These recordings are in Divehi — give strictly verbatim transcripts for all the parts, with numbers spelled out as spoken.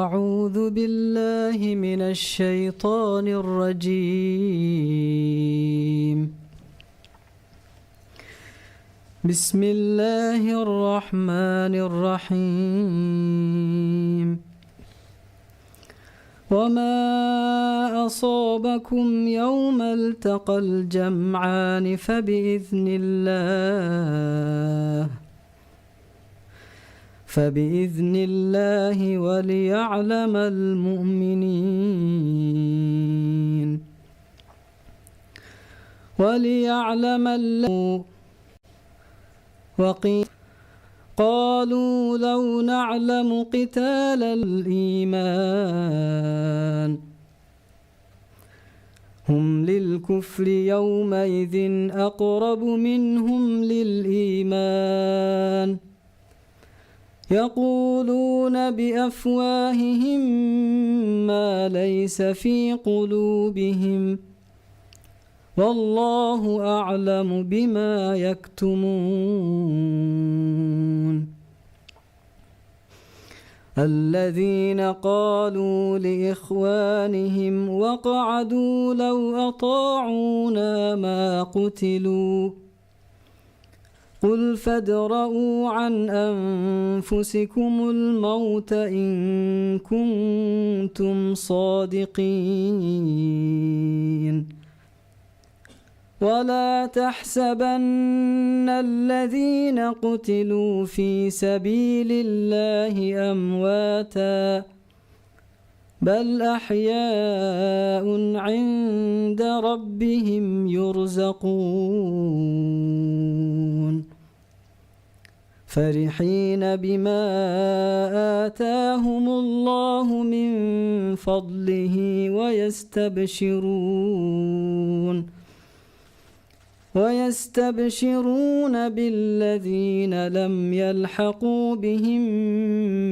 أعوذ بالله من الشيطان الرجيم. بسم الله الرحمن الرحيم. وما أصابكم يوم التقى الجمعان فبإذن الله، فبإذن الله وليعلم المؤمنين، وليعلم الذين وقيل، قالوا لو نعلم قتالا الإيمان، هم للكفر يومئذ أقرب منهم للإيمان، يقولون بأفواههم ما ليس في قلوبهم، والله أعلم بما يكتمون. الذين قالوا لإخوانهم وقعدوا لو أطاعونا ما قتلوا، قل فادرءوا عن أنفسكم الموت إن كنتم صادقين. ولا تحسبن الذين قتلوا في سبيل الله أمواتا، بل أحياء عند ربهم يرزقون. فرحين بما آتاهم الله من فضله ويستبشرون، ويستبشرون بالذين لم يلحقوا بهم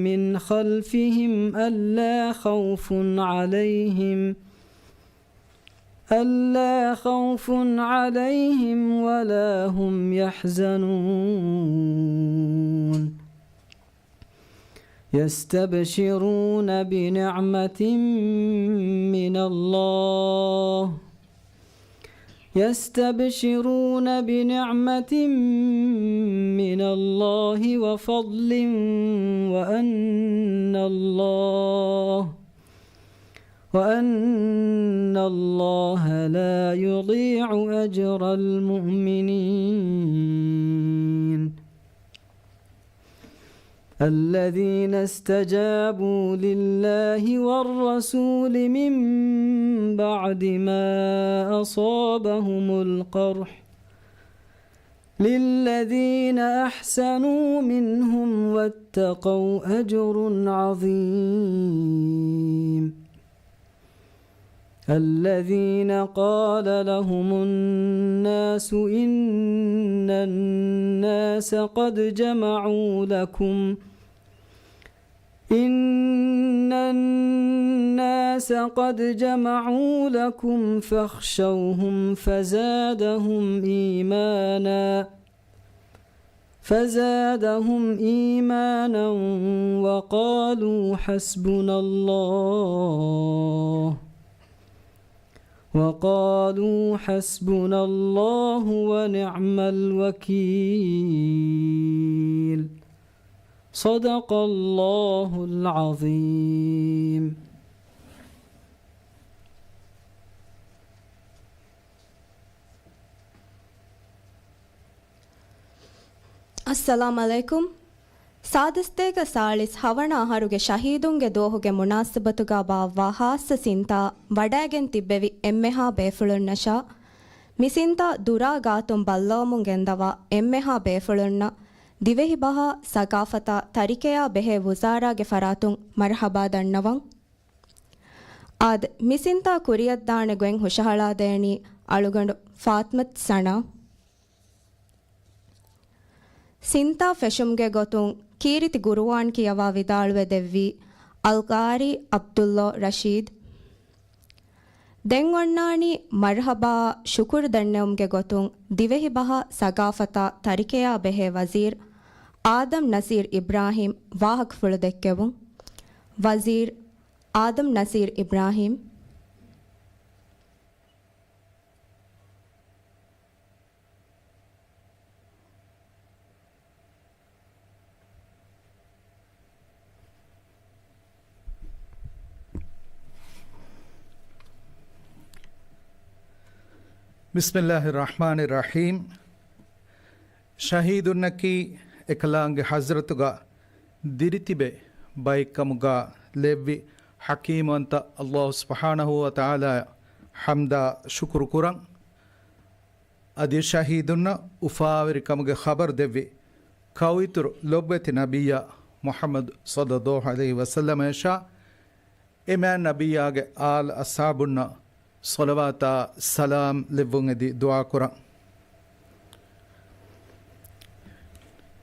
من خلفهم ألا خوف عليهم، ألا خوف عليهم ولا هم يحزنون. يستبشرون بنعمة من الله، يستبشرون بنعمة من الله وفضل وأن الله، وأن الله لا يضيع أجر المؤمنين. الذين استجابوا لله والرسول من بعد ما أصابهم القرح، للذين أحسنوا منهم واتقوا أجر عظيم. الذين قال لهم الناس إن الناس قد جمعوا لكم، إن الناس قد جمعوا لكم فاخشوهم فزادهم إيمانا، فزادهم إيمانا وقالوا حسبنا الله، وقالوا حسبنا الله ونعم الوكيل. صدق الله العظيم. އައްސަލާމް ޢަލައިކުމް. ސާދަސްތޭކަ ސާޅީސް ހަވަނަ އަހަރުގެ ޝަހީދުންގެ ދުވަހުގެ މުނާސަބަތުގަ ބާއްވާ ހާއްސަ ސިންތާ ވަޑައިގެން ތިއްބެވި އެންމެހާ ބޭފުޅުންނަށާ، މި ސިންތާ ދުރާ ގާތުން ބައްލަވަމުން ގެންދަވާ އެންމެހާ ބޭފުޅުންނަށް ދިވެހިބަހާ، ސަގާފަތާ، ތަރިކަޔާ ބެހޭ ވުޒާރާގެ ފަރާތުން މަރުޙަބާ ދަންނަވަން. އާދެ، މި ސިންތާ ކުރިއަށްދާނެ ގޮތް ހުށަހަޅާދޭނީ އަޅުގަނޑު ފާތްމަތު ސަނާ. ސިންތާ ފެށުމުގެ ގޮތުން ކީރިތި ގުރުއާން ކިޔަވާ ވިދާޅުވެ ދެއްވީ އަލްޤާރީ ޢަބްދުﷲ ރަޝީދު. ދެން އޮންނާނީ މަރުޙަބާ ޝުކުރު ދެންނެވުމުގެ ގޮތުން ދިވެހިބަހާ، ސަގާފަތާ، ތަރިކަޔާ ބެހޭ ވަޒީރު އާދަމް ނަސީރު އިބްރާހީމް ވާހަކަފުޅު ދެއްކެވުން. ވަޒީރު އާދަމް ނަސީރު އިބްރާހީމް. ބިސްމިއްލާހި ރަޙްމާނި ރަޙީމް. ޝަހީދުންނަކީ އެކަލާނގެ ޙަޟްރަތުގަ ދިރިތިބެ ބައެއްކަމުގަ ލެއްވި ޙަކީމްވަންތަ ﷲ ސުބްޙާނަހޫ ވަތަޢާލާއަށް ޙަމްދާ ޝުކުރު ކުރަން. އަދި ޝަހީދުންނަށް އުފާވެރިކަމުގެ ޚަބަރު ދެއްވި ކައުއިތުރު ލޮބުވެތި ނަބިއްޔާ މުޙައްމަދު ޞައްލަﷲ ޢަލައިހި ވަސައްލަމައަށާ އެމާތް ނަބިއްޔާގެ އާލް އަޞްޙާބުންނަށް ޞަލަވާތާ ސަލާމް ލެއްވުން އެދި ދުޢާ ކުރަން.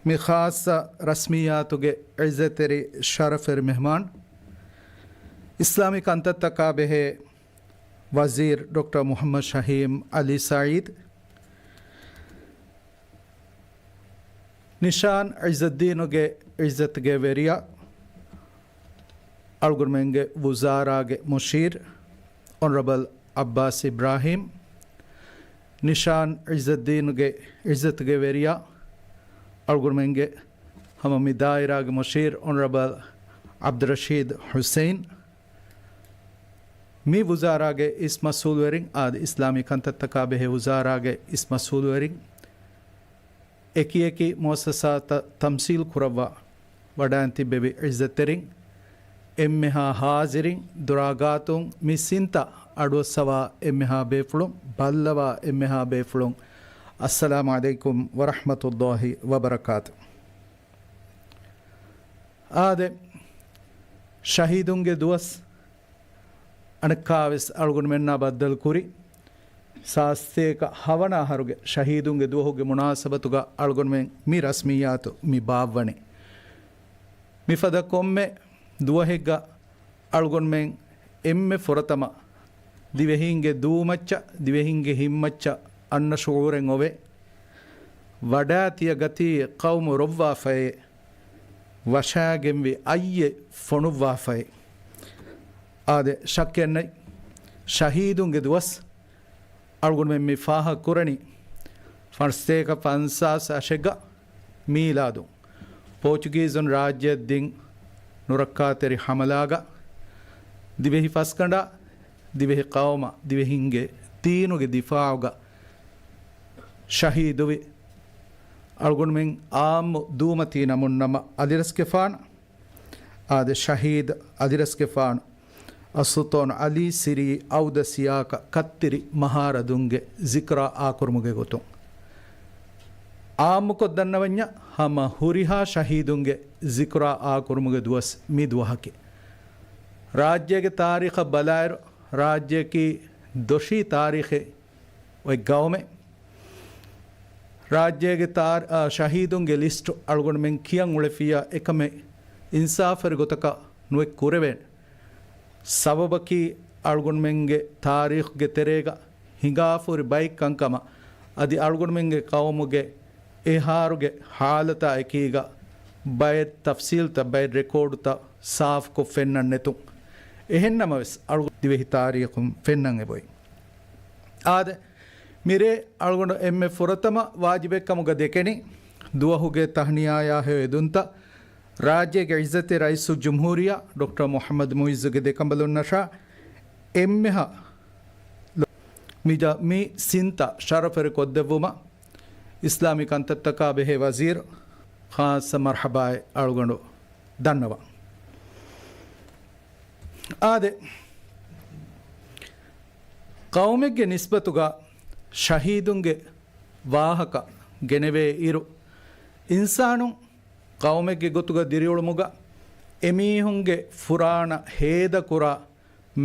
މި ޚާއްޞަ ރަސްމިއްޔާތުގެ ޢިއްޒަތްތެރި ޝަރަފުވެރި މެހްމާން، އިސްލާމީ ކަންތައްތަކާ ބެހޭ ވަޒީރު ޑޮކްޓަރ މުޙައްމަދު ޝަހީމް ޢަލީ ސަޢީދު، ނިޝާން ޢިއްޒައްދީނުގެ ޢިއްޒަތުގެ ވެރިޔާ، އަޅުގަނޑުމެންގެ ވުޒާރާގެ މުޝީރު އޮނަރަބަލް ޢައްބާސް އިބްރާހީމް، ނިޝާން ޢިއްޒައްދީނުގެ ޢިއްޒަތުގެ ވެރިޔާ، އަޅުގަނޑުމެންގެ ހަމަ މި ދާއިރާގެ މުޝީރު އޮނަރަބަލް ޢަބްދުއްރަޝީދު ޙުސައިން، މި ވުޒާރާގެ އިސް މަސްއޫލުވެރިން އާދެ، އިސްލާމީ ކަންތައްތަކާ ބެހޭ ވުޒާރާގެ އިސް މަސްއޫލުވެރިން، އެކިއެކި މުއައްސަސާތައް ތަމްސީލް ކުރައްވާ ވަޑައިން ތިއްބެވި ޢިއްޒަތްތެރިން، އެންމެހާ ޙާޟިރިން، ދުރާގާތުން މި ސިންތައް އަޑުއައްސަވާ އެންމެހާ ބޭފުޅުން، ބައްލަވާ އެންމެހާ ބޭފުޅުން، އައްސަލާމު ޢަލައިކުމް ވަރަޙްމަތުﷲ ވަބަރަކާތު. އާދެ، ޝަހީދުންގެ ދުވަސް އަނެއްކާވެސް އަޅުގަނޑުމެންނާ ބައްދަލުކުރި، ސާސްތޭކަ ހަވަނަ އަހަރުގެ ޝަހީދުންގެ ދުވަހުގެ މުނާސަބަތުގަ އަޅުގަނޑުމެން މި ރަސްމިއްޔާތު މި ބާއްވަނީ. މިފަދަ ކޮންމެ ދުވަހެއްގަ އަޅުގަނޑުމެން އެންމެ ފުރަތަމަ ދިވެހީންގެ ދޫމައްޗަށް، ދިވެހީންގެ ހިތްމައްޗަށް އަންނަ ޝުޢޫރެއް އޮވޭ. ވަޑާ ތިޔަ ގަތީ ޤައުމު ރޮއްވާފައޭ، ވަށާގެންވި އައްޔެއް ފޮނުއްވާފައޭ. އާދެ، ޝައްކެއްނެތް، ޝަހީދުންގެ ދުވަސް އަޅުގަނޑުމެން މި ފާހަގަ ކުރަނީ ފަންސަތޭކަ ފަންސާސް އަށެއްގަ މީލާދުން ޕޯޗުގީޒުން ރާއްޖެއަށް ދިން ނުރައްކާތެރި ހަމަލާގަ ދިވެހި ފަސްގަނޑާ، ދިވެހި ޤައުމާ، ދިވެހިންގެ ދީނުގެ ދިފާޢުގަ ޝަހީދުވި އަޅުގަނޑުމެން އާއްމު ދޫމަތީ ނަމުން ނަމަ އަލިރަސްގެފާނު، އާދެ، ޝަހީދު އަލިރަސްގެފާނު އައްސުލްޠާނު ޢަލީ ސިރީ އައުދަސިޔާކަ ކައްތިރި މަހާރަދުންގެ ޒިކްރާ އާކުރުމުގެ ގޮތުން، އާއްމުކޮށް ދަންނަވަންޏާ ހަމަ ހުރިހާ ޝަހީދުންގެ ޒިކްރާ އާކުރުމުގެ ދުވަސް މި ދުވަހަކީ. ރާއްޖޭގެ ތާރީޚަށް ބަލާއިރު، ރާއްޖެއަކީ ދޮށީ ތާރީޚެއް އޮތް ގައުމެއް. ރާއްޖޭގެ ތާ-، އާ، ޝަހީދުންގެ ލިސްޓު އަޅުގަނޑުމެން ކިޔަން އުޅެފިއްޔާ އެކަމެއް އިންސާފުވެރި ގޮތަކަށް ނުއެއް ކުރެވޭނެ. ސަބަބަކީ އަޅުގަނޑުމެންގެ ތާރީޚުގެ ތެރޭގަ ހިނގާފަހުރި ބައެއް ކަންކަމަށް އަދި އަޅުގަނޑުމެންގެ ޤައުމުގެ އެހާރުގެ ޙާލަތާ އެކީގަ ބައެއް ތަފްސީލްތައް، ބައެއް ރެކޯޑުތައް ސާފުކޮށް ފެންނަން ނެތުން. އެހެންނަމަވެސް، އަޅުގަނޑު ދިވެހި ތާރީޚުން ފެންނަން އެބައޮތް. އާދެ، މިރޭ އަޅުގަނޑު އެންމެ ފުރަތަމަ ވާޖިބެއް ކަމުގަ ދެކެނީ، ދުވަހުގެ ތަހްނިޔާޔާ ހެޔޮ އެދުންތައް، ރާއްޖޭގެ ޢިއްޒަތްތެރި ރައީސުލްޖުމްހޫރިއްޔާ ޑޮކްޓަރ މުޙައްމަދު މުޢިއްޒުގެ ދެކަނބަލުންނަށާ އެންމެހާ މި ޖަ-، މި ސިންތައް ޝަރަފުވެރި ކޮށްދެއްވުމަށް އިސްލާމީ ކަންތައްތަކާ ބެހޭ ވަޒީރު ޚާއްޞަ މަރްޙަބާއެއް އަޅުގަނޑު ދަންނަވަން. އާދެ، ޤައުމެއްގެ ނިސްބަތުގަ ޝަހީދުންގެ ވާހަކަ ގެނެވޭ އިރު، އިންސާނުން ޤައުމެއްގެ ގޮތުގަ ދިރިއުޅުމުގަ އެމީހުންގެ ފުރާނަ ހޭދަކުރާ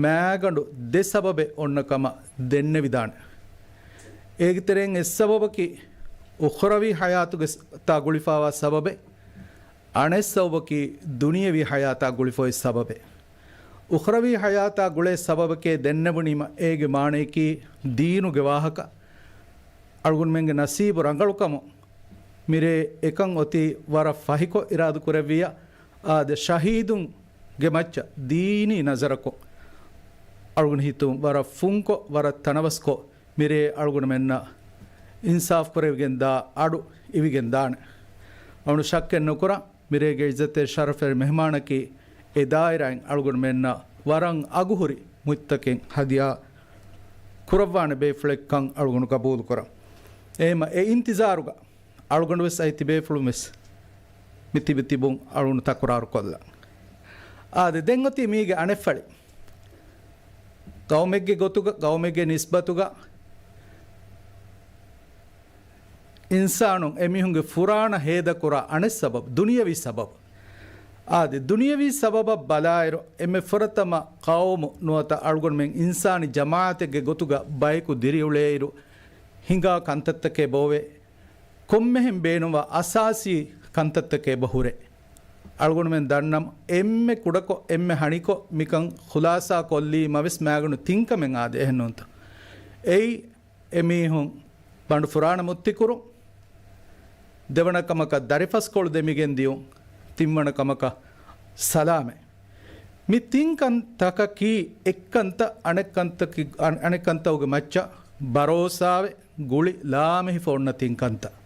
މާގަނޑު ދެ ސަބަބެއް އޮންނަ ކަމަށް ދެންނެވިދާނެ. އޭގެ ތެރެއިން އެއް ސަބަބަކީ އުޚްރަވީ ޙަޔާތުގެ ސް-، ތާ ގުޅިފާވާ ސަބަބެއް. އަނެއް ސަބަބަކީ ދުނިޔެވީ ޙަޔާތާ ގުޅިފައި ސަބަބެއް. އުޚްރަވީ ޙަޔާތާ ގުޅޭ ސަބަބެކޭ ދެންނެވުނީމަ އޭގެ މާނަޔަކީ ދީނުގެ ވާހަކަ. އަޅުގަނޑުމެންގެ ނަސީބު ރަނގަޅުކަމުން މިރޭ އެކަން އޮތީ ވަރަށް ފަހިކޮށް އިރާދަކުރެއްވިއްޔާ، އާދެ، ޝަހީދުން ގެ މައްޗަށް ދީނީ ނަޒަރަކުން އަޅުގަނޑު ހިތުން ވަރަށް ފުންކޮށް، ވަރަށް ތަނަވަސްކޮށް، މިރޭ އަޅުގަނޑުމެންނަށް އިންސާފު ކުރެވިގެން ދާ އަޑު އިވިގެން ދާނެ. އަޅުގަނޑު ޝައްކެއް ނުކުރަން، މިރޭގެ އިއްޒަތްތެރި ޝަރަފްތެރި މެހްމާނަކީ އެ ދާއިރާއިން އަޅުގަނޑުމެންނަށް ވަރަށް އަގުހުރި މުއްތަކެއް ހަދިޔާ ކުރައްވާނެ ބޭފުޅެއްކަން އަޅުގަނޑު ގަބޫލުކުރަން. އެހެމަ އެ އިންތިޒާރުގަ އަޅުގަނޑު ވެސް އައި ތިބޭފުޅުން ވެސް މި ތިބި ތިބުން އަޅުގަނޑު ތަކުރާރު ކޮށްލަން. އާދެ، ދެން އޮތީ މީގެ އަނެއްފަޅި. ގައުމެއްގެ ގޮތުގަ، ގައުމެއްގެ ނިސްބަތުގަ އިންސާނުން އެމީހުންގެ ފުރާނަ ހޭދަކުރާ އަނެއް ސަބަބު، ދުނިޔަވީ ސަބަބު. އާދެ، ދުނިޔަވީ ސަބަބަށް ބަލާއިރު، އެންމެ ފުރަތަމަ ޤައުމު ނުވަތަ އަޅުގަނޑުމެން އިންސާނީ ޖަމާޢަތެއްގެ ގޮތުގަ ބަޔަކު ދިރިއުޅޭއިރު، ހިނގާ ކަންތައްތަކެއް ބޯވޭ. ކޮންމެހެން ބޭނުންވާ އަސާސީ ކަންތައްތަކެއް އެބަ ހުރޭ. އަޅުގަނޑުމެން ދަންނަމު، އެންމެ ކުޑަކޮށް، އެންމެ ހަނިކޮށް، މިކަން ޚުލާސާ ކޮށްލީމަވެސް މާގަނޑު ތިން ކަމެއް އާދެ، އެހެންނޫންތަ؟ އެއީ، އެމީހުން ބަނޑު ފުރާނަ މުއްތިކުރުން، ދެވަނަ ކަމަކަށް ދަރިފަސްކޮޅު ދެމިގެން ދިޔުން، ތިންވަނަ ކަމަކަށް ސަލާމަތް. މި ތިން ކަންތަކަކީ އެއްކަންތައް އަނެއްކަންތަކި-، އަން-، އަނެއްކަންތަކުގެ މައްޗަށް ބަރޯސާވެ، ގުޅި ލާމެހިފަ އޮންނަ ތިން ކަންތައް.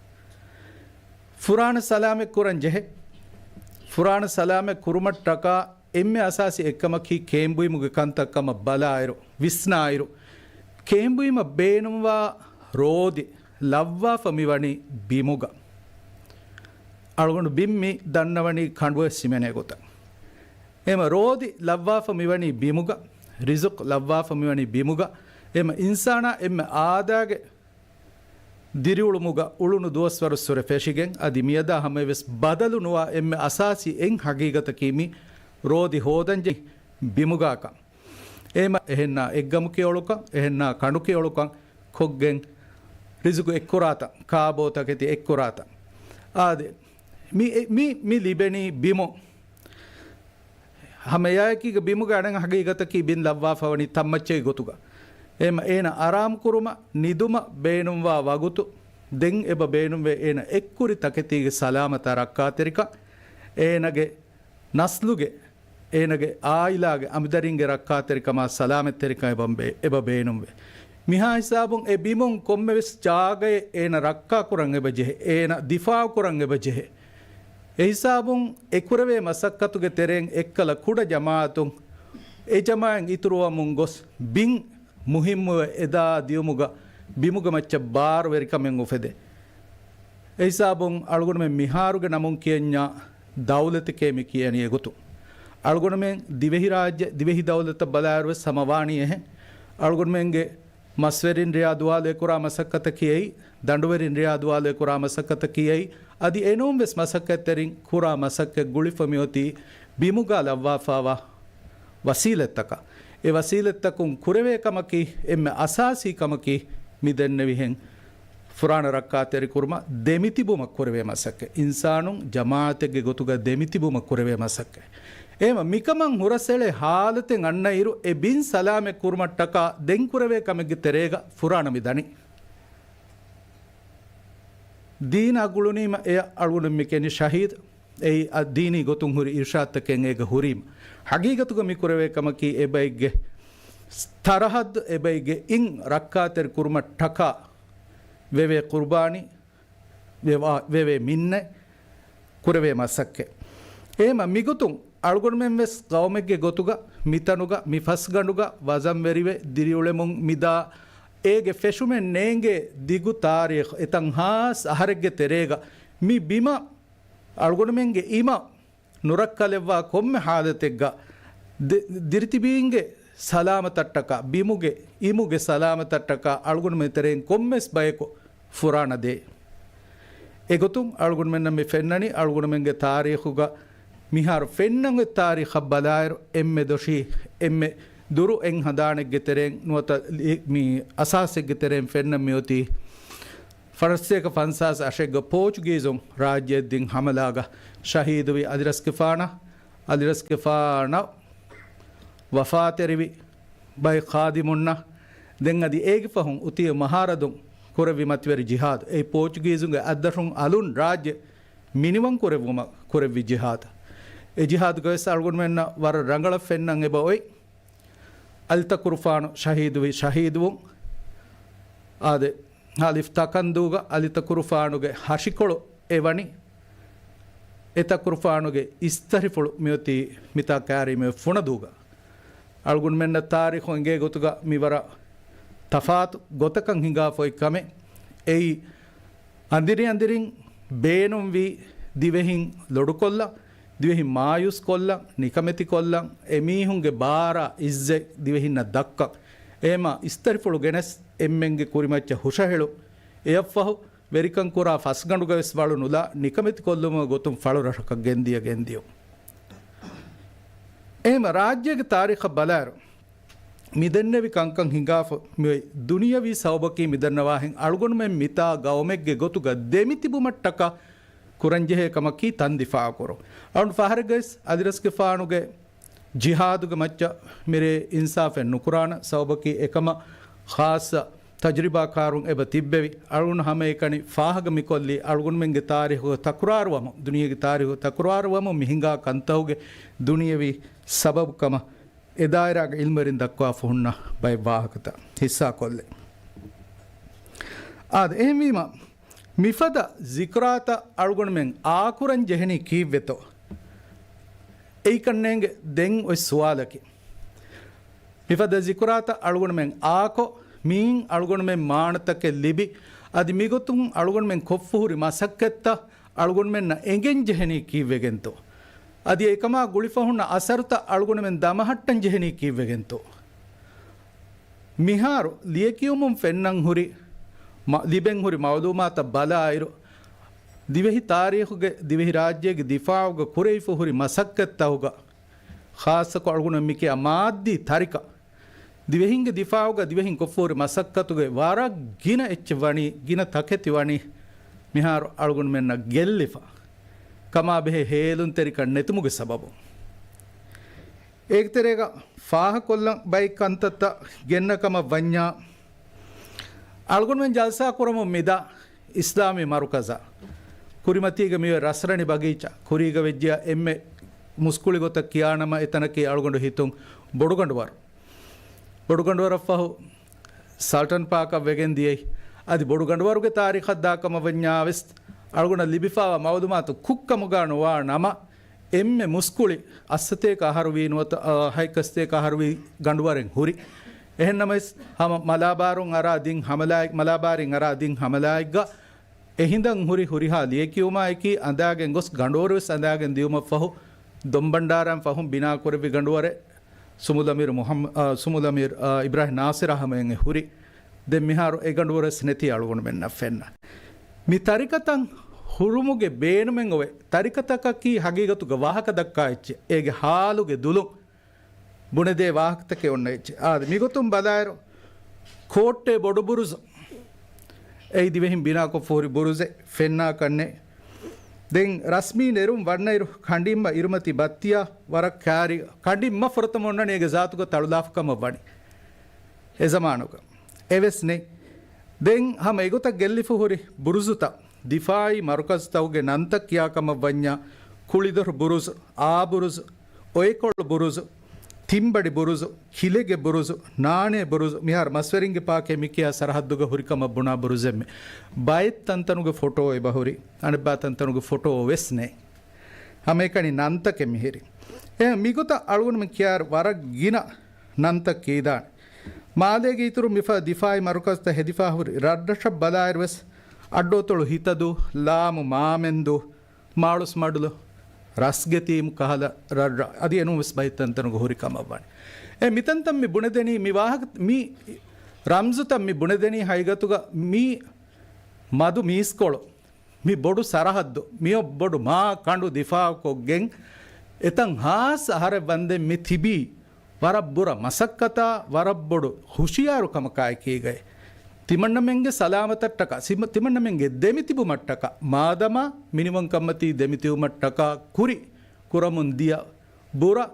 ފުރާނަ ސަލާމަތް ކުރަން ޖެހޭ. ފުރާނަ ސަލާމަތް ކުރުމަށްޓަކާ އެންމެ އަސާސީ އެއްކަމަކީ ކޭނބުއިމުގެ ކަންތައް ކަމަށް ބަލާއިރު، ވިސްނާއިރު، ކޭނބުއިމަށް ބޭނުންވާ ރޯދި ލައްވާފަ މިވަނީ ބިމުގަ. އަޅުގަނޑު ބިން މި ދަންނަވަނީ ކަނޑުވެސް ހިމެނޭ ގޮތަށް. އެމަ ރޯދި ލައްވާފަ މިވަނީ ބިމުގަ، ރިޒުޤު ލައްވާފަ މިވަނީ ބިމުގަ، އެމަ އިންސާނާ އެންމެ އާދައިގެ ދިރިއުޅުމުގަ އުޅުނު ދުވަސްވަރުއްސުރެ ފެށިގެން، އަދި މިއަދާ ހަމައެވެސް ބަދަލު ނުވާ އެންމެ އަސާސީ އެއް ހަގީގަތަކީ މި ރޯދި ހޯދަންޖެހި ބިމުގާކަން. އެމަ އެހެންނާ އެއްގަމު ކިޔޮޅުކަން، އެހެންނާ ކަނޑު ކިޔޮޅުކަން ކޮށްގެން ރިޒުގު އެއްކުރާތަން، ކާބޯ ތަކެތި އެއްކުރާތަން. އާދެ، މި، މި، މި ލިބެނީ ބިމު. ހަމައެއާއެކީގަ ބިމުގެ އަނެއް ހަގީގަތަކީ ބިން ލައްވާފަވަނީ ތައްމައްޗެއް ގޮތުގަ. އެމަ އޭނަ އަރާމުކުރުމަށް ނިދުމަށް ބޭނުންވާ ވަގުތު ދެން އެބަ ބޭނުންވޭ އޭނަ އެއްކުރި ތަކެތީގެ ސަލާމަތާ ރައްކާތެރިކަން، އޭނަގެ ނަސްލުގެ، އޭނަގެ އާއިލާގެ އަނބިދަރިންގެ ރައްކާތެރިކަމާ ސަލާމަތްތެރިކަން އެބަ ބޭ-، އެބަ ބޭނުންވޭ. މިހާ ހިސާބުން އެ ބިމުން ކޮންމެވެސް ޖާގައެއް އޭނަ ރައްކާކުރަން އެބަ ޖެހޭ، އޭނަ ދިފާޢުކުރަން އެބަ ޖެހޭ. އެހިސާބުން އެކުރެވޭ މަސައްކަތުގެ ތެރެއިން އެއްކަލަ ކުޑަ ޖަމާޢަތުން އެ ޖަމާޢަތް އިތުރުވަމުން ގޮސް ބިން މުހިއްމުވެ އެދާ ދިޔުމުގަ ބިމުގެ މައްޗަށް ބާރުވެރިކަމެއް އުފެދޭ. އެހިސާބުން އަޅުގަނޑުމެން މިހާރުގެ ނަމުން ކިޔަންޏާ ދައުލަތެކޭ މި ކިޔަނީ އެގޮތުން. އަޅުގަނޑުމެން ދިވެހިރާއްޖެ، ދިވެހި ދައުލަތަށް ބަލާއިރުވެސް ހަމަ ވާނީ އެހެން. އަޅުގަނޑުމެންގެ މަސްވެރިން ރިޔާ ދުވާލު އެކުރާ މަސައްކަތަކީ އެއީ، ދަނޑުވެރިން ރިޔާ ދުވާލު އެކުރާ މަސައްކަތަކީ އެއީ، އަދި އެނޫންވެސް މަސައްކަތްތެރިން ކުރާ މަސައްކަތް ގުޅިފަ މިއޮތީ ބިމުގަ ލައްވާފާވާ ވަސީލަތްތަކަށް. އެ ވަސީލަތްތަކުން ކުރެވޭ ކަމަކީ އެންމެ އަސާސީ ކަމަކީ މި ދެންނެވިހެން ފުރާނަ ރައްކާތެރިކުރުމަށް ދެމިތިބުމަށް ކުރެވޭ މަސައްކަތް. އިންސާނުން ޖަމާޢަތެއްގެ ގޮތުގަ ދެމިތިބުމަށް ކުރެވޭ މަސައްކަތް. އެހެމަ މިކަމަށް ހުރަސްއެޅޭ ހާލަތެއް އަންނައިރު އެ ބިން ސަލާމަތް ކުރުމަށްޓަކާ ދެން ކުރެވޭ ކަމެއްގެ ތެރޭގަ ފުރާނަ މި ދަނީ. ދީނާ ގުޅުނީމަ އެ އަޅުގަނޑު މި ކެނި ޝަހީދު އެއީ އަ، ދީނީ ގޮތުން ހުރި އިރުޝާދުތަކެއް އޭގަ ހުރީމަ. ހަގީގަތުގަ މި ކުރެވޭ ކަމަކީ އެބައެއްގެ ސް-، ތަރަހައްދު އެބައެއްގެ އިން ރައްކާތެރި ކުރުމަށްޓަކާ ވެވޭ ޤުރުބާނީ، ވެވާ-، ވެވޭ މިންނަތް، ކުރެވޭ މަސައްކަތް. އެހެމަ މިގޮތުން އަޅުގަނޑުމެންވެސް ގައުމެއްގެ ގޮތުގަ މިތަނުގަ މި ފަސްގަނޑުގަ ވަޒަންވެރިވެ ދިރިއުޅެމުން މިދާ އޭގެ ފެށުމެއް ނޭނގޭ ދިގު ތާރީޚު އެތަން ހާސް އަހަރެއްގެ ތެރޭގަ މި ބިމަށް އަޅުގަނޑުމެންގެ އިމަށް ނުރައްކަލެއްވާ ކޮންމެ ހާލަތެއްގަ ދި-، ދިރިތިބީންގެ ސަލާމަތަށްޓަކާ، ބިމުގެ އިމުގެ ސަލާމަތަށްޓަކާ އަޅުގަނޑުމެން ތެރެއިން ކޮންމެސް ބަޔަކު ފުރާނަ ދޭ. އެގޮތުން އަޅުގަނޑުމެންނަށް މި ފެންނަނީ އަޅުގަނޑުމެންގެ ތާރީޚުގަ މިހާރު ފެންނަން އޮތް ތާރީޚަށް ބަލާއިރު އެންމެ ދޮށީ، އެންމެ ދުރު އެއް ހަނދާނެއްގެ ތެރެއިން ނުވަތަ ލި-، މި އަސާސެއްގެ ތެރެއިން ފެންނަން މިއޮތީ ފަންސާސް އަށެއްގަ ޕޯޗުގީޒުން ރާއްޖެއަށް ދިން ހަމަލާގަ ޝަހީދުވި އަލިރަސްގެފާނަށް، އަލިރަސްގެފާނަށް ވަފާތެރިވި ބައެއް ޚާދިމުންނަށް، ދެން އަދި އޭގެ ފަހުން އުތީ މަހާރަދުން ކުރެއްވި މަތިވެރި ޖިހާދު، އެއީ ޕޯޗުގީޒުންގެ އަތްދަށުން އަލުން ރާއްޖެ މިނިވަން ކުރެއްވުމަށް ކުރެއްވި ޖިހާދު. އެ ޖިހާދުގަވެސް އަޅުގަނޑުމެންނަށް ވަރަށް ރަނގަޅަށް ފެންނަން އެބަ އޮތް. އަލިތަކުރުފާނު ޝަހީދުވި ޝަހީދުވުން. އާދެ، ހއ. ތަކަންދޫގަ އަލިތަކުރުފާނުގެ ހަށިކޮޅު އެވަނީ، އެތަކުރުފާނުގެ އިސްތަށިފުޅު މިއޮތީ މިތާ ކާރީމެ ފުނަދޫގަ. އަޅުގަނޑުމެންނަށް ތާރީޚު އެނގޭ ގޮތުގަ މިވަރަށް ތަފާތު ގޮތަކަށް ހިނގާފައި ކަމެއް. އެއީ، އަނދިރި އަނދިރިން ބޭނުންވީ ދިވެހިން ލޮޑުކޮށްލަ، ދިވެހިން މާޔޫސްކޮށްލަ، ނިކަމެތިކޮށްލަ، އެމީހުންގެ ބާރާ އިއްޒެއް ދިވެހިންނަށް ދައްކަ، އޭމާ އިސްތަށިފުޅު ގެނެސް އެންމެންގެ ކުރިމައްޗަށް ހުށަހެޅު. އެއަށްފަހު ވެރިކަން ކުރާ ފަސްގަނޑުގަވެސް ވަޅު ނުލާ، ނިކަމެތިކޮށްލުމުގެ ގޮތުން ފަޅުރަށަކަށް ގެންދިޔަ ގެންދިޔުން. އެހެމަ ރާއްޖޭގެ ތާރީޚަށް ބަލާއިރު، މިދެންނެވި ކަންކަން ހިނގާފަ މިއޮތް ދުނިޔަވީ ސަބަބަކީ މިދަންނަވާހެން އަޅުގަނޑުމެން މިތާ ގައުމެއްގެ ގޮތުގަ ދެމިތިބުމަށްޓަކާ ކުރަންޖެހޭ ކަމަކީ ތަން ދިފާއުކުރުން. އަޅުން ފަހަރެއްގައިސް އަލިރަސްގެފާނުގެ ޖިހާދުގެ މައްޗަށް މިރޭ އިންސާފެއް ނުކުރާނަ ސަބަބަކީ އެކަމަށް ޚާއްޞަ ތަޖުރިބާކާރުން އެބަ ތިއްބެވި. އަޅުން ހަމައެކަނި ފާހަގަ މިކޮށްލީ އަޅުގަނޑުމެންގެ ތާރީޚު ތަކުރާރުވަމު، ދުނިޔޭގެ ތާރީޚު ތަކުރާރުވަމު މިހިނގާ ކަންތަހުގެ ދުނިޔަވީ ސަބަބު ކަމަށް އެ ދާއިރާގެ އިލްމުވެރިން ދައްކާފަ ހުންނަ ބައެއް ވާހަކަތައް ހިއްސާކޮށްލެ. އާދެ، އެހެންވީމަ، މިފަދަ ޒިކުރާތައް އަޅުގަނޑުމެން އާކުރަން ޖެހެނީ ކީއްވެތޯ؟ އެއީކަންނޭނގެ ދެން އޮތް ސުވާލަކީ. މިފަދަ ޒިކުރާތައް އަޅުގަނޑުމެން އާކޮށް، މިއިން އަޅުގަނޑުމެން މާނަތަކެއް ލިބި، އަދި މިގޮތުން އަޅުގަނޑުމެން ކޮށްފަހުރި މަސައްކަތްތައް އަޅުގަނޑުމެންނަށް އެނގެން ޖެހެނީ ކީއްވެގެންތޯ؟ އަދި އެކަމާ ގުޅިފަ ހުންނަ އަސަރުތައް އަޅުގަނޑުމެން ދަމަހައްޓަން ޖެހެނީ ކީއްވެގެންތޯ؟ މިހާރު ލިޔެކިޔުމުން ފެންނަން ހުރި، މަ-، ލިބެން ހުރި މައުލޫމާތަށް ބަލާއިރު، ދިވެހި ތާރީޚުގެ، ދިވެހި ރާއްޖޭގެ ދިފާއުގަ ކުރެވިފަ ހުރި މަސައްކަތްތަކުގަ، ޚާއްޞަކޮށް އަޅުގަނޑު މިކިޔާ މާއްދީ ތަރިކަ، ދިވެހިންގެ ދިފާއުގަ ދިވެހިން ކޮށްފަ ހުރި މަސައްކަތުގެ ވަރަށް ގިނަ އެއްޗެއް ވަނީ، ގިނަ ތަކެތި ވަނީ މިހާރު އަޅުގަނޑުމެންނަށް ގެއްލިފަ ކަމާ ބެހޭ ހޭލުންތެރިކަން ނެތުމުގެ ސަބަބުން. އޭގެ ތެރޭގަ ފާހަގަކޮށްލަން ބައެއް ކަންތައްތައް ގެންނަ ކަމަށް ވަންޏާ، އަޅުގަނޑުމެން ޖަލްސާ ކުރަމުން މިދާ އިސްލާމީ މަރުކަޒާ، ކުރިމަތީގަ މިއޮތް ރަސްރަނި ބަގީޗާ، ކުރީގަ ވެއްޖިޔާ އެންމެ މުސްކުޅި ގޮތަށް ކިޔާނަމަ، އެތަނަކީ އަޅުގަނޑު ހިތުން ބޮޑުގަނޑުވަރު. ބޮޑުގަނޑުވަރަށްފަހު ސަލްޓަން ޕާކަށް ވެގެން ދިޔައީ. އަދި ބޮޑުގަނޑުވަރުގެ ތާރީޚަށް ދާ ކަމަށް ވަންޏާވެސް، އަޅުގަނޑަށް ލިބިފާވާ މައުލޫމާތު ކުށްކަމުގަ ނުވާ ނަމަ، އެންމެ މުސްކުޅި އައްސަތޭކަ އަހަރު ވީ ނުވަތަ، އާ، ހަތްކައްސަތޭކަ އަހަރު ވީ ގަނޑުވަރެއް ހުރި. އެހެންނަމަވެސް، ހަމަ މަލާބާރުން އަރާ ދިން ހަމަލާއެއް، މަލާބާރިން އަރާ ދިން ހަމަލާއެއްގަ އެހިނދަން ހުރި ހުރިހާ ލިޔެކިޔުމާއެކީ އަނދާގެން ގޮސް ގަނޑުވަރުވެސް އަނދާގެން ދިޔުމަށްފަހު، ދޮންބަންޑާރައިން ފަހުން ބިނާކުރެއްވި ގަނޑުވަރެއް ސުމުލަމީރު މުހައްމަ-، އާ، ސުމުލަމީރު، އާ، އިބްރާހިމް ނާސިރާ ހަމައިން އެ ހުރި. ދެން މިހާރު އެ ގަނޑުވަރެސް ނެތީ އަޅުގަނޑުމެންނަށް ފެންނަ. މި ތަރިކަތައް ހުރުމުގެ ބޭނުމެއް އޮވެ، ތަރިކަތަކަކީ ހަގީގަތުގަ ވާހަކަ ދައްކާ އެއްޗެއް. އޭގެ ހާލުގެ ދުލުން ބުނެދޭ ވާހަކަތަކެއް އޮންނަ އެއްޗެއް. އާދެ، މިގޮތުން ބަލާއިރު، ކޯއްޓޭ ބޮޑު ބުރުޒު. އެއީ ދިވެހިން ބިނާކޮށްފަ ހުރި ބުރުޒެއް ފެންނާކަށްނެއް. ދެން ރަސްމީ ނެރުން ވަންނައިރު ކަނޑިންމަ އިރުމަތީ ބައްތިޔާ ވަރަށް ކާރި، ކަނޑިންމަ ފުރަތަމަ އޮންނަނީ އޭގެ ޒާތުގަ ތަޅުލާފަ ކަމަށް ވަނީ. އެ ޒަމާނުގަ އެވެސް ނެތް. ދެން ހަމަ އެގޮތަށް ގެއްލިފަ ހުރި ބުރުޒުތައް، ދިފާއީ މަރުކަޒުތަކުގެ ނަންތައް ކިޔާ ކަމަށް ވަންޏާ، ކުޅިދޮރު ބުރުޒު، އާ ބުރުޒު، އޮއެކޮޅު ބުރުޒު، ތިންބަޑި ބުރުޒު، ކިލެގެ ބުރުޒު، ނާނޭ ބުރުޒު، މިހާރު މަސްވެރިންގެ ޕާކޭ މިކިޔާ ސަރަހައްދުގަ ހުރިކަމަށް ބުނާ ބުރުޒެއްމެ. ބައެއް ތަންތަނުގެ ފޮޓޯ އެބަހުރި، އަނެއްބާ ތަންތަނުގެ ފޮޓޯ ވެސް ނެތް. ހަމައެކަނި ނަންތަކެއް މިހިރި. އެ މިގޮތަށް އަޅުގަނޑުމެން ކިޔާއިރު ވަރަށް ގިނަ ނަންތައް ކީދާނެ. މާލޭގެ އިތުރު މިފަ ދިފާއީ މަރުކަޒުތައް ހެދިފާ ހުރި ރަށްރަށަށް ބަލާއިރު ވެސް އައްޑޯތޮޅު ހިތަދޫ، ލާމު މާމެންދޫ، މާޅޮސް މަޑުލު، ރަސްގެތީމު ކަހަލަ ރަށްރަށް އަދި އެނޫން ވެސް ބައެއް ތަންތަނުގަ ހުރި ކަމަށް ވަނީ. އެ މިތަންތަން މި ބުނެދެނީ މި ވާހަކަ، މި ރަމްޒުތައް މި ބުނެދެނީ ހަގީގަތުގަ މި މަދު މީސްކޮޅު، މި ބޮޑު ސަރަހައްދު، މިއޮއް ބޮޑު މާ ކަނޑު ދިފާއުކޮށްގެން އެތަން ހާސް އަހަރެއް ވަންދެން މި ތިބީ ވަރަށް ބުރަ މަސައްކަތާ، ވަރަށް ބޮޑު ހުޝިޔާރު ކަމަކާއެކީގައި. ތިމަންނަމެންގެ ސަލާމަތަށްޓަކާ، ސިމަ-، ތިމަންނަމެންގެ ދެމިތިބުމަށްޓަކާ، މާދަމާ މިނިވަންކަންމަތީ ދެމިތިބުމަށްޓަކާ ކުރި ކުރަމުން ދިޔަ ބުރަ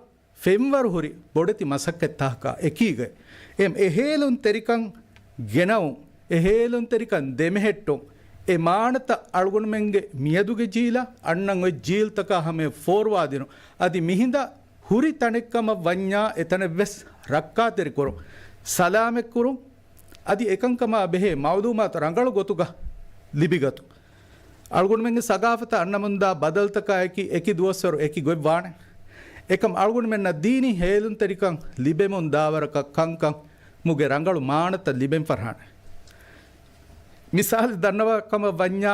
ފެންވަރު ހުރި ބޮޑެތި މަސައްކަތްތަކަކާ އެކީގައި. އެމް އެހޭލުންތެރިކަން ގެނައުން، އެހޭލުންތެރިކަން ދެމެހެއްޓުން، އެ މާނަތައް އަޅުގަނޑުމެންގެ މިއަދުގެ ޖީލަށް އަންނަން އޮތް ޖީލްތަކާ ހަމަޔަށް ފޯރުވާދިނުން. އަދި މިހިނދަށް ހުރި ތަނެއްކަމަށް ވަންޏާ އެތަނެއްވެސް ރައްކާތެރިކުރުން، ސަލާމަތްކުރުން، އަދި އެކަންކަމާ ބެހޭ މައުލޫމާތު ރަނގަޅު ގޮތުގަ ލިބިގަތުން. އަޅުގަނޑުމެންގެ ސަގާފަތަށް އަންނަމުންދާ ބަދަލުތަކާއެކީ އެކި ދުވަސްވަރު އެކި ގޮތްވާނެ. އެކަމް އަޅުގަނޑުމެންނަށް ދީނީ ހޭލުންތެރިކަން ލިބެމުން ދާވަރަކަށް ކަންކަން މުގެ ރަނގަޅު މާނަތައް ލިބެން ފަށާނެ. މިސާލެއް ދަންނަވާ ކަމަށް ވަންޏާ،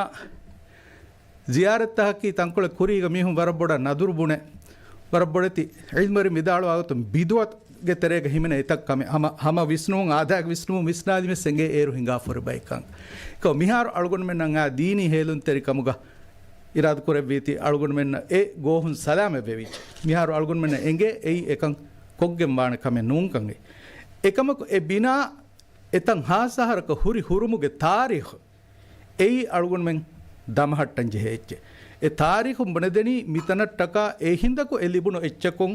ޒިޔާރަތްތަކަކީ ތަންކޮޅެއް ކުރީގަ މީހުން ވަރަށް ބޮޑަށް ނަދުރު ބުނެ، ވަރަށް ބޮޑެތި ޢިލްމުވެރިން ވިދާޅުވާ ގޮތުން ބިދުޢަތުގެ ތެރޭގަ ހިމެނޭ އެތައް ކަމެއް. ހަމަ، ހަމަ ވިސްނުމުން، އާދައިގެ ވިސްނުމުން ވިސްނާލީމަ އެނގޭ އޭރު ހިނގާފަ ހުރި ބައެއްކަން. އެކަމަ މިހާރު އަޅުގަނޑުމެންނަށް އާ ދީނީ ހޭލުންތެރިކަމުގަ އިރާދަކުރެއްވީތީ އަޅުގަނޑުމެންނަށް އެ ގޯހުން ސަލާމަތް ވެވިއްޖެ. މިހާރު އަޅުގަނޑުމެންނަށް އެނގޭ އެއީ އެކަން ކޮށްގެން ވާނެ ކަމެއް ނޫންކަން. އެކަމަކު އެ ބިނާ އެތަން ހާސް އަހަރަކަށް ހުރި ހުރުމުގެ ތާރީޚު އެއީ އަޅުގަނޑުމެން ދަމަހައްޓަން ޖެހޭ އެއްޗެއް. އެ ތާރީޚުން ބުނެދެނީ މިތަނަށްޓަކާ އެ ހިނދަކު އެ ލިބުނު އެއްޗަކުން،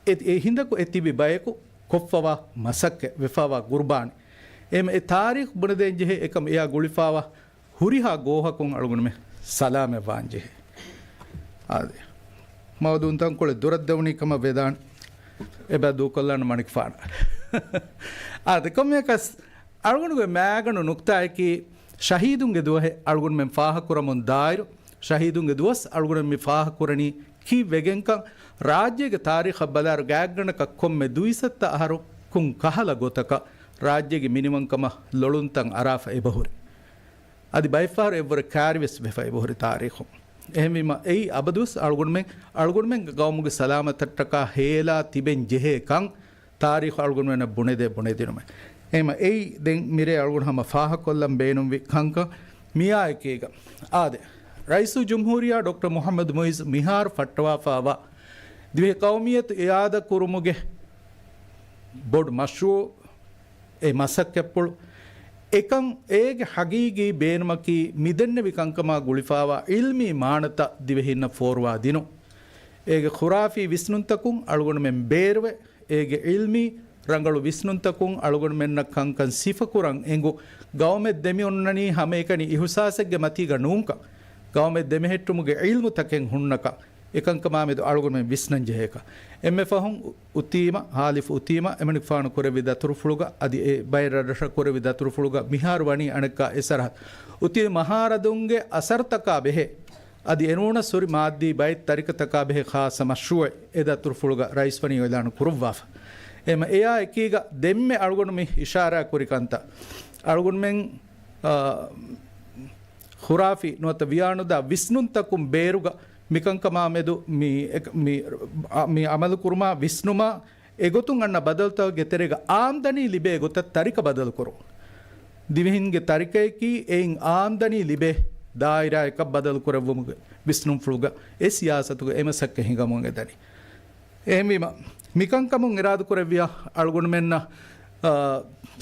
އެ، އެ ހިނދަކު އެ ތިބި ބަޔަކު ކޮށްފަވާ މަސައްކަތް، ވެފަވާ ގުރުބާނެއް. އެހެން އެ ތާރީޚު ބުނެދޭން ޖެހޭ އެކަމް އެއާ ގުޅިފަވާ ހުރިހާ ގޯހަކުން އަޅުގަނޑުމެން ސަލާމަތް ވާން ޖެހޭ. އާދެ. މައުދޫން ތަންކޮޅެއް ދުރަށް ދެވުނީ ކަމަށް ވެދާނެ. އެބަ ދޫކޮށްލާން މަނިކުފާނަށް. އާދެ، ކޮންމެއަކަސް އަޅުގަނޑުގެ މައިގަނޑު ނުކްތާއަކީ، ޝަހީދުންގެ ދުވަހެއް އަޅުގަނޑުމެން ފާހަގަކުރަމުން ދާއިރު، ޝަހީދުންގެ ދުވަސް އަޅުގަނޑުމެން މި ފާހަގަކުރަނީ ކީއްވެގެންކަން، ރާއްޖޭގެ ތާރީޚަށް ބަލާއިރު ގާތްގަނޑަކަށް ކޮންމެ ދުއިސައްތަ އަހަރުކުން ކަހަލަ ގޮތަކަށް ރާއްޖޭގެ މިނިވަންކަމަށް ލޮޅުންތައް އަރާފަ އެބަހުރި. އަދި ބައެއްފަހަރު އެއްވުރެ ކާރިވެސް ވެފަ އެބަހުރި ތާރީޚު. އެހެންވީމަ، އެއީ އަބަދުވެސް އަޅުގަނޑުމެން، އަޅުގަނޑުމެންގެ ގައުމުގެ ސަލާމަތަށްޓަކާ ހޭލާ ތިބެން ޖެހޭ ކަން ތާރީޚު އަޅުގަނޑުމެންނަށް ބުނެދޭ ބުނެދިނުމެއް. އެހެންވީމަ، އެއީ ދެން މިރޭ އަޅުގަނޑު ހަމަ ފާހަގަކޮށްލަން ބޭނުންވި ކަންކަން. މިއާއެކީގަ، އާދެ، ރައީސުލްޖުމްހޫރިއްޔާ ޑޮކްޓަރ މުޙައްމަދު މުޢިއްޒު މިހާރު ފައްޓަވާފައިވާ ދިވެހި ޤައުމިއްޔަތު އިޢާދަކުރުމުގެ ބޮޑު މަޝްރޫޢު، އެ މަސައްކަތްޕުޅު، އެކަން އޭގެ ޙަޤީޤީ ބޭނުމަކީ މިދެންނެވި ކަންކަމާ ގުޅިފައިވާ ޢިލްމީ މާނަތައް ދިވެހިންނަށް ފޯރުވާ ދިނުން. އޭގެ ޚުރާފީ ވިސްނުންތަކުން އަޅުގަނޑުމެން ބޭރުވެ، އޭގެ ޢިލްމީ ރަނގަޅު ވިސްނުންތަކުން އަޅުގަނޑުމެންނަށް ކަންކަން ސިފަކުރަން އެނގު، ގައުމެއް ދެމިއޮންނަނީ ހަމައެކަނި އިޙުސާސެއްގެ މަތީގަ ނޫންކަން، ގައުމެއް ދެމެހެއްޓުމުގެ ޢިލްމުތަކެއް ހުންނަކަން، އެކަންކަމާމެދު އަޅުގަނޑުމެން ވިސްނަން ޖެހޭކަން. އެންމެ ފަހުން އު-، އުތީމަ، ހާލިފް އުތީމަ، އެމަނިކުފާނު ކުރެއްވި ދަތުރުފުޅުގަ، އަދި އެ ބައެއް ރަށްރަށަށް ކުރެއްވި ދަތުރުފުޅުގަ، މިހާރު ވަނީ އަނެއްކާ އެ ސަރަހައްދު. އުތީ މަހާރަދުންގެ އަސަރުތަކާ ބެހޭ، އަދި އެނޫނަސް ހުރި މާއްދީ ބައެއް ތަރިކަތަކާ ބެހޭ ޚާއްޞަ މަޝްރޫޢެއް އެ ދަތުރުފުޅުގަ ރައީސް ވަނީ އިޢުލާނު ކުރުއްވާފަ. އެމަ އެއާ އެކީގަ ދެންމެ އަޅުގަނޑު މި އިޝާރާ ކުރި ކަންތައް. އަޅުގަނޑުމެން، އާ، ޚުރާފީ ނުވަތަ ވިޔާނުދާ ވިސްނުންތަކުން ބޭރުގަ މިކަންކަމާ މެދު މި، އެ، މި، އަ، މި އަމަލު ކުރުމާ ވިސްނުމާ އެގޮތުން އަންނަ ބަދަލުތަކުގެ ތެރޭގަ އާމްދަނީ ލިބޭ ގޮތަށް ތަރިކަ ބަދަލުކުރުން. ދިވެހިންގެ ތަރިކައަކީ އެއިން އާމްދަނީ ލިބޭ ދާއިރާއަކަށް ބަދަލުކުރެއްވުމުގެ ވިސްނުންފުޅުގަ އެ ސިޔާސަތުގަ އެ މަސައްކަތް ހިނގަމުން އެދަނީ. އެހެންވީމަ، މިކަންކަމުން އިރާދަކުރެއްވިޔާ އަޅުގަނޑުމެންނަށް، އާ،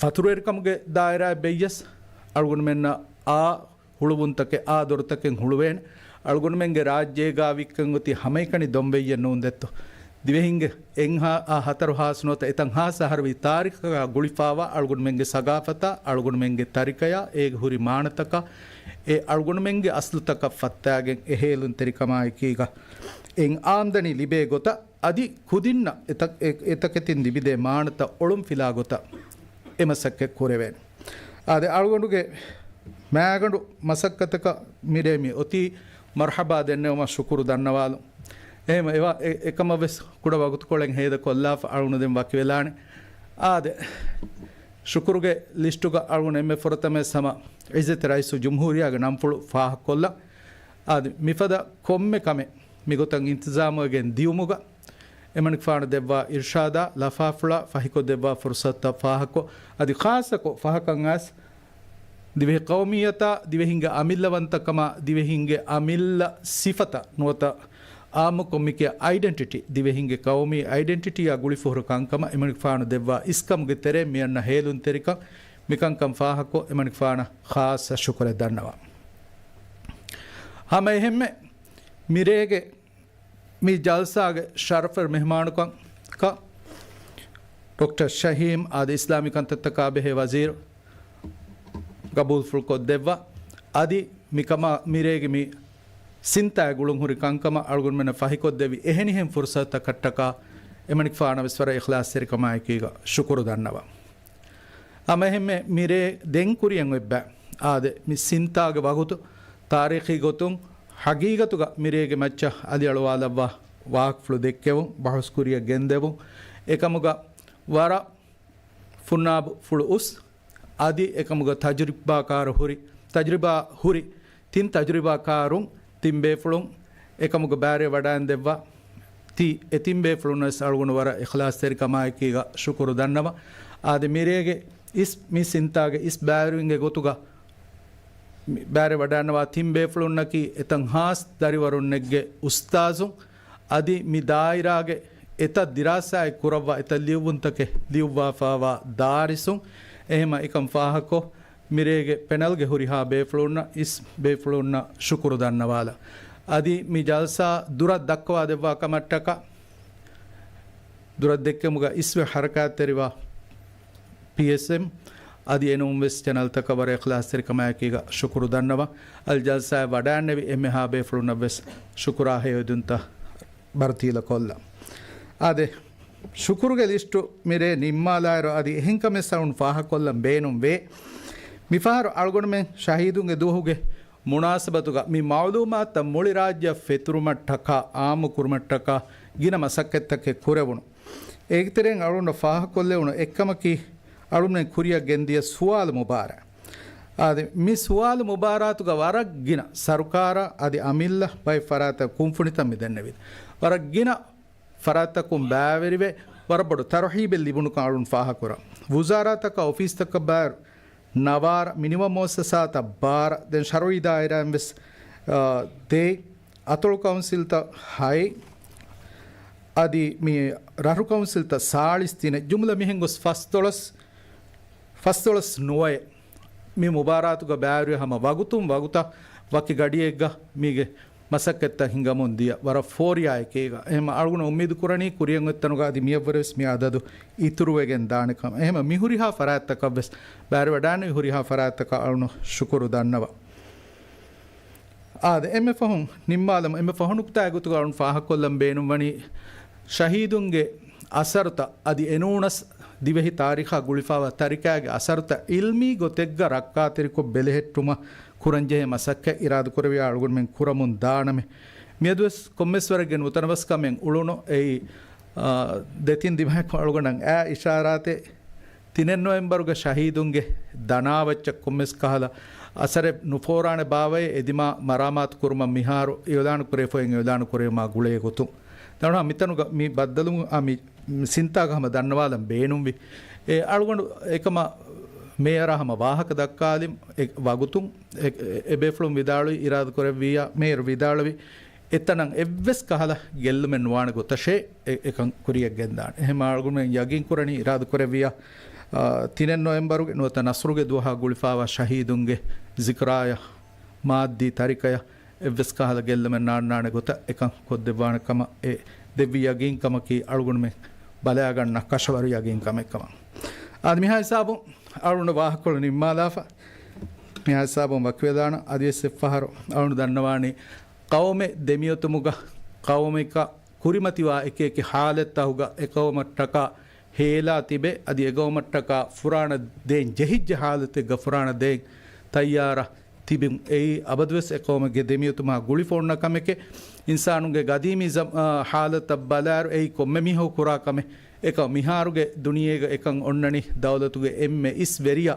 ފަތުރުވެރިކަމުގެ ދާއިރާއަށް ބެއްޔަސް އަޅުގަނޑުމެންނަށް އާ ހުޅުވުންތަކެއް، އާ ދޮރުތަކެއް ހުޅުވޭނެ. އަޅުގަނޑުމެންގެ ރާއްޖޭގާ ވިއްކަން އޮތީ ހަމައެކަނި ދޮންވެއްޔެއް ނޫން ދެއްތޯ. ދިވެހިންގެ އެއްހާ އާ ހަތަރު ހާސް ނުވަތަ އެތަން ހާސް އަހަރުވީ ތާރީޚަކާ ގުޅިފައިވާ އަޅުގަނޑުމެންގެ ސަގާފަތާ، އަޅުގަނޑުމެންގެ ތަރިކަޔާ، އޭގެ ހުރި މާނަތަކާ، އެ އަޅުގަނޑުމެންގެ އަސްލުތަކަށް ފައްތާގެން އެ ހޭލުންތެރިކަމާއެކީގަ އެއިން އާމްދަނީ ލިބޭ ގޮތަށް، އަދި ކުދިންނަށް އެތަ-، އެ-، އެތަކެތިން ލިބިދޭ މާނަތައް އޮޅުންފިލާ ގޮތަށް އެ މަސައްކަތް ކުރެވޭނެ. އާދެ، އަޅުގަނޑުގެ މައިގަނޑު މަސައްކަތަކަށް މިރޭ މި އޮތީ މަރުޙަބާ ދެންނެވުމަށް ޝުކުރު ދަންނަވާލުން. އެހެން އެވަ-، އެ-، އެކަމަށް ވެސް ކުޑަ ވަގުތުކޮޅެއް ހޭދަކޮށްލާފަ އަޅުގަނޑު ދެން ވަކިވެލާނެ. އާދެ، ޝުކުރުގެ ލިސްޓުގަ އަޅުގަނޑު އެންމެ ފުރަތަމަވެސް ހަމަ ޢިއްޒަތްތެރި ރައީސުލްޖުމްހޫރިއްޔާގެ ނަންފުޅު ފާހަގަކޮށްލަން. އާދެ، މިފަދަ ކޮންމެ ކަމެއް މިގޮތަށް އިންތިޒާމުވެގެން ދިޔުމުގަ، އެމަނިކުފާނު ދެއްވާ އިރްޝާދާ، ލަފާފުޅާ، ފަހިކޮށްދެއްވާ ފުރުޞަތުތައް ފާހަގަކޮށް، އަދި ޚާއްޞަކޮށް ފަހަކަށް އައިސް، ދިވެހި ޤައުމިއްޔަތާ، ދިވެހިންގެ އަމިއްލަވަންތަކަމާ، ދިވެހިންގެ އަމިއްލަ ސިފަތައް ނުވަތަ އާއްމުކޮށް މިކިޔާ އައިޑެންޓިޓީ، ދިވެހިންގެ ޤައުމީ އައިޑެންޓިޓީއާ ގުޅިފަހުރި ކަންކަމަށް އެމަނިކުފާނު ދެއްވާ އިސްކަމުގެ ތެރެއިން މިއަންނަ ހޭލުންތެރިކަން، މިކަންކަން ފާހަގަކޮށް، އެމަނިކުފާނަށް ޚާއްޞަ ޝުކުރެއް ދަންނަވާ. ހަމައެހެންމެ މިރޭގެ މި ޖަލްސާގެ ޝަރަފުވެރި މެހްމާނުކަން ޑޮކްޓަރ ޝަހީމް އާދެ، އިސްލާމީ ކަންތައްތަކާ ބެހޭ ވަޒީރު ގަބޫލުފުޅުކޮށްދެއްވާ. އަދި މިކަމާ މިރޭގެ މި ސިންތާއެއް ގުޅުން ހުރި ކަންކަމަށް އަޅުގަނޑުމެންނަށް ފަހިކޮށްދެއްވި އެހެނިހެން ފުރުސަތަކަށްޓަކާ އެމަނިކުފާނަށް ވެސް ވަރަށް އިޚްލާޞްތެރިކަމާއެކީގަ ޝުކުރު ދަންނަވަން. ހަމައެހެންމެ މިރޭ ދެން ކުރިއަށް އޮތްބަ އާދެ، މި ސިންތާގެ ވަގުތު ތާރީޚީ ގޮތުން ހަގީގަތުގަ މިރޭގެ މައްޗަށް އަލިއަޅުވާލައްވާ ވާހަކަފުޅު ދެއްކެވުން، ބަހުސް ކުރިއަށް ގެންދެވުން، އެކަމުގަ ވަރަށް ފުންނާބު ފުޅު އުސް، އަދި އެކަމުގަ ތަޖުރިބާކާރު ހުރި، ތަޖުރިބާ ހުރި ތިން ތަޖުރިބާކާރުން ތިން ބޭފުޅުން އެކަމުގަ ބައިވެރިވެ ވަޑައިން ދެއްވާ ތި އެ ތިން ބޭފުޅުންނަށް ވެސް އަޅުގަނޑު ވަރަށް އިޚްލާޞްތެރިކަމާއެކީގަ ޝުކުރު ދަންނަވަން. އާދެ، މިރޭގެ އިސް މި ސިންތާގެ އިސް ބައިވެރިވުމުގެ ގޮތުގަ މި ބައިވެރިވެ ވަޑައިންނަވާ ތިން ބޭފުޅުންނަކީ އެތައް ހާސް ދަރިވަރުންނެއްގެ އުސްތާޒުން، އަދި މި ދާއިރާގެ އެތައް ދިރާސާއެއް ކުރައްވާ، އެތައް ލިޔުއްވުންތަކެއް ލިޔުއްވާފައިވާ ދާރިސުން، އެހެމަ އެކަން ފާހަގަކޮށް، މިރޭގެ ޕެނަލްގެ ހުރިހާ ބޭފުޅުންނަށް އިސް ބޭފުޅުންނަށް ޝުކުރު ދަންނަވާލަ. އަދި މި ޖަލްސާ ދުރަށް ދައްކަވާ ދެއްވާ ކަމަށްޓަކާ، ދުރަށް ދެއްކެމުގަ އިސްވެ ހަރަކާތްތެރިވާ ޕީއެސްއެމް އަދި އެނޫން ވެސް ޗެނަލްތަކަށް ވަރަށް އިޚްލާޞްތެރިކަމާއެކީގަ ޝުކުރު ދަންނަވަން. އަދި ޖަލްސާއަށް ވަޑައިންނެވި އެންމެހާ ބޭފުޅުންނަށް ވެސް ޝުކުރާ ހެޔޮއެދުންތައް ބަރުތީލަކޮށްލަން. އާދެ، ޝުކުރުގެ ލިސްޓު މިރޭ ނިންމާލާއިރު އަދި އެހެން ކަމެއް އަޅުން ފާހަގަކޮށްލަން ބޭނުންވޭ. މިފަހަރު އަޅުގަނޑުމެން ޝަހީދުންގެ ދުވަހުގެ މުނާސަބަތުގަ މި މައުލޫމާތުތައް މުޅި ރާއްޖެއަށް ފެތުރުމަށްޓަކާ، އާއްމު ކުރުމަށްޓަކާ ގިނަ މަސައްކަތްތަކެއް ކުރެވުނު. އޭގެތެރެއިން އަޅުގަނޑަށް ފާހަގަކޮށްލެވުނު އެއްކަމަކީ، އަޅުމެން ކުރިއަށް ގެންދިޔަ ސުވާލު މުބާރާތް. އާދެ، މި ސުވާލު މުބާރާތުގަ ވަރަށް ގިނަ ސަރުކާރާ އަދި އަމިއްލަ ބައެއް ފަރާތަށް ކުންފުނިތައް މި ދެންނެވި. ވަރަށް ގިނަ ފަރާތްތަކުން ބައިވެރިވެ، ވަރަށް ބޮޑު ތަރުހީބެއް ލިބުނުކަން އަޅުން ފާހަގަކުރަން. ވުޒާރާތަކާ އޮފީސްތަކަށް ބާރު ނަވާރަ، މިނިވަން މުއައްސަސާތައް ބާރަ، ދެން ޝަރުއީ ދާއިރާއިން ވެސް، އާ، ދޭއް، އަތޮޅު ކައުންސިލްތައް ހައެއް، އަދި މި ރަށު ކައުންސިލްތައް ސާޅީސް ތިނެއް، ޖުމްލަ މިހެން ގޮސް ފަސްދޮޅަސް، ފަސްދޮޅަސް ނުވައެއް މި މުބާރާތުގަ ބައިވެރިވެ، ހަމަ ވަގުތުން ވަގުތަށް ވަކި ގަޑިއެއްގަ މީގެ މަސައްކަތްތައް ހިނގަމުން ދިޔަ ވަރަށް ފޯރިޔާއެކޭގަ. އެހެމަ އަޅުގަނޑު އުއްމީދު ކުރަނީ ކުރިއަށް އޮތްތަނުގަ އަދި މިއަށްވުރެ ވެސް މި އަދަދު އިތުރުވެގެން ދާނެ ކަމަށް. އެހެމަ މި ހުރިހާ ފަރާތްތަކަށް ވެސް، ބައިވެރިވެ ވަޑައިންނެވި ހުރިހާ ފަރާތްތަކަށް އަޅުން ޝުކުރު ދަންނަވަން. އާދެ، އެންމެ ފަހުން ނިންމާލަމު، އެންމެ ފަހު ނުކުތާގެ ގޮތުގަ އަޅުން ފާހަގަކޮށްލަން ބޭނުންވަނީ، ޝަހީދުންގެ އަސަރުތައް އަދި އެނޫނަސް ދިވެހި ތާރީޚާ ގުޅިފައިވާ ތަރިކައިގެ އަސަރުތައް އިލްމީ ގޮތެއްގަ ރައްކާތެރިކޮށް ބެލެހެއްޓުމަށް ކުރަންޖެހޭ މަސައްކަތް އިރާދަކުރެއްވިޔާ އަޅުގަނޑުމެން ކުރަމުން ދާނަމޭ. މިއަދުވެސް ކޮންމެސްވަރެއްގެ ނުތަނަވަސްކަމެއް އުޅުނު އެއީ، އާ، ދެތިން ދިމާއެކު އަޅުގަނޑަށް އާ އިޝާރާތެއް. ތިނެއް ނޮވެމްބަރުގެ ޝަހީދުންގެ ދަނާވައްޗަށް ކޮންމެސް ކަހަލަ އަސަރެއް ނުފޯރާނެ ބާވައޭ އެދިމާ މަރާމާތު ކުރުމަށް މިހާރު އިއުލާނު ކުރެވިފައި އިއުލާނު ކުރެވުމާ ގުޅޭ ގޮތުން. ދަނޑުހާ މިތަނުގަ މި ބައްދަލު، އާ، މި ސިންތާގަ ހަމަ ދަންނަވާލަން ބޭނުންވި. އެ އަޅުގަނޑު އެކަމަށް މޭޔަރާ ހަމަ ވާހަކަ ދައްކާލި އެ ވަގުތުން އެ، އެ، އެ ބޭފުޅުން ވިދާޅުވި، އިރާދަ ކުރެއްވިއްޔާ، މޭޔަރު ވިދާޅުވި، އެތަނަށް އެއްވެސް ކަހަލަ ގެއްލުމެއް ނުވާނެ ގޮތަށޭ އެ، އެކަން ކުރިއަށް ގެންދާނެ. އެހެން އަޅުގަނޑުމެން ޔަގީން ކުރަނީ އިރާދަ ކުރެއްވިއްޔާ، އާ، ތިނެއް ނޮވެމްބަރުގެ ނުވަތަ ނަސްރުގެ ދުވަހާ ގުޅިފައިވާ ޝަހީދުންގެ ޒިކުރާޔަށް މާއްދީ ތަރިކަޔަށް އެއްވެސް ކަހަލަ ގެއްލުމެއް ނާންނާނެ ގޮތަށް އެކަން ކޮށްދެއްވާނެ ކަމަށް އެ ދެއްވި ޔަގީން ކަމަކީ އަޅުގަނޑުމެން ބަލާގަންނަ ކަށަވަރު ޔަގީން ކަމެއް ކަމަށް. އާދެ، މިހާ ހިސާބުން އަޅުގަނޑު ވާހަކަކޮޅު ނިންމާލާފަ. މިހާ ހިސާބުން ވަކިވެލާނަން. އަދިވެސް އެއްފަހަރު އަޅުގަނޑު ދަންނަވާނީ ޤައުމެއް ދެމިއޮތުމުގަ ޤައުމަކަށް ކުރިމަތިވާ އެކިއެކި ޙާލަތްތަކުގަ އެޤައުމަށްޓަކާ ހޭލާ ތިބެ، އަދި އެޤައުމަށްޓަކާ ފުރާނަ ދޭން ޖެހިއްޖެ ޙާލަތެއްގަ ފުރާނަ ދޭން ތައްޔާރަށް ތިބިން. އެއީ އަބަދުވެސް އެޤައުމެއްގެ ދެމިއޮތުމާ ގުޅިފަ އޮންނަ ކަމެކޭ. އިންސާނުންގެ ގަދީމީ ޒަމް-، އާ، ޙާލަތަށް ބަލާއިރު އެއީ ކޮންމެ މީހަކު ކުރާ ކަމެއް. އެކަމަކު މިހާރުގެ ދުނިޔޭގަ އެކަން އޮންނަނީ ދައުލަތުގެ އެންމެ އިސް ވެރިޔާ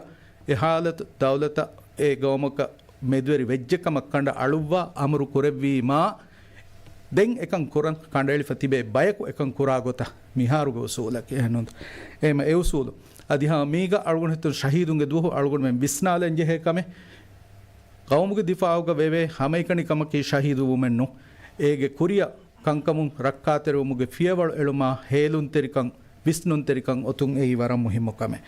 އެ ޙާލަތު ދައުލަތަށް އެ ޤައުމަކަށް މެދުވެރި ވެއްޖެ ކަމަށް ކަނޑައަޅުއްވާ އަމުރު ކުރެއްވީމާ، ދެން އެކަން ކުރަން ކަނޑައެޅިފަ ތިބޭ ބަޔަކު އެކަން ކުރާ ގޮތަށް މިހާރުގެ އުސޫލަކީ އެހެންނު. އެހެމަ އެ އުސޫލު އަދި ހަމަ މީގަ އަޅުގަނޑު ހިތުން ޝަހީދުންގެ ދުވަހު އަޅުގަނޑުމެން ވިސްނާލަން ޖެހޭ ކަމެއް، ޤައުމުގެ ދިފާޢުގަ ވެވޭ ހަމައެކަނި ކަމަކީ ޝަހީދުވުމެއްނު. އޭގެ ކުރިއަށް ކަންކަމުން ރައްކާތެރިވުމުގެ ފިޔަވަޅު އެޅުމާ، ހޭލުންތެރިކަން، ވިސްނުންތެރިކަން އޮތުން އެއީ ވަރަށް މުހިއްމު ކަމެއް.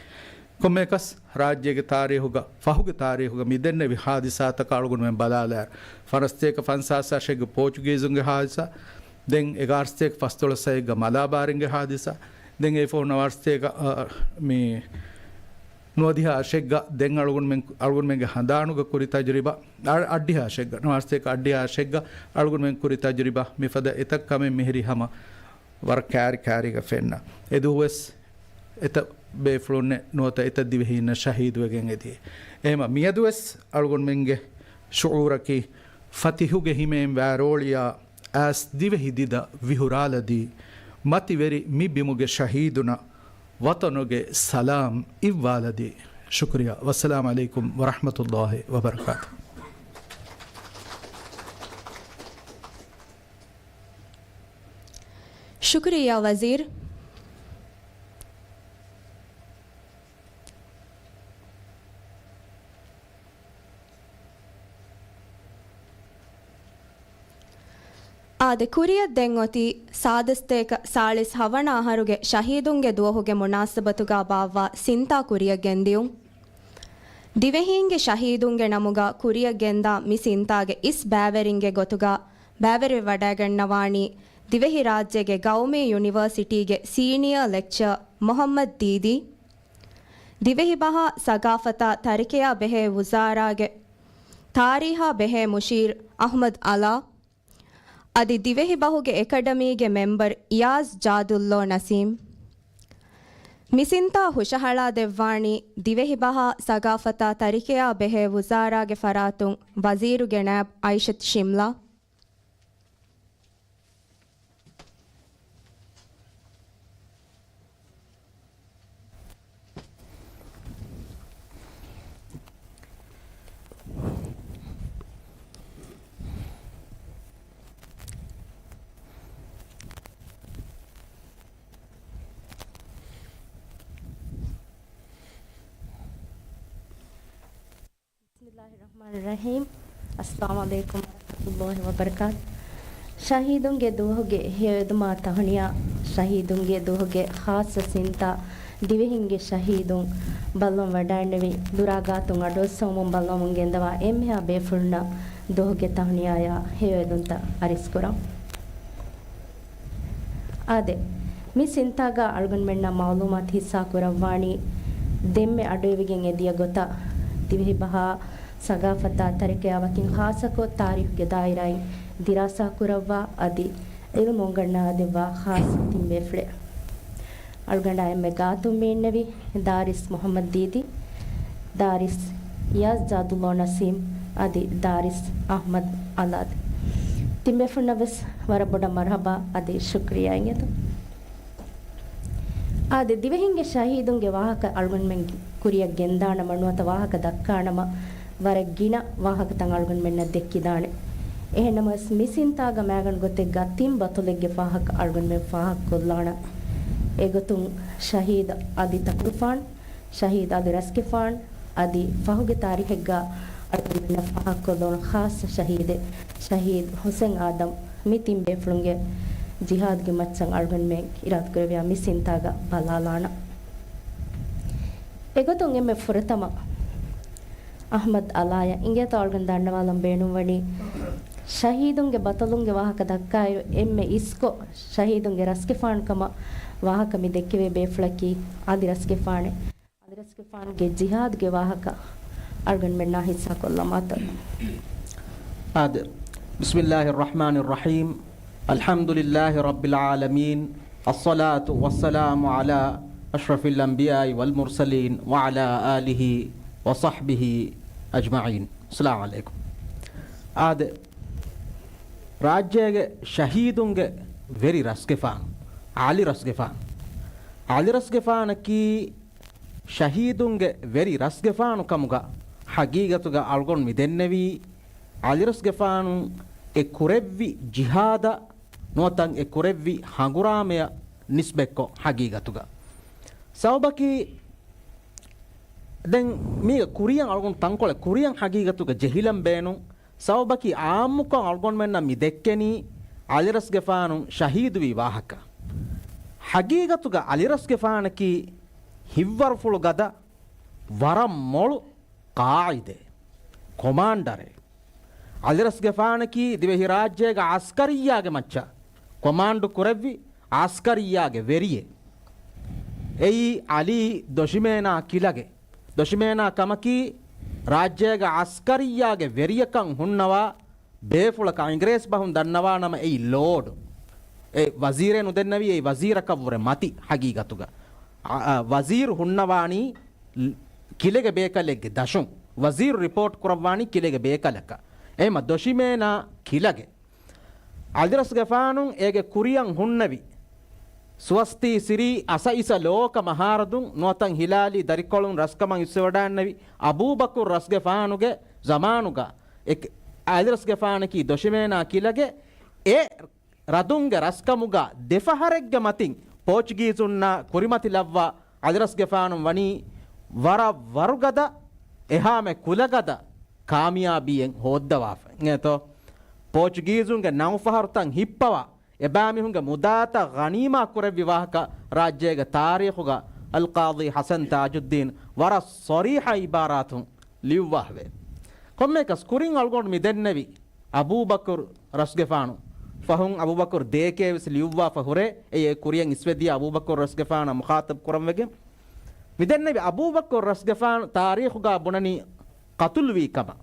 ކޮންމެއަކަސް ރާއްޖޭގެ ތާރީޚުގަ، ފަހުގެ ތާރީޚުގަ މިދެންނެވި ޙާދިސާތަކަށް އަޅުގަނޑުމެން ބަލާލާއިރު، ފަނަސްތޭކަ ފަންސާސް އަށެއްގެ ޕޯޗުގީޒުންގެ ޙާދިސާ، ދެން އެގާރަސްތޭކަ ފަސްދޮޅަސް އަށެއްގަ މަލާބާރިންގެ ޙާދިސާ، ދެން އެފަހު ނަވާރަސްތޭކަ، އަ، މި ނުވަދިހަ އަށެއްގަ ދެން އަޅުގަނޑުމެން، އަޅުގަނޑުމެންގެ ހަނދާނުގަ ކުރި ތަޖުރިބާ، އަ-، އަށްޑިހަ އަށެއްގަ، ނުވަސްތޭކަ އަށްޑިހަ އަށެއްގަ އަޅުގަނޑުމެން ކުރި ތަޖުރިބާ މިފަދަ އެތައް ކަމެއް މިހިރީ ހަމަ ވަރަށް ކާރި ކާރީގަ ފެންނަ. އެދުވަސް އެތައް ބޭފުޅުންނެއް ނުވަތަ އެތައް ދިވެހީންނަށް ޝަހީދުވެގެން އެދި. އެހެމަ މިއަދުވެސް އަޅުގަނޑުމެންގެ ޝުޢޫރަކީ ފަތިހުގެ ހިމޭން ވާރޯޅިއާ އައިސް ދިވެހި ދިދަ ވިހުރާލަދީ، މަތިވެރި މި ބިމުގެ ޝަހީދުނަށް ވަޠަނުގެ ސަލާމް އިއްވާލަދީ. ޝުކުރިއްޔާ. ވައްސަލާމް ޢަލައިކުމް ވަރަޙްމަތުﷲި ވަބަރަކާތު. ޝުކުރިއްޔާ ވަޒީރު. އާދެ، ކުރިއަށް ދެން އޮތީ ސާދަސްތޭކަ ސާޅީސް ހަވަނަ އަހަރުގެ ޝަހީދުންގެ ދުވަހުގެ މުނާސަބަތުގަ ބާއްވާ ސިންތާ ކުރިއަށް ގެންދިޔުން. ދިވެހީންގެ ޝަހީދުންގެ ނަމުގަ ކުރިއަށް ގެންދާ މި ސިންތާގެ އިސް ބައިވެރިންގެ ގޮތުގަ ބައިވެރިވެވަޑައިގަންނަވާނީ ދިވެހިރާއްޖޭގެ ގައުމީ ޔުނިވަރސިޓީގެ ސީނިއާ ލެކްޗަރ މުޙައްމަދު ދީދީ، ދިވެހިބަހާ ސަގާފަތާ ތަރިކަޔާ ބެހޭ ވުޒާރާގެ ތާރީހާ ބެހޭ މުޝީރު އަޙްމަދު އަލާ، އަދި ދިވެހިބަހުގެ އެކަޑަމީގެ މެމްބަރު އިޔާޒް ޖާދުﷲ ނަސީމް. މި ސިންތާ ހުށަހަޅާދެއްވާނީ ދިވެހިބަހާ ސަގާފަތާ ތަރިކަޔާ ބެހޭ ވުޒާރާގެ ފަރާތުން ވަޒީރުގެ ނައިބު އައިޝަތު ޝިމްލާ. بسم الله الرحمن الرحيم. السلام عليكم ورحمة الله وبركاته. ޝަހީދުންގެ ދުވަހުގެ ހެޔޮއެދުމާ ތަހުނިޔާ، ޝަހީދުންގެ ދުވަހުގެ ޚާއްޞަ ސިންތާ، ދިވެހިންގެ ޝަހީދުން ބައްލަވަން ވަޑައިންނެވި، ދުރާ ގާތުން އަޑުއައްސަވަމުން ބައްލަވަމުން ގެންދަވާ އެންމެހާ ބޭފުޅުންނަށް ދުވަހުގެ ތަހުނިޔާޔާ ހެޔޮއެދުންތައް އަރިސްކުރަން. އާދެ، މި ސިންތާގަ އަޅުގަނޑުމެންނަށް މަޢުލޫމާތު ހިއްސާ ކުރައްވާނީ، ދެންމެ އަޑުއިވިގެން އެދިޔަ ގޮތަށް، ދިވެހިބަހާ ސަގާފަތާ ތަރިކަޔާ ވަކިން ޚާއްޞަކޮށް، ތާރީޚުގެ ދާއިރާއިން ދިރާސާ ކުރައްވާ، އަދި ޢިލްމު އުނގަންނާދެއްވާ ޚާއްޞަ ތިން ބޭފުޅެއް. އަޅުގަނޑާ އެންމެ ގާތުން މި އިންނެވި، ދާރިސް މުޙައްމަދު ދީދީ، ދާރިސް އިޔާޒް ޖާދުﷲ ނަސީމް، އަދި ދާރިސް އަޙްމަދު އަލާދު. ތިން ބޭފުޅުންނަށް ވެސް ވަރަށް ބޮޑަށް މަރުޙަބާ އަދި ޝުކުރިއްޔާ އިނގޭތޯ. އާދެ، ދިވެހިންގެ ޝަހީދުންގެ ވާހަކަ އަޅުގަނޑުމެން ކުރިއަށް ގެންދާނަމަ ނުވަތަ ވާހަކަ ދައްކާނަމަ، ވަރަށް ގިނަ ވާހަކަތައް އަޅުގަނޑުމެންނަށް ދެއްކިދާނެ. އެހެންނަމަވެސް، މި ސިންތާގަ މައިގަނޑު ގޮތެއްގަ ތިން ބަތޮލެއްގެ ފާހަގަ އަޅުގަނޑުމެން ފާހަގަކޮށްލާނަން. އެގޮތުން، ޝަހީދު އަލީ ތަކުރުފާން، ޝަހީދު އަލީ ރަސްގެފާން، އަދި ފަހުގެ ތާރީޚެއްގަ އަޅުގަނޑުމެންނަށް ފާހަގަކޮށްލުނު ޚާއްޞަ ޝަހީދެއް، ޝަހީދު ޙުސެން އާދަމް، މި ތިން ބޭފުޅުންގެ ޖިހާދުގެ މައްޗަށް އަޅުގަނޑުމެން އިރާދަކުރެއްވިޔާ މި ސިންތާގަ ބަލާލާނަން. އެގޮތުން އެންމެ ފުރަތަމަ އަޙްމަދު އަލާޔަށް އިނގޭތޯ އަޅުގަނޑު ދަންނަވާލަން ބޭނުންވަނީ، ޝަހީދުންގެ ބަތަލުންގެ ވާހަކަ ދައްކާއިރު އެންމެ އިސްކޮށް ޝަހީދުންގެ ރަސްގެފާނުކަމަށް ވާހަކަ މި ދެއްކެވޭ ބޭފުޅަކީ އަލީ ރަސްގެފާނެ. އަލީ ރަސްގެފާނުގެ ޖިހާދުގެ ވާހަކަ އަޅުގަނޑުމެންނާ ހިއްސާކޮށްލަމާތޯ. އާދެ. بسم الله الرحمن الرحيم. الحمد لله رب العالمين. الصلاة والسلام على أشرف الأنبياء والمرسلين وعلى آله وصحبه أجمعين. السلام عليكم. އާދެ، ރާއްޖޭގެ ޝަހީދުންގެ ވެރި ރަސްގެފާނު، އަލީ ރަސްގެފާނު. އަލީ ރަސްގެފާނަކީ ޝަހީދުންގެ ވެރި ރަސްގެފާނު ކަމުގަ ހަގީގަތުގަ އަޅުގަނޑު މި ދެންނެވީ، އަލީ ރަސްގެފާނު އެ ކުރެއްވި ޖިހާދަށް ނުވަތަ އެ ކުރެއްވި ހަނގުރާމަޔަށް ނިސްބަތްކޮށް ހަގީގަތުގަ. ސަބަބަކީ، ދެން މީގަ ކުރިއަށް އަޅުގަނޑު ތަންކޮޅެއް ކުރިއަށް ހަގީގަތުގަ ޖެހިލަން ބޭނުން. ސަބަބަކީ އާއްމުކޮށް އަޅުގަނޑުމެންނަށް މި ދެއްކެނީ އަލީ ރަސްގެފާނު ޝަހީދުވި ވާހަކަ. ހަގީގަތުގަ އަލީ ރަސްގެފާނަކީ ހިއްވަރުފުޅު ގަދަ ވަރަށް މޮޅު ޤާއިދެއް، ކޮމާންޑަރެއް. އަލީ ރަސްގެފާނަކީ ދިވެހިރާއްޖޭގެ އަސްކަރިއްޔާގެ މައްޗަށް ކޮމާންޑު ކުރެއްވި އަސްކަރިއްޔާގެ ވެރިއެއް. އެއީ އަލީ ދޮށިމޭނާ ކިލަގެ ދޮށިމޭނާ ކަމަކީ، ރާއްޖޭގަ އަސްކަރިއްޔާގެ ވެރިޔަކަން ހުންނަވާ ބޭފުޅަކަށް އިނގިރޭސި ބަހުން ދަންނަވާ ނަމަ އެއީ ލޯޑް. އެ ވަޒީރޭ ނުދެންނެވީ އެއީ ވަޒީރަކަށްވުރެ މަތި ހަގީގަތުގަ. އަ، އަ، ވަޒީރު ހުންނަވާނީ ކިލެގެ ބޭކަލެއްގެ ދަށުން. ވަޒީރު ރިޕޯޓް ކުރައްވާނީ ކިލެގެ ބޭކަލަކަށް. އެހެމަ ދޮށިމޭނާ ކިލަގެ އަލިރަސްގެފާނު އޭގެ ކުރިޔަށް ހުންނެވި ސުވަސްތީ ސިރީ އަސައިސަ ލޯކަ މަހާރަދުން ނުވަތަ ހިލާލީ ދަރިކޮޅުން ރަސްކަމަށް އިސްވެވަޑާންނެވި އަބޫބަކުރު ރަސްގެފާނުގެ ޒަމާނުގަ އެ، އަލިރަސްގެފާނަކީ ދޮށިމޭނާ ކިލަގެ އެ ރަދުންގެ ރަސްކަމުގަ ދެފަހަރެއްގެ މަތިން ޕޯޗުގީޒުންނާ ކުރިމަތިލައްވާ އަލިރަސްގެފާނު ވަނީ ވަރަށް ވަރުގަދަ އެހާމެ ކުލަގަދަ ކާމިޔާބީއެއް ހޯއްދަވާފަ. އިނގޭތޯ؟ ޕޯޗުގީޒުންގެ ނައުފަހަރުތައް ހިއްޕަވާ، އެބައިމީހުންގެ މުދާތައް ޣަނީމާ ކުރެއްވި ވާހަކަ ރާއްޖޭގެ ތާރީޚުގަ އަލްޤާޟީ ޙަސަން ތާޖުއްދީން ވަރަށް ޞަރީޙަ އިބާރާތުން ލިޔުއްވާފަވޭ. ކޮންމެއަކަސް ކުރިން އަޅުގަނޑު މި ދެންނެވި އަބޫބަކުރު ރަސްގެފާނު، ފަހުން އަބޫބަކުރު ދޭކޭ ވެސް ލިޔުއްވާފަ ހުރޭ، އެއީ ކުރިޔަށް އިސްވެދިޔަ އަބޫބަކުރު ރަސްގެފާނަށް މުޚާޠަބް ކުރަންވެގެން. މި ދެންނެވި އަބޫބަކުރު ރަސްގެފާނު ތާރީޚުގަ ބުނަނީ ޤަތުލުވީ ކަމަށް.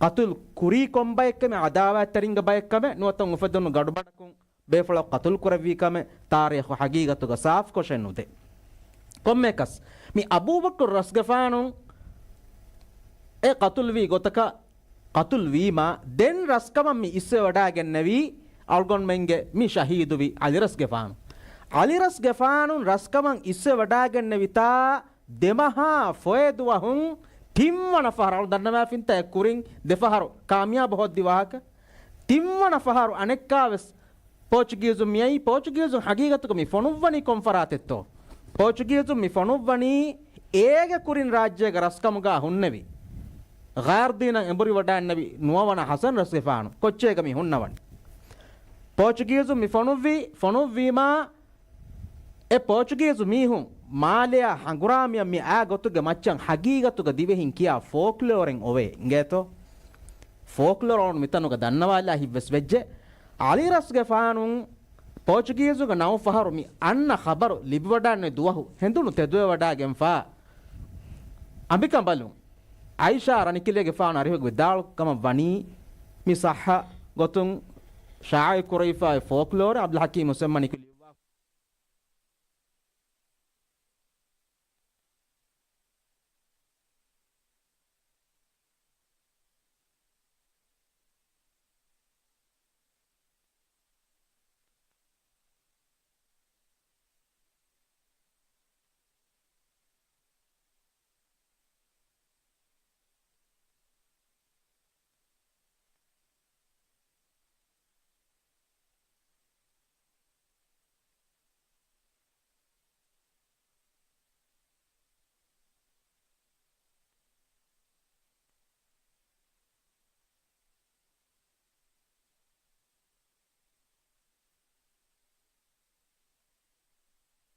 ޤަތުލު ކުރީ ކޮންބައެއްކަމެއް، ޢަދާވާތްތެރިންގެ ބައެއްކަމެއް، ނުވަތަ އުފެދުނު ގަޑުބަޑަކުން ބޭފުޅަކު ޤަތުލު ކުރެއްވީ ކަމެއް ތާރީޚު ޙަޤީޤަތުގަ ސާފުކޮށެއް ނުދޭ. ކޮންމެއަކަސް، މި އަބޫބަކުރު ރަސްގެފާނު އެ ޤަތުލުވީ ގޮތަކަށް ޤަތުލުވީމާ، ދެން ރަސްކަމަށް މި އިސްވެވަޑާގެންނެވީ އަޅުގަނޑުމެންގެ މި ޝަހީދުވި އަލިރަސްގެފާނު. އަލިރަސްގެފާނު ރަސްކަމަށް އިސްވެވަޑާގެންނެވިތާ، ދެމަހާ ފޮއެ ދުވަހުން ތިންވަނަ ފަހަރު، އަޅު ދަންނަވާފިންތާ އެ ކުރިން ދެފަހަރު ކާމިޔާބު ހޯއްދި ވާހަކަ. ތިންވަނަ ފަހަރު އަނެއްކާވެސް ޕޯޗުގީޒުން މިއައީ، ޕޯޗުގީޒުން ހަގީގަތުގަ މި ފޮނުއްވަނީ ކޮން ފަރާތެއްތޯ؟ ޕޯޗުގީޒުން މި ފޮނުއްވަނީ އޭގެ ކުރިން ރާއްޖޭގެ ރަސްކަމުގަ ހުންނެވި، ޣާރްދީނަށް އެނބުރިވަޑައިންނެވި ނުވަވަނަ ޙަސަން ރަސްގެފާނު ކޮއްޗޭގަ މި ހުންނަވަނީ. ޕޯޗުގީޒުން މި ފޮނުއްވީ، ފޮނުއްވީމާ، އެ ޕޯޗުގީޒު މީހުން މާލެއާ ހަނގުރާމަޔަށް މި އާ ގޮތުގެ މައްޗަށް ހަގީގަތުގަ ދިވެހިން ކިޔާ ފޯކްލޯރެއް އޮވޭ އިނގޭތޯ؟ ފޯކްލޯރ އަޅުން މިތަނުގަ ދަންނަވާލާ ހިތްވެސް ވެއްޖެ. އަލިރަސްގެފާނު ޕޯޗުގީޒުގެ ނައުފަހަރު މި އަންނަ ޚަބަރު ލިބިވަޑާންނެވި ދުވަހު ހެނދުނު ތެދުވެވަޑާގެންފާ އަނބިކަނބަލުން އައިޝާ ރަނިކިލޭގެފާނު އަރިހުގެ ވިދާޅު ކަމަށް ވަނީ، މި ޞައްޙަ ގޮތުން ޝާއިޢު ކުރެވިފާ އޮތް ފޯކްލޯރެއް ޢަބްދުލް ޙަކީމް ހުސެން މަނިކު ލިޔުއްވާ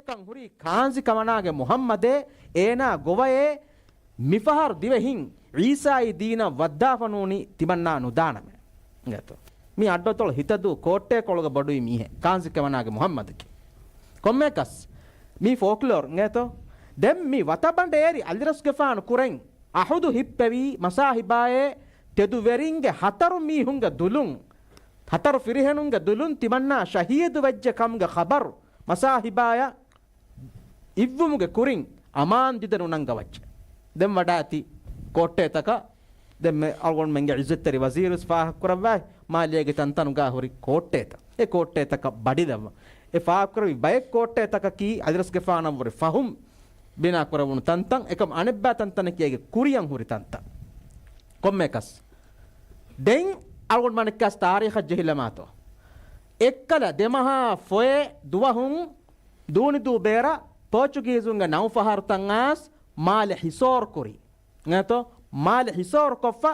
ކަން ހުރީ ކާންޒި ކަމަނާގެ މުޙައްމަދޭ، އޭނާ ގޮވައޭ، މިފަހަރު ދިވެހިން ޢީސާއީ ދީނަށް ވައްދާފަ ނޫނީ ތިމަންނާ ނުދާނަމޭ. އިނގޭތޯ؟ މީ އައްޑުއަތޮޅު ހިތަދޫ ކޯއްޓޭކޮޅުގަ ބޮޑުވި މީހެއް، ކާންޒި ކަމަނާގެ މުޙައްމަދަކީ. ކޮންމެއަކަސް، މީ ފޯކްލޯރް އިނގޭތޯ؟ ދެން މި ވަތަބަނޑޭރި އަލިރަސްގެފާނު ކުރެން އަހުދު ހިއްޕެވީ މަސާހިބާއޭ، ތެދުވެރިންގެ ހަތަރު މީހުންގެ ދުލުން، ހަތަރު ފިރިހެނުންގެ ދުލުން ތިމަންނާ ޝަހީދު ވެއްޖެ ކަމުގެ ޚަބަރު މަސާހިބާޔަށް އިއްވުމުގެ ކުރިން އަމާން ދިދަ ނުނަންގަވައްޗެ. ދެން ވަޑާތި ކޯއްޓޭތަކަށް، ދެން މެ އަޅުގަނޑުމެންގެ ޢިއްޒަތްތެރި ވަޒީރުވެސް ފާހަގަކުރައްވާ، މާލޭގެ ތަންތަނުގާ ހުރި ކޯއްޓޭތައް. އެ ކޯއްޓޭތަކަށް ބަޑިލައްވަ. އެ ފާހަގަކުރެވި ބައެއް ކޯއްޓޭތަކަކީ އަލިރަސްގެފާނަށްވުރެ ފަހުން ބިނާކުރެވުނު ތަންތަން، އެކަމް އަނެއްބާ ތަންތަނަކީ އޭގެ ކުރިޔަށް ހުރި ތަންތަން. ކޮންމެއަކަސް، ދެން އަޅުގަނޑު މަނިކާސް ތާރީޚަށް ޖެހިލަމާތޯ. އެއްކަލަ ދެމަހާ ފޮއެ ދުވަހުން ދޫނިދޫ ބޭރަށް ޕޯޗުގީޒުންގެ ނައުފަހަރުތައް އާސް މާލެ ހިސޯރު ކުރި. އެނގޭތޯ؟ މާލެ ހިސޯރު ކޮށްފަ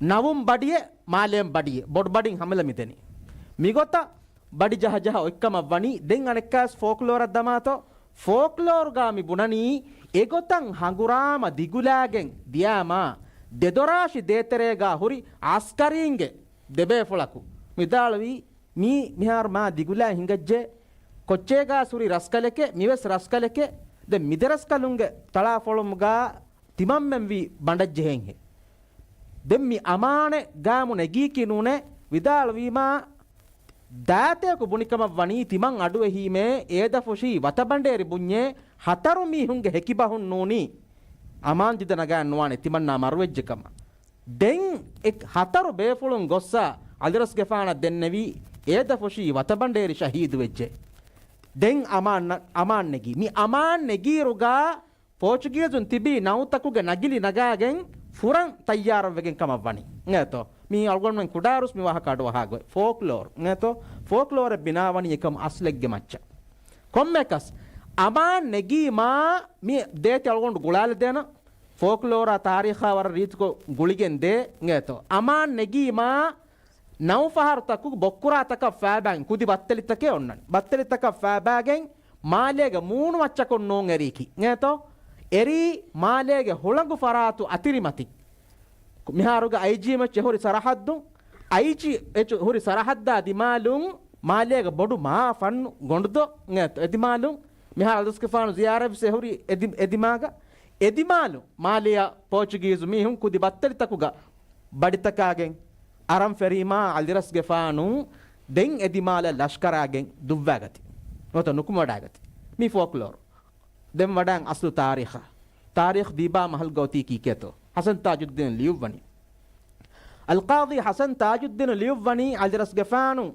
ނަވުން ބަޑިއެއް، މާލޭން ބަޑިއެއް، ބޮޑު ބަޑިން ހަމަލަ މިދެނީ. މިގޮތަށް ބަޑި ޖަހަ ޖަހަ އޮތްކަމަށް ވަނީ. ދެން އަނެއްކާސް ފޯކްލޯރަށް ދަމާތޯ. ފޯކްލޯރުގާ މި ބުނަނީ އެގޮތަށް ހަނގުރާމަ ދިގުލާގެން ދިޔާމާ، ދެދޮރާށި ދޭތެރޭގާ ހުރި އަސްކަރީންގެ ދެބޭފުޅަކު ވިދާޅުވީ، މީ މިހާރު މާ ދިގުލާ ހިނގައްޖެ، ކޮއްޗޭގާ ހުރި ރަސްކަލެކޭ، މިވެސް ރަސްކަލެކޭ. ދެން މިދެރަސްކަލުންގެ ތަޅާފޮޅުމުގާ ތިމަންމެން ވީ ބަނޑަށްޖެހެންހޭ. ދެން މި އަމާނެ ގާމު ނެގީކީ ނޫނޭ ވިދާޅުވީމާ، ދާތަޔަކު ބުނިކަމަށް ވަނީ ތިމަން އަޑުއެހީމޭ އޭދަފުށީ ވަތަބަނޑޭރި ބުންޏޭ ހަތަރު މީހުންގެ ހެކިބަހުން ނޫނީ އަމާން ދިދަ ނަގާން ނުވާނެ ތިމަންނާ މަރުވެއްޖެކަމަށް. ދެން އެ ހަތަރު ބޭފުޅުން ގޮއްސާ އަލިރަސްގެފާނަށް ދެންނެވީ އޭދަފުށީ ވަތަބަނޑޭރި ޝަހީދުވެއްޖެ. ދެން އަމާން، އަމާން ނެގީ. މި އަމާން ނެގީރުގާ ޕޯޗުގީޒުން ތިބީ ނައުތަކުގެ ނަގިލި ނަގާގެން ފުރަން ތައްޔާރަށްވެގެން ކަމަށް ވަނީ. އިނގޭތޯ؟ މީ އަޅުގަނޑުމެން ކުޑައިރުސް މި ވާހަކަ އަޑުއަހާ ގޮތް. ފޯކްލޯރު. އިނގޭތޯ؟ ފޯކްލޯރެއް ބިނާވަނީ އެކަމު އަސްލެއްގެ މައްޗަށް. ކޮންމެއަކަސް އަމާން ނެގީމާ މި ދޭތި އަޅުގަނޑު ގުޅާލަދޭނަ. ފޯކްލޯރާ ތާރީޚާ ވަރަށް ރީތިކޮށް ގުޅިގެން ދޭ. އިނގޭތޯ؟ އަމާން ނެގީމާ ނައުފަހަރުތަކުގެ ބޮއްކުރާތަކަށް ފައިބާގެން ކުދި ބައްތެލިތަކެއް އޮންނަން. ބައްތެލިތަކަށް ފައިބާގެން މާލޭގެ މޫނު މައްޗަކުން ނޫން އެރީކީ. އިނގޭތޯ؟ އެރީ މާލޭގެ ހުޅަނގު ފަރާތު އަތިރިމަތިން. މިހާރުގެ އައިޖީއެމްއެޗް ހުރި ސަރަހައްދުން، އައިޖީއެޗް ހުރި ސަރަހައްދާ ދިމާލުން މާލޭގެ ބޮޑު މާ ފަންނު ގޮނޑުދޮށް އިނގޭތޯ؟ އެދިމާލުން މިހާރު އަލިރަސްގެފާނު ޒިޔާރަތްވެސް އެހުރީ އެދި-، އެދިމާގަ. އެދިމާލު މާލެޔަށް ޕޯޗުގީޒު މީހުން ކުދި ބައްތެލިތަކުގަ ބަޑިތަކާގެން އަރަން ފެރީމާ އަލިރަސްގެފާނު ދެން އެދިމާލަށް ލަޝްކަރާގެން ދުއްވާގަތީ. ނުވަތަ ނުކުމެވަޑާގަތީ. މީ ފޯކްލޯރު. ދެން ވަޑާން އަސްލު ތާރީޚަށް. ތާރީޚު ދީބާ މަހަލްގަ އޮތީ ކީކޭތޯ؟ ޙަސަން ތާޖުއްދީނު ލިޔުއްވަނީ. އަލްޤާޟީ ޙަސަން ތާޖުއްދީނު ލިޔުއްވަނީ އަލިރަސްގެފާނު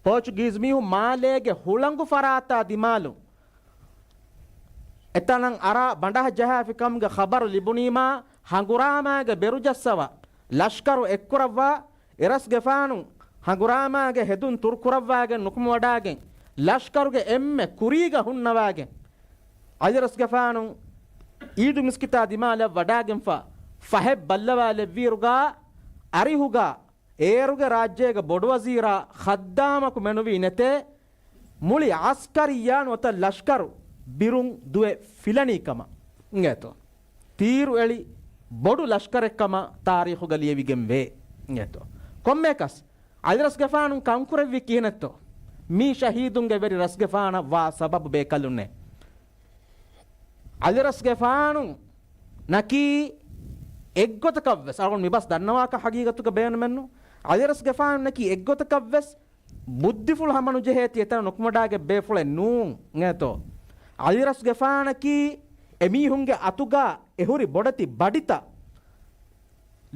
ޕޯޗުގީޒު މީހުން މާލޭގެ ހުޅަނގު ފަރާތާ ދިމާލުން އެތަނަށް އަރާ ބަނޑަށް ޖަހާފި ކަމުގެ ޚަބަރު ލިބުނީމާ، ހަނގުރާމާގެ ބެރުޖައްސަވާ، ލަޝްކަރު އެއްކުރައްވާ، އަލިރަސްގެފާނު ހަނގުރާމާގެ ހެދުން ތުރުކުރައްވާގެން ނުކުމެވަޑާގެން، ލަޝްކަރުގެ އެންމެ ކުރީގަ ހުންނަވާގެން، އަލިރަސްގެފާނު އީދު މިސްކިތާ ދިމާލަށް ވަޑާގެންފަ ފަހެއް ބައްލަވާލެއްވިއިރުގާ، އަރިހުގާ އޭރުގެ ރާއްޖޭގެ ބޮޑުވަޒީރާ ޚައްދާމަކު މެނުވީ ނެތޭ، މުޅި އަސްކަރިއްޔާ ނުވަތަ ލަޝްކަރު ބިރުން ދުވެ ފިލަނީ ކަމަށް އިނގޭތޯ. ތީރު އެޅި ބޮޑު ލަޝްކަރެއް ކަމަށް ތާރީޚުގަ ލިޔެވިގެން ވޭ އިނގޭތޯ. ކޮންމެއަކަސް އަލިރަސްގެފާނު ކަންކުރެއްވީ ކިހިނެއްތޯ؟ މީ ޝަހީދުންގެ ވެރި ރަސްގެފާނަށް ވާ ސަބަބު ބޭކަލުންނޭ. އަލިރަސްގެފާނު ނަކީ އެއްގޮތަކަށްވެސް، އަޅުގަނޑު މިބަސް ދަންނަވާކަށް ހަގީގަތުގަ ބޭނުމެއްނު. އަލިރަސްގެފާނު ނަކީ އެއްގޮތަކަށްވެސް ބުއްދިފުޅު ހަމަނުޖެހޭތީ އެތަނަށް ނުކުމެވަޑާގެ ބޭފުޅެއް ނޫން އިނގޭތޯ. އަލިރަސްގެފާނަކީ އެމީހުންގެ އަތުގާ އެހުރި ބޮޑެތި ބަޑިތައް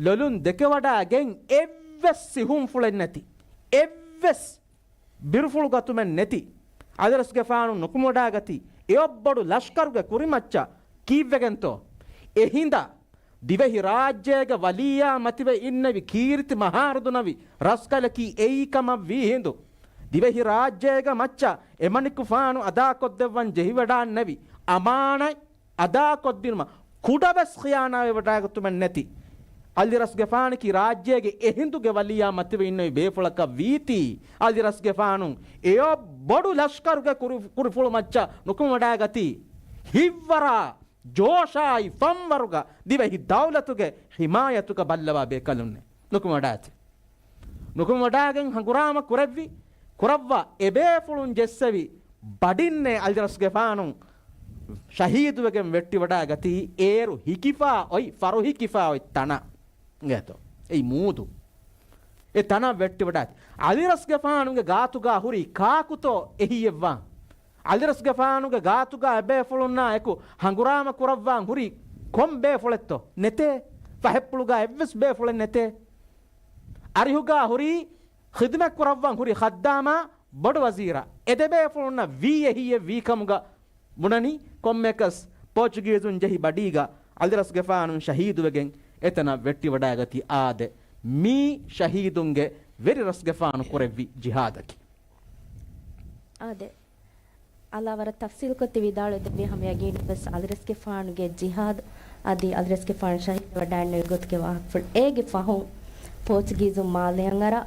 ލޮލުން ދެކެވަޑާގެން އެއްވެސް ސިހުންފުޅެއް ނެތި، އެއްވެސް ބިރުފުޅު ގަތުމެއް ނެތި އަލިރަސްގެފާނު ނުކުމެވަޑާގަތީ އެއޮއްބޮޑު ލަޝްކަރުގެ ކުރިމައްޗަށް ކީއްވެގެންތޯ؟ އެހިނދާ ދިވެހި ރާއްޖޭގެ ވަލިއްޔާ މަތިވެ އިންނެވި ކީރިތި މަހާރުދުނަވި ރަސްކަލަކީ އެއީ ކަމަށް ވީ ހިނދު، ދިވެހި ރާއްޖޭގެ މައްޗަށް އެމަނިކުފާނު އަދާކޮށްދެއްވަން ޖެހިވަޑާންނެވި އަމާނަތް އަދާކޮށްދިނުމަށް ކުޑަވެސް ޚިޔާނާތްވެވަޑާގަތުމެއް ނެތި އަލިރަސްގެފާނަކީ ރާއްޖޭގެ އެހިނދުގެ ވަލިއްޔާ މަތިވެ އިންނެވި ބޭފުޅަކަށް ވީތީ، އަލިރަސްގެފާނު އެއޮއް ބޮޑު ލަޝްކަރުގެ ކުރި-، ކުރިފުޅު މައްޗަށް ނުކުމެވަޑާގަތީ، ހިތްވަރާ ޖޯޝާއި ފަންވަރުގަ ދިވެހި ދައުލަތުގެ ހިމާޔަތުގަ ބައްލަވާ ބޭކަލުންނެއް ނުކުމެވަޑާތި. ނުކުމެވަޑާގެން ހަނގުރާމަ ކުރެއްވި، ކުރައްވާ އެބޭފުޅުން ޖެއްސެވި ބަޑިންނޭ އަލިރަސްގެފާނު ޝަހީދުވެގެން ވެއްޓިވަޑާގަތީ އޭރު ހިކިފާ އޮތް، ފަރު ހިކިފާ އޮތް ތަނަށް. އިނގޭތޯ. އެއީ މޫދު. އެ ތަނަށް ވެއްޓިވަޑާތި. އަލިރަސްގެފާނުގެ ގާތުގާ ހުރީ ކާކުތޯ އެހީއެއްވާން؟ އަލިރަސްގެފާނުގެ ގާތުގާ އެބޭފުޅުންނާ އެކު ހަނގުރާމަ ކުރައްވާން ހުރީ ކޮން ބޭފުޅެއްތޯ؟ ނެތޭ. ފަހެއްޕުޅުގާ އެއްވެސް ބޭފުޅެއް ނެތޭ. އަރިހުގާ ހުރީ ޚިދުމަތް ކުރައްވަން ހުރި ޚައްދާމާ ބޮޑު ވަޒީރާ. އެ ދެބޭފުޅުންނަށް ވީ އެހީއެއް ވީ ކަމުގަ ބުނަނީ. ކޮންމެއަކަސް ޕޯޗުގީޒުން ޖެހި ބަޑީގަ އަލިރަސްގެފާނު ޝަހީދުވެގެން އެތަނަށް ވެއްޓިވަޑާގަތީ. އާދެ، މީ ޝަހީދުންގެ ވެރި ރަސްގެފާނު ކުރެއްވި ޖިހާދަކީ. އާދެ، އަލާ ވަރަށް ތަފްސީލުކޮށް ތި ވިދާޅުވެދެއްވީ ހަމަ ޔަގީނުންވެސް އަލިރަސްގެފާނުގެ ޖިހާދު އަދި އަލިރަސްގެފާނު ޝަހީދުވެވަޑައިގެންނެވި ގޮތުގެ ވާހަކަފުޅު. އޭގެ ފަހުން ޕޯޗުގީޒުން މާލެއަށް އަރާ،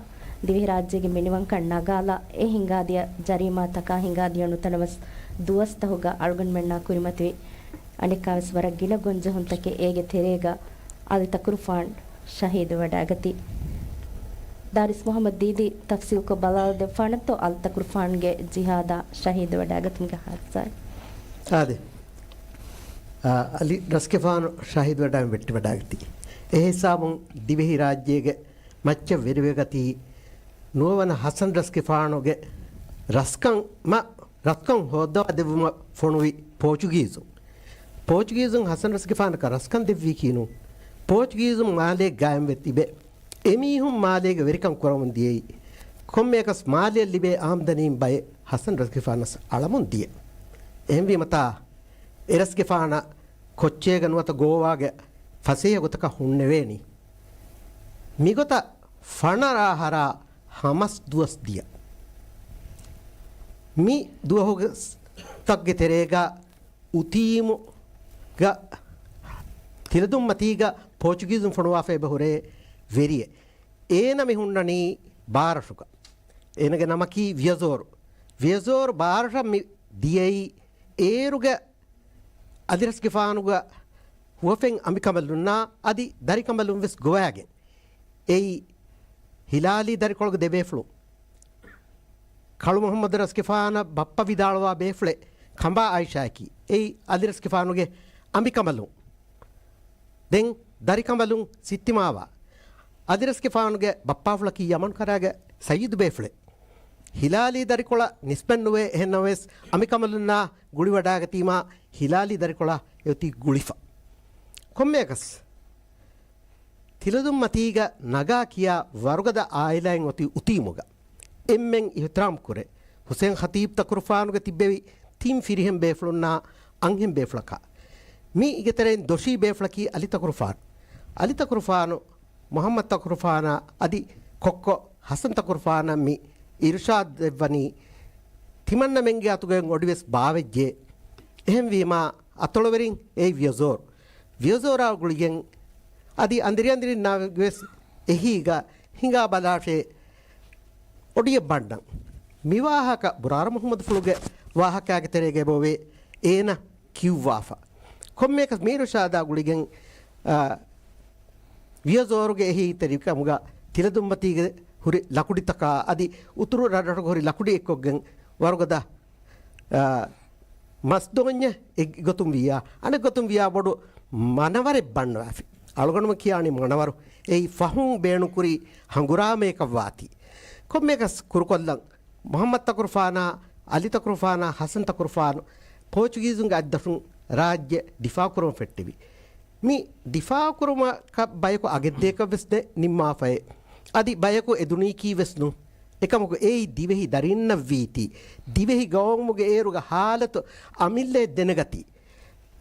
ދިވެހިރާއްޖޭގެ މިނިވަންކަން ނަގާލާ، އެ ހިނގާދިޔަ ޖަރީމާތަކާ ހިނގާދިޔަ ނުތަނަވަސް ދުވަސްތަހުގަ އަޅުގަނޑުމެންނާ ކުރިމަތިވި އަނެއްކާވެސް ވަރަށް ގިނަ ގޮންޖެހުންތަކެއް އޭގެ ތެރޭގަ އަލި ތަކުރުފާން ޝަހީދުވެވަޑައިގަތީ. ދާރިސް މުހައްމަދު ދީދީ ތަފްސީލްކޮށް ބަލާލަދެއްވާނެތޯ އަލި ތަކުރުފާންގެ ޖިހާދާ ޝަހީދުވެވަޑައިގަތުމުގެ ހާދިސާއެއް؟ އާދެ. އާ، އަލި ރަސްގެފާނު ޝަހީދުވެވަޑައި ވެއްޓިވަޑައިގަތީ. އެހިސާބުން ދިވެހި ރާއްޖޭގެ މައްޗަށް ވެރިވެގަތީ ނުވަވަނަ ޙަސަން ރަސްގެފާނުގެ ރަސްކަން މަ-، ރަސްކަން ހޯއްދަވާ ދެއްވުމަށް ފޮނުވި ޕޯޗުގީޒުން. ޕޯޗުގީޒުން ޙަސަން ރަސްގެފާނަކަށް ރަސްކަން ދެއްވީކީ ނޫން. ޕޯޗުގީޒުން މާލޭ ގާއިމްވެ ތިބެ. އެމީހުން މާލޭގެ ވެރިކަން ކުރަމުން ދިޔައީ. ކޮންމެއަކަސް މާލެއަށް ލިބޭ އާމްދަނީން ބައެއް ޙަސަން ރަސްގެފާނަސް އަޅަމުން ދިޔަ. އެހެންވީމަތާ، އެރަސްގެފާނަށް ކޮއްޗޭގަ ނުވަތަ ގޯވާގެ ފަސޭހަ ގޮތަކަށް ހުންނެވޭނީ. މިގޮތަށް ފަނަރަ އަހަރާ ހަމަސް ދުވަސް ދިޔަ. މި ދުވަހުގެ ތައްގެ ތެރޭގަ އުތީމުގަ ތިލަދުންމަތީގަ ޕޯޗުގީޒުން ފޮނުވާފައި އެބަ ހުރޭ ވެރިއެއް. އޭނަ މި ހުންނަނީ ބާރަށުގަ. އޭނަގެ ނަމަކީ ވިޔަޒޯރު. ވިޔަޒޯރު ބާރަށަށް މި ދިޔައީ އޭރުގެ އަލިރަސްގެފާނުގެ ހުވަފެން އަނބިކަނބަލުންނާ އަދި ދަރިކަނބަލުން ވެސް ގޮވައިގެން. އެއީ ހިލާލީ ދަރިކޮޅުގެ ދެބޭފުޅުން. ކަޅު މުޙައްމަދު ރަސްގެފާނަށް ބައްޕަ ވިދާޅުވާ ބޭފުޅެއް ކަނބާ އާއިޝާއަކީ. އެއީ އަލިރަސްގެފާނުގެ އަނބިކަނބަލުން. ދެން ދަރިކަނބަލުން ސިއްތިމާވާ. އަލިރަސްގެފާނުގެ ބައްޕާފުޅަކީ ޔަމަން ކަރާގެ ސައްޔިދު ބޭފުޅެއް. ހިލާލީ ދަރިކޮޅަށް ނިސްބަތް ނުވޭ، އެހެންނަމަވެސް އަނބިކަނބަލުންނާ ގުޅިވަޑާގަތީމާ ހިލާލީ ދަރިކޮޅާ އެއޮތީ ގުޅިފަ. ކޮންމެއަކަސް ތިލަދުންމަތީގަ ނަގާ ކިޔާ ވަރުގަދަ އާއިލާއެއް އޮތީ އުތީމުގަ. އެންމެން އިޙްތިރާމް ކުރޭ. ޙުސެން ޚަތީބް ތަކުރުފާނުގެ ތިއްބެވި ތިން ފިރިހެން ބޭފުޅުންނާ އަންހެން ބޭފުޅަކާ. މީގެ ތެރެއިން ދޮށީ ބޭފުޅަކީ އަލި ތަކުރުފާނު. އަލި ތަކުރުފާނު މުޙައްމަދު ތަކުރުފާނާ އަދި ކޮއްކޮ ޙަސަން ތަކުރުފާނަށް މި އިރުޝާދު ދެއްވަނީ، ތިމަންނަމެންގެ އަތުގައި އޮޑިވެސް ބާވެއްޖެ. އެހެންވީމާ، އަތޮޅުވެރިން އެއީ ވިޔަޒޯރު. ވިޔަޒޯރާ ގުޅިގެން އަދި އަނދިރިއަނދިރިންނާ ވެސް އެހީގަ ހިނގާ ބަލާށޭ އޮޑިއެއް ބަންނަން. މިވާހަކަ ބުރާރަ މުޙައްމަދުފުޅުގެ ވާހަކާގެ ތެރޭގައި ބޮވޭ އޭނަ ކިޔުއްވާފަ. ކޮންމެއަކަސް މީރުޝާދާ ގުޅިގެން، އާ، ވިޔަޒޯރުގެ އެހީތެރިކަމުގަ ތިލަދުންމަތީގެ ހުރި ލަކުޑިތަކާ އަދި އުތުރު ރަށްރަށުގަ ހުރި ލަކުޑި އެއްކޮށްގެން ވަރުގަދަ، އާ، މަސްދޯންޏެއް އެއްގޮތުން ވިއްޔާ، އަނެއްގޮތުން ވިއްޔާ ބޮޑު މަނަވަރެއް ބަންނަވާފި. އަޅުގަނޑުމެން ކިޔާނީ މަނަވަރު. އެއީ ފަހުން ބޭނުންކުރި ހަނގުރާމަޔަކަށް ވާތީ. ކޮންމެއަކަސް ކުރުކޮށްލަން މުޙައްމަދު ތަކުރުފާނާ، އަލި ތަކުރުފާނާ، ޙަސަން ތަކުރުފާނު ޕޯޗުގީޒުންގެ އަތްދަށުން ރާއްޖެ ދިފާޢުކުރަމަށް ފެއްޓެވި. މި ދިފާޢުކުރުމަކަށް ބަޔަކު އަގެއްދޭކަށް ވެސް ނެ-، ނިންމާފައޭ. އަދި ބަޔަކު އެދުނީކީ ވެސް ނޫން. އެކަމަކު އެއީ ދިވެހި ދަރިންނަށް ވީތީ. ދިވެހި ގައުމުގެ އޭރުގެ ޙާލަތު އަމިއްލައަށް ދެނެގަތީ.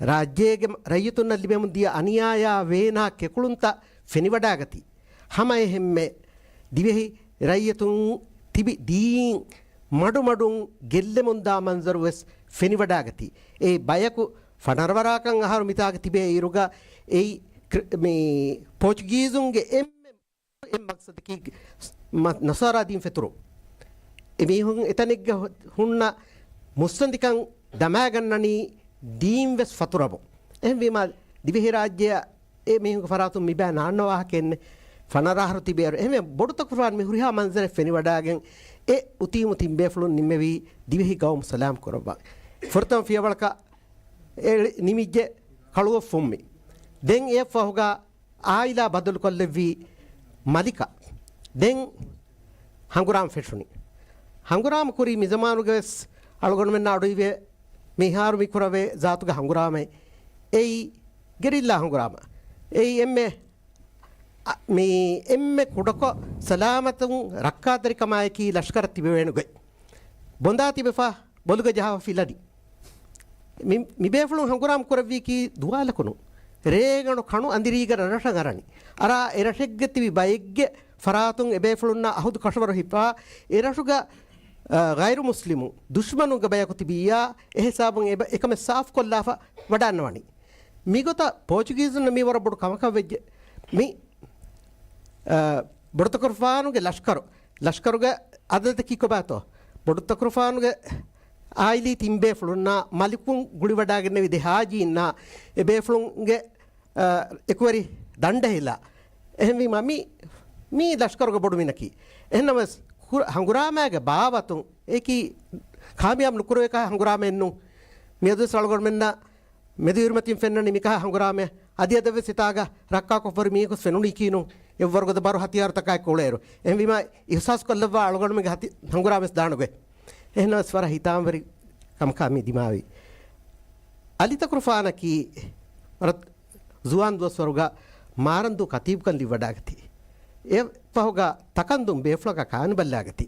ރާއްޖޭގެ ރައްޔިތުންނަށް ލިބެމުން ދިޔަ އަނިޔާޔާ ވޭނާ ކެކުޅުންތައް ފެނިވަޑާގަތީ. ހަމައެހެންމެ ދިވެހި ރައްޔިތުން ތިބި ދީން މަޑުމަޑުން ގެއްލެމުންދާ މަންޒަރު ވެސް ފެނިވަޑާގަތީ. އެއީ ބަޔަކު ފަނަރަވަރާކަން އަހަރު މިތާގަ ތިބޭ އިރުގަ އެއީ ކްރ-، މި ޕޯޗުގީޒުންގެ އެންމެ އެއް މަގްސަދަކީ މަ-، ނަޞާރާ ދީން ފެތުރު. އެމީހުން އެތަނެއްގަ ހު-، ހުންނަ މުއްސަނދިކަން ދަމާގަންނަނީ ދީން ވެސް ފަތުރަމުން. އެހެންވީމާ، ދިވެހިރާއްޖެއަށް އެ މީހުންގެ ފަރާތުން މިބައި ނާންނަ ވާހަކައެއްނެއް. ފަނަރަ އަހަރު ތިބޭއިރު. އެހެންވެ، ބޮޑު ތަކުރުފާނު މި ހުރިހާ މަންޒަރެއް ފެނިވަޑާގެން އެ އުތީމު ތިން ބޭފުޅުން ނިންމެވީ ދިވެހި ގައުމު ސަލާމް ކުރައްވާ. ފުރަތަމަ ފިޔަވަޅަކަށް އެ ނިމިއްޖެ ކަޅުއޮށް ފުންމި. ދެން އެއަށްފަހުގަ އާއިލާ ބަދަލުކޮށްލެއްވީ މަލިކަށް. ދެން ހަނގުރާމަ ފެށުނީ. ހަނގުރާމަ ކުރީ މިޒަމާނުގަވެސް އަޅުގަނޑުމެންނަށް އަޑުއިވޭ މިހާރު މި ކުރަވޭ ޒާތުގެ ހަނގުރާމައެއް. އެއީ ގެރިއްލާ ހަނގުރާމަ. އެއީ އެންމެ، އަ، މި އެންމެ ކުޑަކޮށް ސަލާމަތުން ރައްކާތެރިކަމާއެކީ ލަޝްކަރަށް ތިބެވޭނެ ގޮތް. ބޮނދާ ތިބެފަ ބޮލުގަ ޖަހާފަ ފިލަނީ. މި، މިބޭފުޅުން ހަނގުރާމަ ކުރެއްވީކީ ދުވާލަކުނު. ރޭގަނޑު ކަނު އަނދިރީގަ ރަށަށް އަރަނީ. އަރާ އެ ރަށެއްގަ ތިބި ބައެއްގެ ފަރާތުން އެބޭފުޅުންނާ އަހުދު ކަށަވަރު ހިފާ، އެ ރަށުގަ، އަ، ޣައިރު މުސްލިމު ދުޝްމަނުންގެ ބަޔަކު ތިބިއްޔާ، އެހިސާބުން އެބަ-، އެކަމެއް ސާފުކޮށްލާފަ ވަޑާންނަވަނީ. މިގޮތަށް ޕޯޗުގީޒުންނަށް މި ވަރަށް ބޮޑު ކަމަކަށް ވެއްޖެ. މި، އަ، ބޮޑުތަކުރުފާނުގެ ލަޝްކަރު، ލަޝްކަރުގެ އަދަދަކީ ކޮބާތޯ؟ ބޮޑުތަކުރުފާނުގެ އާއިލީ ތިން ބޭފުޅުންނާ މަލިކުން ގުޅިވަޑާގެންނެވި ދެ ހާޖީންނާ އެ ބޭފުޅުންގެ، އަ، އެކުވެރި ދަނޑެހިލާ. އެހެންވީމާ މި، މީ ލަޝްކަރުގެ ބޮޑު މިނަކީ. އެހެންނަމަވެސް ކުރ-، ހަނގުރާމައިގެ ބާވަތުން އެކީ ކާމިޔާބު ނުކުރެވޭކަހަ ހަނގުރާމައެއްނު. މިއަދުވެސް އަޅުގަނޑުމެންނަށް މެދުއިރުމަތިން ފެންނަނީ މިކަހަލަ ހަނގުރާމައެއް. އަދި އަދަށްވެސް ހިތާގަ ރައްކާކޮށްފައި މީހަކުވެސް ފެނުނީކީނު، އެއްވަރުގަދަ ބަރު ހަތިޔާރުތަކާއެކު އުޅޭއިރު. އެހެންވީމާ، އިހުސާސްކޮށްލައްވާ އަޅުގަނޑުމެންގެ ހަތި-، ހަނގުރާމަވެސް ދާނެގޮތް. އެހެންނަމަވެސް ވަރަށް ހިތާމަވެރި ކަމަކާ މި ދިމާވީ. އަލި ތަކުރުފާނަކީ ވަރަށް ޒުވާން ދުވަސްވަރުގަ މާރަންދޫ ކަތީބުކަން ލިބިވަޑާގަތީ. އެ ފަހުގަ ތަކަންދޫން ބޭފުޅަކަށް ކާނުބައްލާގަތީ.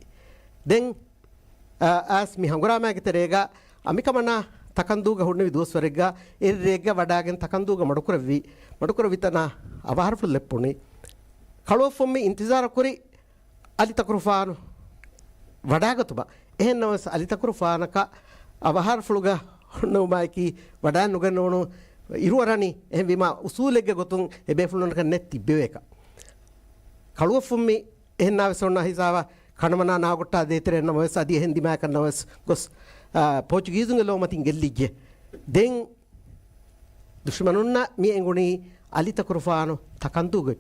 ދެން، އާ، އައިސް މި ހަނގުރާމައިގެ ތެރޭގަ އަ، މިކަމަނާ ތަކަންދޫގަ ހުންނެވި ދުވަސްވަރެއްގަ އެއްރޭގަ ވަޑާގެން ތަކަންދޫގަ މަޑުކުރެއްވި، މަޑުކުރެއްވި ތަނާ އަވަހަރަފުޅު ލެއްޕުނީ. ކަޅުއޮށްފުން މި އިންތިޒާރު ކުރި އަލި ތަކުރުފާނު ވަޑާގަތުމަށް. އެހެންނަމަވެސް އަލި ތަކުރުފާނަކަށް އަވަހަރަފުޅުގަ ހުންނެވުމާއެކީ ވަޑާނުގަންނަވަނު އިރުއަރަނީ. އެހެންވީމާ އުސޫލެއްގެ ގޮތުން އެ ބޭފުޅުންނަކަށް ނެތް ތިއްބެވޭކަށް. ކަޅުއޮށްފުން މި އެހެންނާވެސް އޮންނަ ހިސާބަށް ކަނޑަމަނާ ނާގޮއްޓާ ދޭތެރޭން ނަމަވެސް އަދި އެހެން ދިމާއަކަށް ނަމަވެސް ގޮސް، އާ، ޕޯޗުގީޒުންގެ ލޯމަތިން ގެއްލިއްޖެ. ދެން ދުޝްމަނުންނަށް މި އެނގުނީ އަލި ތަކުރުފާނު ތަކަންދޫގަ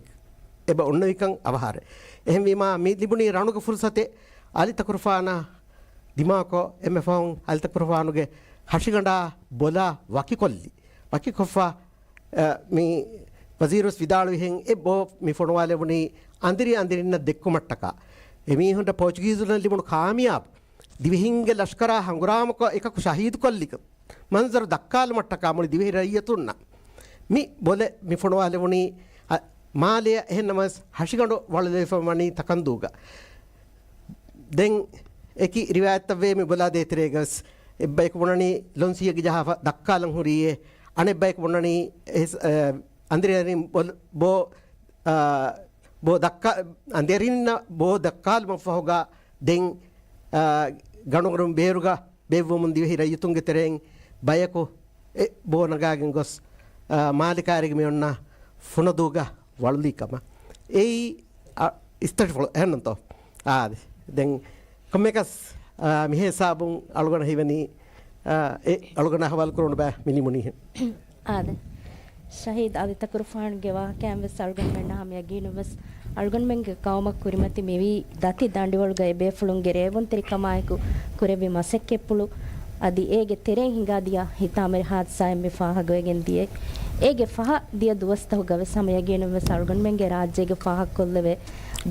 އެބަ އޮންނެވިކަން އަވަހާރެއް. އެހެންވީމާ މި ލިބުނީ ރަނުގެ ފުރުސަތެއް އަލި ތަކުރުފާނާ ދިމާކޮށް އެންމެ ފަހުން އަލި ތަކުރުފާނުގެ ހަށިގަނޑާ ބޮލާ ވަކިކޮށްލި. ވަކިކޮށްފަ އަ، މި ވަޒީރުވެސް ވިދާޅުވިހެން އެ ބޯ މި ފޮނުވާލެވުނީ އަނދިރި އަނދިރިންނަށް ދެއްކުމަށްޓަކާ. އެމީހުންނަށް ޕޯޗުގީޒުންނަށް ލިބުނު ކާމިޔާބު ދިވެހިންގެ ލަޝްކަރާ ހަނގުރާމަކޮށް އެކަކު ޝަހީދުކޮށްލި މަންޒަރު ދައްކާލުމަށްޓަކާ މުޅި ދިވެހި ރައްޔިތުންނަށް މި ބޮލެއް މި ފޮނުވާލެވުނީ، އަ، މާލެއަށް. އެހެންނަމަވެސް ހަށިގަނޑު ވަޅުލެވިފަ ވަނީ ތަކަންދޫގަ. ދެން އެކި ރިވާޔަތްތައްވޭ މި ބޮލާ ދޭތެރޭގަވެސް އެއްބަޔަކު ބުނަނީ ލޮންސީއެއްގަ ޖަހާފަ ދައްކާލަން ހުރީއޭ. އަނެއްބަޔަކު ބުނަނީ އެ، އަ، އަނދިރިއަނދިރިން ބޯ، ބޯ، އާ، ބޯ ދައްކާ، އަނދިރިންނަށް ބޯ ދައްކާލުމަށްފަހުގަ ދެން، އާ، ގަނޑުގަނޑުން ބޭރުގަ ބޭއްވުމުން ދިވެހި ރައްޔިތުންގެ ތެރެއިން ބަޔަކު އެ ބޯ ނަގާގެން ގޮސް، އާ، މާލެ ކައިރިގަ މި އޮންނަ ފުނަދޫގަ ވަޅުލީ ކަމަށް. އެއީ، އާ، އިސްތަށިފުޅު އެހެންނުތޯ؟ އާދެ. ދެން ކޮންމެއަކަސް، އާ، މިހިސާބުން އަޅުގަނޑަށް ހީވަނީ، އާ، އެ އަޅުގަނޑަށް ހަވާލު ކުރުނު ބައި މި ނިމުނީހެން. އާދެ. ޝަހީދު އަލި ތަކުރުފާނުގެ ވާހަކައިން ވެސް އަޅުގަނޑުމެންނަށް ހަމަ ޔަގީނުން ވެސް އަޅުގަނޑުމެންގެ ޤައުމަށް ކުރިމަތި މިވީ ދަތި ދަނޑިވަޅުގަ އެބޭފުޅުންގެ ރޭވުންތެރިކަމާއެކު ކުރެއްވި މަސައްކަތްޕުޅު. އަދި އޭގެ ތެރެއިން ހިނގާދިޔަ ހިތާމަވެރި ހާދިސާއެއް މި ފާހަގަވެގެން ދިޔައީ. އޭގެ ފަހަށް ދިޔަ ދުވަސްތަކުގަ ވެސް ހަމަ ޔަގީނުން ވެސް އަޅުގަނޑުމެންގެ ރާއްޖޭގެ ފާހަގަކޮށްލެވޭ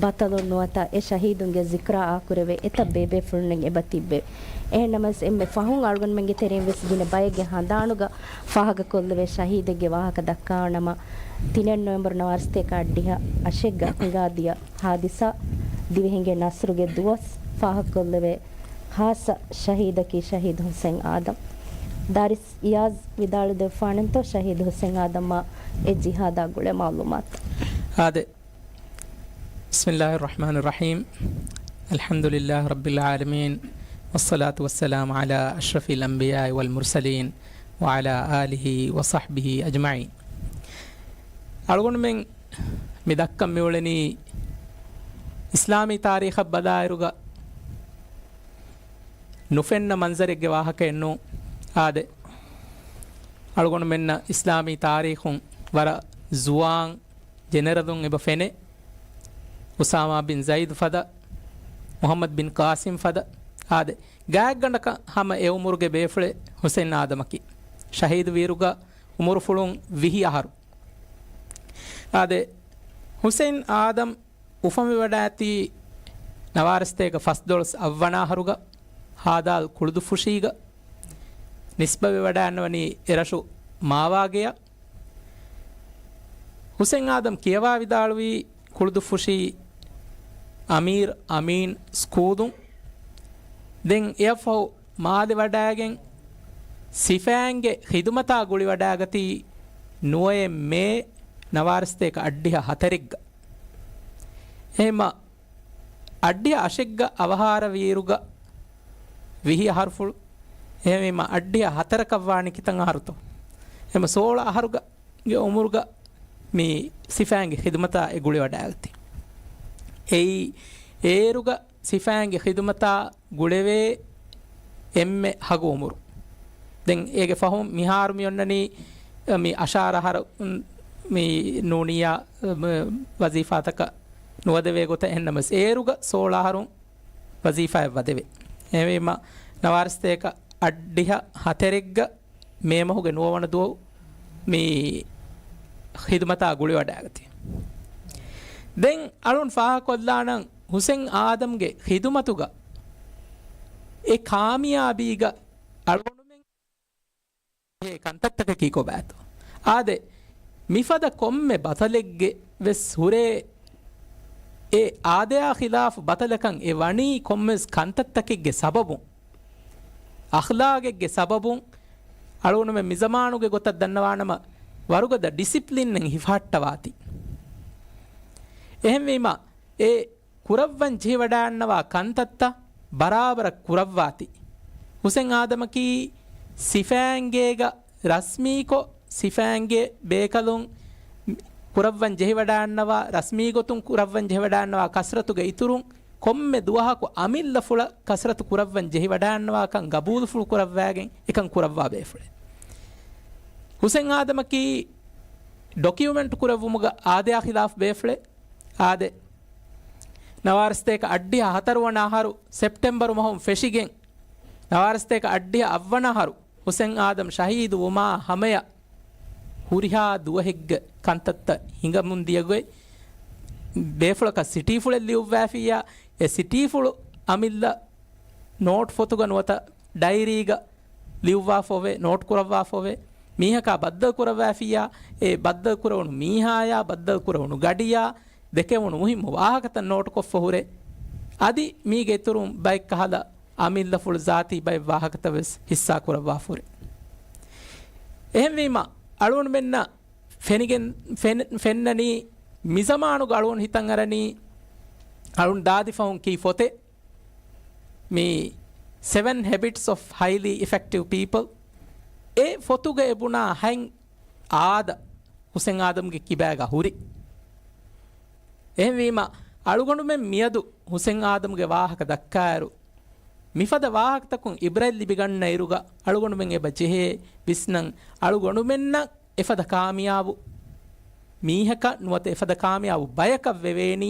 ބަޠަލުން ނުވަތަ އެ ޝަހީދުންގެ ޒިކްރާ އާކުރެވޭ އެތައް ބޭބޭފުޅުންނެއް އެބަ ތިއްބެވެ. އެހެންނަމަވެސް އެންމެ ފަހުން އަޅުގަނޑުމެންގެ ތެރެއިން ވެސް ގިނަ ބައެއްގެ ހަނދާނުގަ ފާހަގަކޮށްލެވޭ ޝަހީދެއްގެ ވާހަކަ ދައްކާ ނަމަ، ތިނެއް ނޮވެމްބަރު ނަވާރަސަތޭކަ އަށްޑިހަ އަށެއްގަ ހިނގާދިޔަ ހާދިސާ ދިވެހިންގެ ނަސްރުގެ ދުވަސް ފާހަގަކޮށްލެވޭ ހާއްސަ ޝަހީދަކީ ޝަހީދު ހުސެން އާދަމް. ދާރިސް އިޔާޒް ވިދާޅުދެއްވާނެންތޯ ޝަހީދު ހުސެން އާދަމްއާ އެ ޖިހާދާ ގުޅޭ މައުލޫމާތު؟ އާދެ. بسم الله الرحمن الرحيم. الحمد لله رب العالمين. والصلاة والسلام على أشرف الأنبياء والمرسلين وعلى آله وصحبه أجمعين. އަޅުގަނޑުމެން މި ދައްކަން މިއުޅެނީ އިސްލާމީ ތާރީޚަށް ބަލާއިރުގަ ނުފެންނަ މަންޒަރެއްގެ ވާހަކައެއް ނޫން. އާދެ، އަޅުގަނޑުމެންނަށް އިސްލާމީ ތާރީޚުން ވަރަށް ޒުވާން ޖެނެރަލުން އެބަ ފެނޭ. އުސާމާ ބިން ޒައިދު ފަދަ، މުޙައްމަދު ބިން ޤާސިމް ފަދަ. އާދެ، ގާތްގަނޑަކަށް ހަމަ އެ އުމުރުގެ ބޭފުޅެއް ހުސެން އާދަމަކީ. ޝަހީދު ވިއިރުގަ އުމުރުފުޅުން ވިހި އަހަރު. އާދެ، ހުސެން އާދަމް އުފަންވެވަޑައިގަތީ ނަވާރަސަތޭކަ ފަސްދޮޅަސް އަށްވަނަ އަހަރުގަ ހާދާލް ކުޅުދުއްފުށީގަ. ނިސްބަތްވެވަޑައިގަންނަވަނީ އެރަށު މާވާގެއަށް. ހުސެން އާދަމް ކިޔަވާ ވިދާޅުވީ ކުޅުދުއްފުށީ އަމީރު އަމީން ސްކޫލުން. ދެން އެއަށްފަހު މާލެ ވަޑައިގެން ސިފައިންގެ ޚިދުމަތާ ގުޅިވަޑައިގަތީ ނުވައެއް މޭ ނަވާރަސަތޭކަ އަށްޑިހަ ހަތަރެއްގަ. އެހެންމަ އަށްޑިހަ އަށެއްގަ އަވަހާރަ ވީއިރުގަ ވިހި އަހަރުފުޅު. އެހެންވީމަ އަށްޑިހަ ހަތަރަކަށް ވާނީ ކިތަން އަހަރުތޯ؟ އެހެންމަ ސޯޅަ އަހަރުގަ ގެ އުމުރުގަ މި ސިފައިންގެ ޚިދުމަތާ އެ ގުޅިވަޑައިގަތީ. އެއީ އޭރުގަ ސިފައިންގެ ޚިދުމަތާ ގުޅެވޭ އެންމެ ހަގު އުމުރު. ދެން އޭގެ ފަހުން މިހާރު މި އޮންނަނީ މި އަށާރަ އަހަރު މި ނޫނިއްޔާ ވަޒީފާތަކަށް ނުވަދެވޭ ގޮތަށް. އެހެންނަމަވެސް އޭރުގަ ސޯޅަ އަހަރުން ވަޒީފާއަށް ވަދެވޭ. އެހެންވީމަ ނަވާރަސަތޭކަ އަށްޑިހަ ހަތަރެއްގަ މޭ މަހުގެ ނުވަވަނަ ދުވަހު މި ޚިދުމަތާ ގުޅިވަޑައިގަތީ. ދެން އަޅުން ފާހަގަކޮށްލާނަން ހުސެން އާދަމްގެ ޚިދުމަތުގަ އެ ކާމިޔާބީގަ އަޅުގަނޑުމެން އެ ކަންތައްތަކަކީ ކޮބާތޯ؟ އާދެ، މިފަދަ ކޮންމެ ބަތަލެއްގެ ވެސް ހުރޭ އެ އާދަޔާ ޚިލާފު ބަތަލަކަށް އެ ވަނީ ކޮންމެސް ކަންތައްތަކެއްގެ ސަބަބުން، އަޚްލާގެއްގެ ސަބަބުން. އަޅުގަނޑުމެން މިޒަމާނުގެ ގޮތަށް ދަންނަވާނަމަ، ވަރުގަދަ ޑިސިޕްލިންއެއް ހިފަހައްޓަވާތީ. އެހެންވީމަ، އެ ކުރައްވަން ޖެހިވަޑާންނަވާ ކަންތައްތައް ބަރާބަރަށް ކުރައްވާތީ. ހުސެން އާދަމަކީ ސިފައިންގޭގަ ރަސްމީކޮށް، ސިފައިންގެ ބޭކަލުން ކުރައްވަން ޖެހިވަޑާންނަވާ، ރަސްމީގޮތުން ކުރައްވަން ޖެހިވަޑާންނަވާ ކަސްރަތުގެ އިތުރުން، ކޮންމެ ދުވަހަކު އަމިއްލަފުޅަށް ކަސްރަތު ކުރައްވަން ޖެހިވަޑާންނަވާކަން ގަބޫލުފުޅު ކުރައްވާގެން އެކަން ކުރައްވާ ބޭފުޅެއް. ހުސެން އާދަމަކީ ޑޮކިއުމެންޓް ކުރެއްވުމުގަ އާދަޔާ ޚިލާފް ބޭފުޅެއް. އާދެ، ނަވާރަސަތޭކަ އަށްޑިހަ ހަތަރުވަނަ އަހަރު ސެޕްޓެމްބަރު މަހުން ފެށިގެން، ނަވާރަސަތޭކަ އަށްޑިހަ އަށްވަނަ އަހަރު ހުސެން އާދަމް ޝަހީދު ވުމާ ހަމަޔަށް ހުރިހާ ދުވަހެއްގެ ކަންތައްތައް ހިނގަމުން ދިޔަގޮތް، ބޭފުޅަކަށް ސިޓީފުޅެއް ލިޔުއްވާފިއްޔާ، އެ ސިޓީފުޅު އަމިއްލަ ނޯޓް ފޮތުގަ ނުވަތަ ޑައިރީގަ ލިޔުއްވާފަވޭ، ނޯޓް ކުރައްވާފަވޭ، މީހަކާ ބައްދަލު ކުރައްވާފިއްޔާ، އެ ބައްދަލު ކުރެވުނު މީހާޔާ، ބައްދަލު ކުރެވުނު ގަޑިޔާ، ދެކެވުނު މުހިއްމު ވާހަކަތައް ނޯޓުކޮށްފަ ހުރޭ. އަދި މީގެ އިތުރުން ބައެއްކަހަލަ އަމިއްލަފުޅު ޒާތީ ބައެއް ވާހަކަތައް ވެސް ހިއްސާ ކުރައްވާފަ ހުރޭ. އެހެންވީމަ، އަޅުގަނޑުމެންނަށް ފެނިގެން، ފެން، ފެންނަނީ މިޒަމާނުގަ އަޅުގަނޑު ހިތަށް އަރަނީ، އަޅުން ދާދި ފަހުން ކީ ފޮތެއް، މި Seven Habits of Highly Effective People، އެ ފޮތުގަ އެ ބުނާ ހަތް އާދަ ހުސެން އާދަމްގެ ކިބާގަ ހުރި. އެހެންވީމަ، އަޅުގަނޑުމެން މިއަދު ހުސެން އާދަމްގެ ވާހަކަ ދައްކާއިރު، މިފަދަ ވާހަކަތަކުން އިބްރަތް ލިބިގަންނަ އިރުގަ، އަޅުގަނޑުމެން އެބަ ޖެހޭ ވިސްނަން، އަޅުގަނޑުމެންނަށް އެފަދަ ކާމިޔާބު މީހަކަށް ނުވަތަ އެފަދަ ކާމިޔާބު ބަޔަކަށް ވެވޭނީ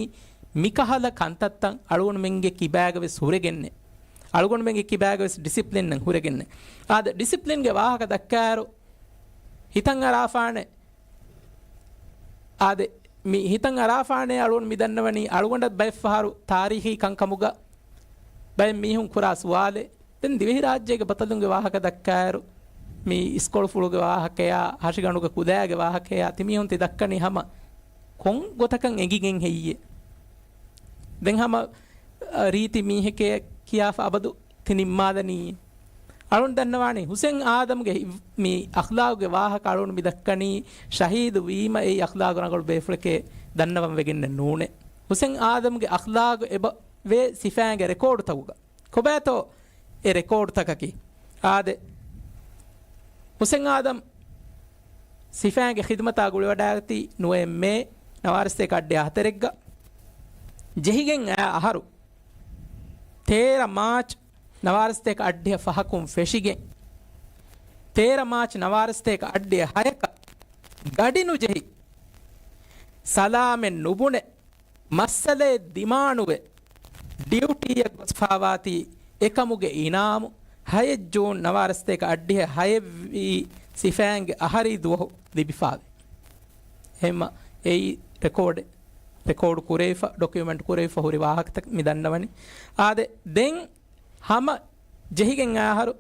މިކަހަލަ ކަންތައްތައް އަޅުގަނޑުމެންގެ ކިބާގަ ވެސް ހުރެގެންނެއް. އަޅުގަނޑުމެންގެ ކިބާގަ ވެސް ޑިސިޕްލިންއެއް ހުރެގެންނެއް. އާދެ، ޑިސިޕްލިންގެ ވާހަކަ ދައްކާއިރު، ހިތަށް އަރާފާނެ. އާދެ، މި ހިތަށް އަރާފާނެ އަޅުގަނޑު މި ދަންނަވަނީ، އަޅުގަނޑަށް ބައެއްފަހަރު ތާރީޚީ ކަންކަމުގަ ބައެއް މީހުން ކުރާ ސުވާލެއް. ދެން ދިވެހިރާއްޖޭގެ ބަތަލުންގެ ވާހަކަ ދައްކާއިރު، މި އިސްކޮޅުފުޅުގެ ވާހަކަޔާ، ހަށިގަނޑުގެ ކުލައިގެ ވާހަކަޔާ، ތިމީހުން ތި ދައްކަނީ ހަމަ ކޮން ގޮތަކަށް އެނގިގެން ހެއްޔޭ؟ ދެން ހަމަ، އަ، ރީތި މީހެކޭ ކިޔާފަ އަބަދު ތި ނިންމާލަނީ. އަޅުން ދަންނަވާނީ ހުސެން އާދަމްގެ މި އަޚްލާގުގެ ވާހަކަ އަޅުން މި ދައްކަނީ ޝަހީދު ވީމަ އެއީ އަޚްލާގު ރަނގަޅު ބޭފުޅެކޭ ދަންނަވަން ވެގެންނެއް ނޫނޭ. ހުސެން އާދަމްގެ އަޚްލާގު އެބަ ވޭ ސިފައިންގެ ރެކޯޑުތަކުގަ. ކޮބާތޯ އެ ރެކޯޑުތަކަކީ؟ އާދެ، ހުސެން އާދަމް ސިފައިންގެ ޚިދުމަތާ ގުޅިވަޑައިގަތީ ނުވައެއް މޭ ނަވާރަސަތޭކަ އަށްޑިހަ ހަތަރެއްގަ. ޖެހިގެން އައި އަހަރު ތޭރަ މާޗް ނަވާރަސަތޭކަ އަށްޑިހަ ފަހަކުން ފެށިގެން، ތޭރަ މާޗް ނަވާރަސަތޭކަ އަށްޑިހަ ހަޔަކަށް ގަޑި ނުޖެހި، ސަލާމެއް ނުބުނެ، މައްސަލައެއް ދިމާނުވެ، ޑިއުޓީއަށް ގޮސްފާވާތީ، އެކަމުގެ އިނާމު ހައެއް ޖޫން ނަވާރަސަތޭކަ އަށްޑިހަ ހައެއްވީ ސިފައިންގެ އަހަރީ ދުވަހު ލިބިފާވޭ. އެހެންމަ އެއީ ރެކޯޑެއް، ރެކޯޑު ކުރެވިފަ، ޑޮކިއުމެންޓް ކުރެވިފަ ހުރި ވާހަކަތައް މި ދަންނަވަނީ. އާދެ، ދެން ހަމަ ޖެހިގެން އައި އަހަރު،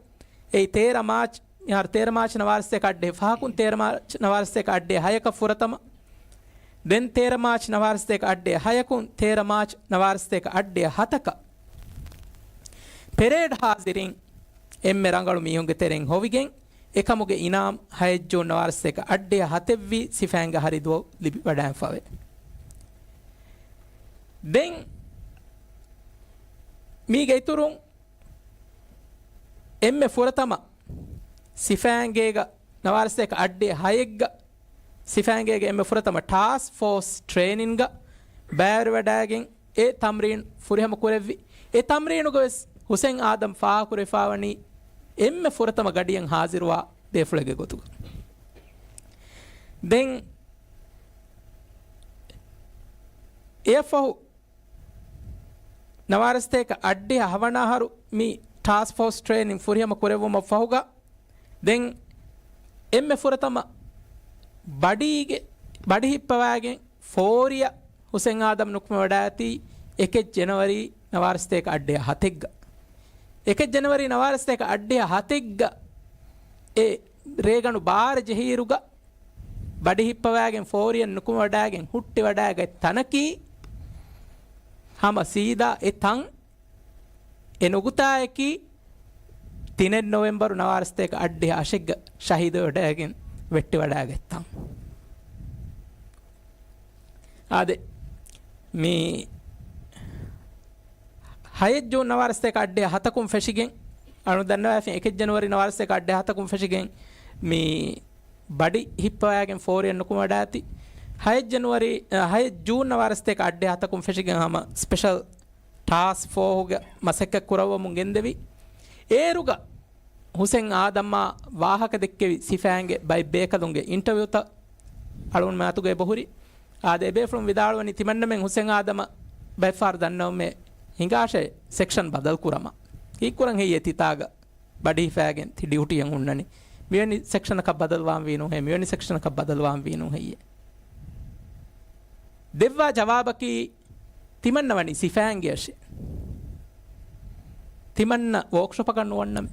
އެއީ ތޭރަ މާޗް، މިހާރު ތޭރަ މާޗް ނަވާރަސަތޭކަ އަށްޑިހަ ފަހަކުން، ތޭރަ މާޗް ނަވާރަސަތޭކަ އަށްޑިހަ ހަޔަކަށް ފުރަތަމަ، ދެން ތޭރަ މާޗް ނަވާރަސަތޭކަ އަށްޑިހަ ހަޔަކުން، ތޭރަ މާޗް ނަވާރަސަތޭކަ އަށްޑިހަ ހަތަކަށް ޕެރޭޑް ހާޒިރީން އެންމެ ރަނގަޅު މީހުންގެ ތެރެއިން ހޮވިގެން، އެކަމުގެ އިނާމް ހައެއް ޖޫން ނަވާރަސަތޭކަ އަށްޑިހަ ހަތެއްވީ ސިފައިންގެ އަހަރީ ދުވަހު ލިބިވަޑައިފަވޭ. ދެން މީގެ އިތުރުން އެންމެ ފުރަތަމަ ސިފައިންގޭގަ ނަވާރަސަތޭކަ އަށްޑިހަ ހައެއްގަ ސިފައިންގޭގެ އެންމެ ފުރަތަމަ ޓާސްކް ފޯސް ޓްރޭނިންގަ ބައިވެރިވަޑައިގެން އެ ތަމްރީން ފުރިހަމަ ކުރެއްވި. އެ ތަމްރީނުގަ ވެސް ހުސެން އާދަމް ފާހަގަކުރެވިފާވަނީ އެންމެ ފުރަތަމަ ގަޑިއަށް ހާޒިރުވާ ބޭފުޅެއްގެ ގޮތުގަ. ދެން އެއަށްފަހު ނަވާރަސަތޭކަ އަށްޑިހަ ހަވަނަ އަހަރު މި ޓާސްކް ފޯސް ޓްރޭނިން ފުރިހަމަ ކުރެއްވުމަށް ފަހުގަ، ދެން އެންމެ ފުރަތަމަ ބަޑީގެ، ބަޑި ހިއްޕަވާގެން ފޯރިއަށް ހުސެން އާދަމް ނުކުމެވަޑައިގަތީ އެކެއް ޖެނަވަރީ ނަވާރަ ސަތޭކަ އަށްޑިހަ ހަތެއްގަ. އެކެއް ޖެނަވަރީ ނަވާރަ ސަތޭކަ އަށްޑިހަ ހަތެއްގަ އެ ރޭގަނޑު ބާރަ ޖެހިއިރުގަ ބަޑި ހިއްޕަވާގެން ފޯރިއަށް ނުކުމެވަޑައިގެން ހުއްޓިވަޑައިގަތް ތަނަކީ ހަމަ ސީދާ އެ ތަން އެ ނުގުތާއަކީ ތިނެއް ނޮވެމްބަރު ނަވާރަ ސަތޭކަ އަށްޑިހަ އަށެއްގަ ޝަހީދުވެވަޑައިގެން ވެއްޓިވަޑައިގަތް ތަން. އާދެ، މި ހައެއް ޖޫން ނަވާރަ ސަތޭކަ އަށްޑިހަ ހަތަކުން ފެށިގެން، އަޅު ދަންނަވައިފިން އެކެއް ޖެނުއަރީ ނަވާރަ ސަތޭކަ އަށްޑިހަ ހަތަކުން ފެށިގެން މި ބަޑި ހިއްޕަވާގެން ފޯރިއަށް ނުކުމެވަޑައިގަތީ، ހައެއް ޖެނުއަރީ، އަ، ހައެއް ޖޫން ނަވާރަ ސަތޭކަ އަށްޑިހަ ހަތަކުން ފެށިގެން ހަމަ ސްޕެޝަލް ޓާސްކް ފޯހުގެ މަސައްކަތް ކުރައްވަމުން ގެންދެވި. އޭރުގަ ހުސެން އާދަމްއާ ވާހަކަ ދެއްކެވި ސިފައިންގެ ބައެއް ބޭކަލުންގެ އިންޓަވިއުތައް އަޅުގަނޑު މާތުގަ އެބަހުރި. އާދެ، އެބޭފުޅުން ވިދާޅުވަނީ ތިމަންނަމެން ހުސެން އާދަމަށް ބައެއްފަހަރު ދަންނަވަމޭ ހިނގާށޭ ސެކްޝަން ބަދަލު ކުރަމާ. ކީއްކުރަން ހެއްޔޭ ތިތާގަ ބަޑި ހިފާގެން ތި ޑިއުޓީއަށް ހުންނަނީ؟ މިވެނި ސެކްޝަނަކަށް ބަދަލުވާން ވީނު ހެއްޔޭ؟ މިވެނި ސެކްޝަނަކަށް ބަދަލުވާން ވީނު ހެއްޔޭ؟ ދެއްވާ ޖަވާބަކީ ތިމަންނަ ވަނީ ސިފައިންގެއަށޭ. ތިމަންނަ ވޯކްޝޮޕަކަށް ނުވަންނަމޭ.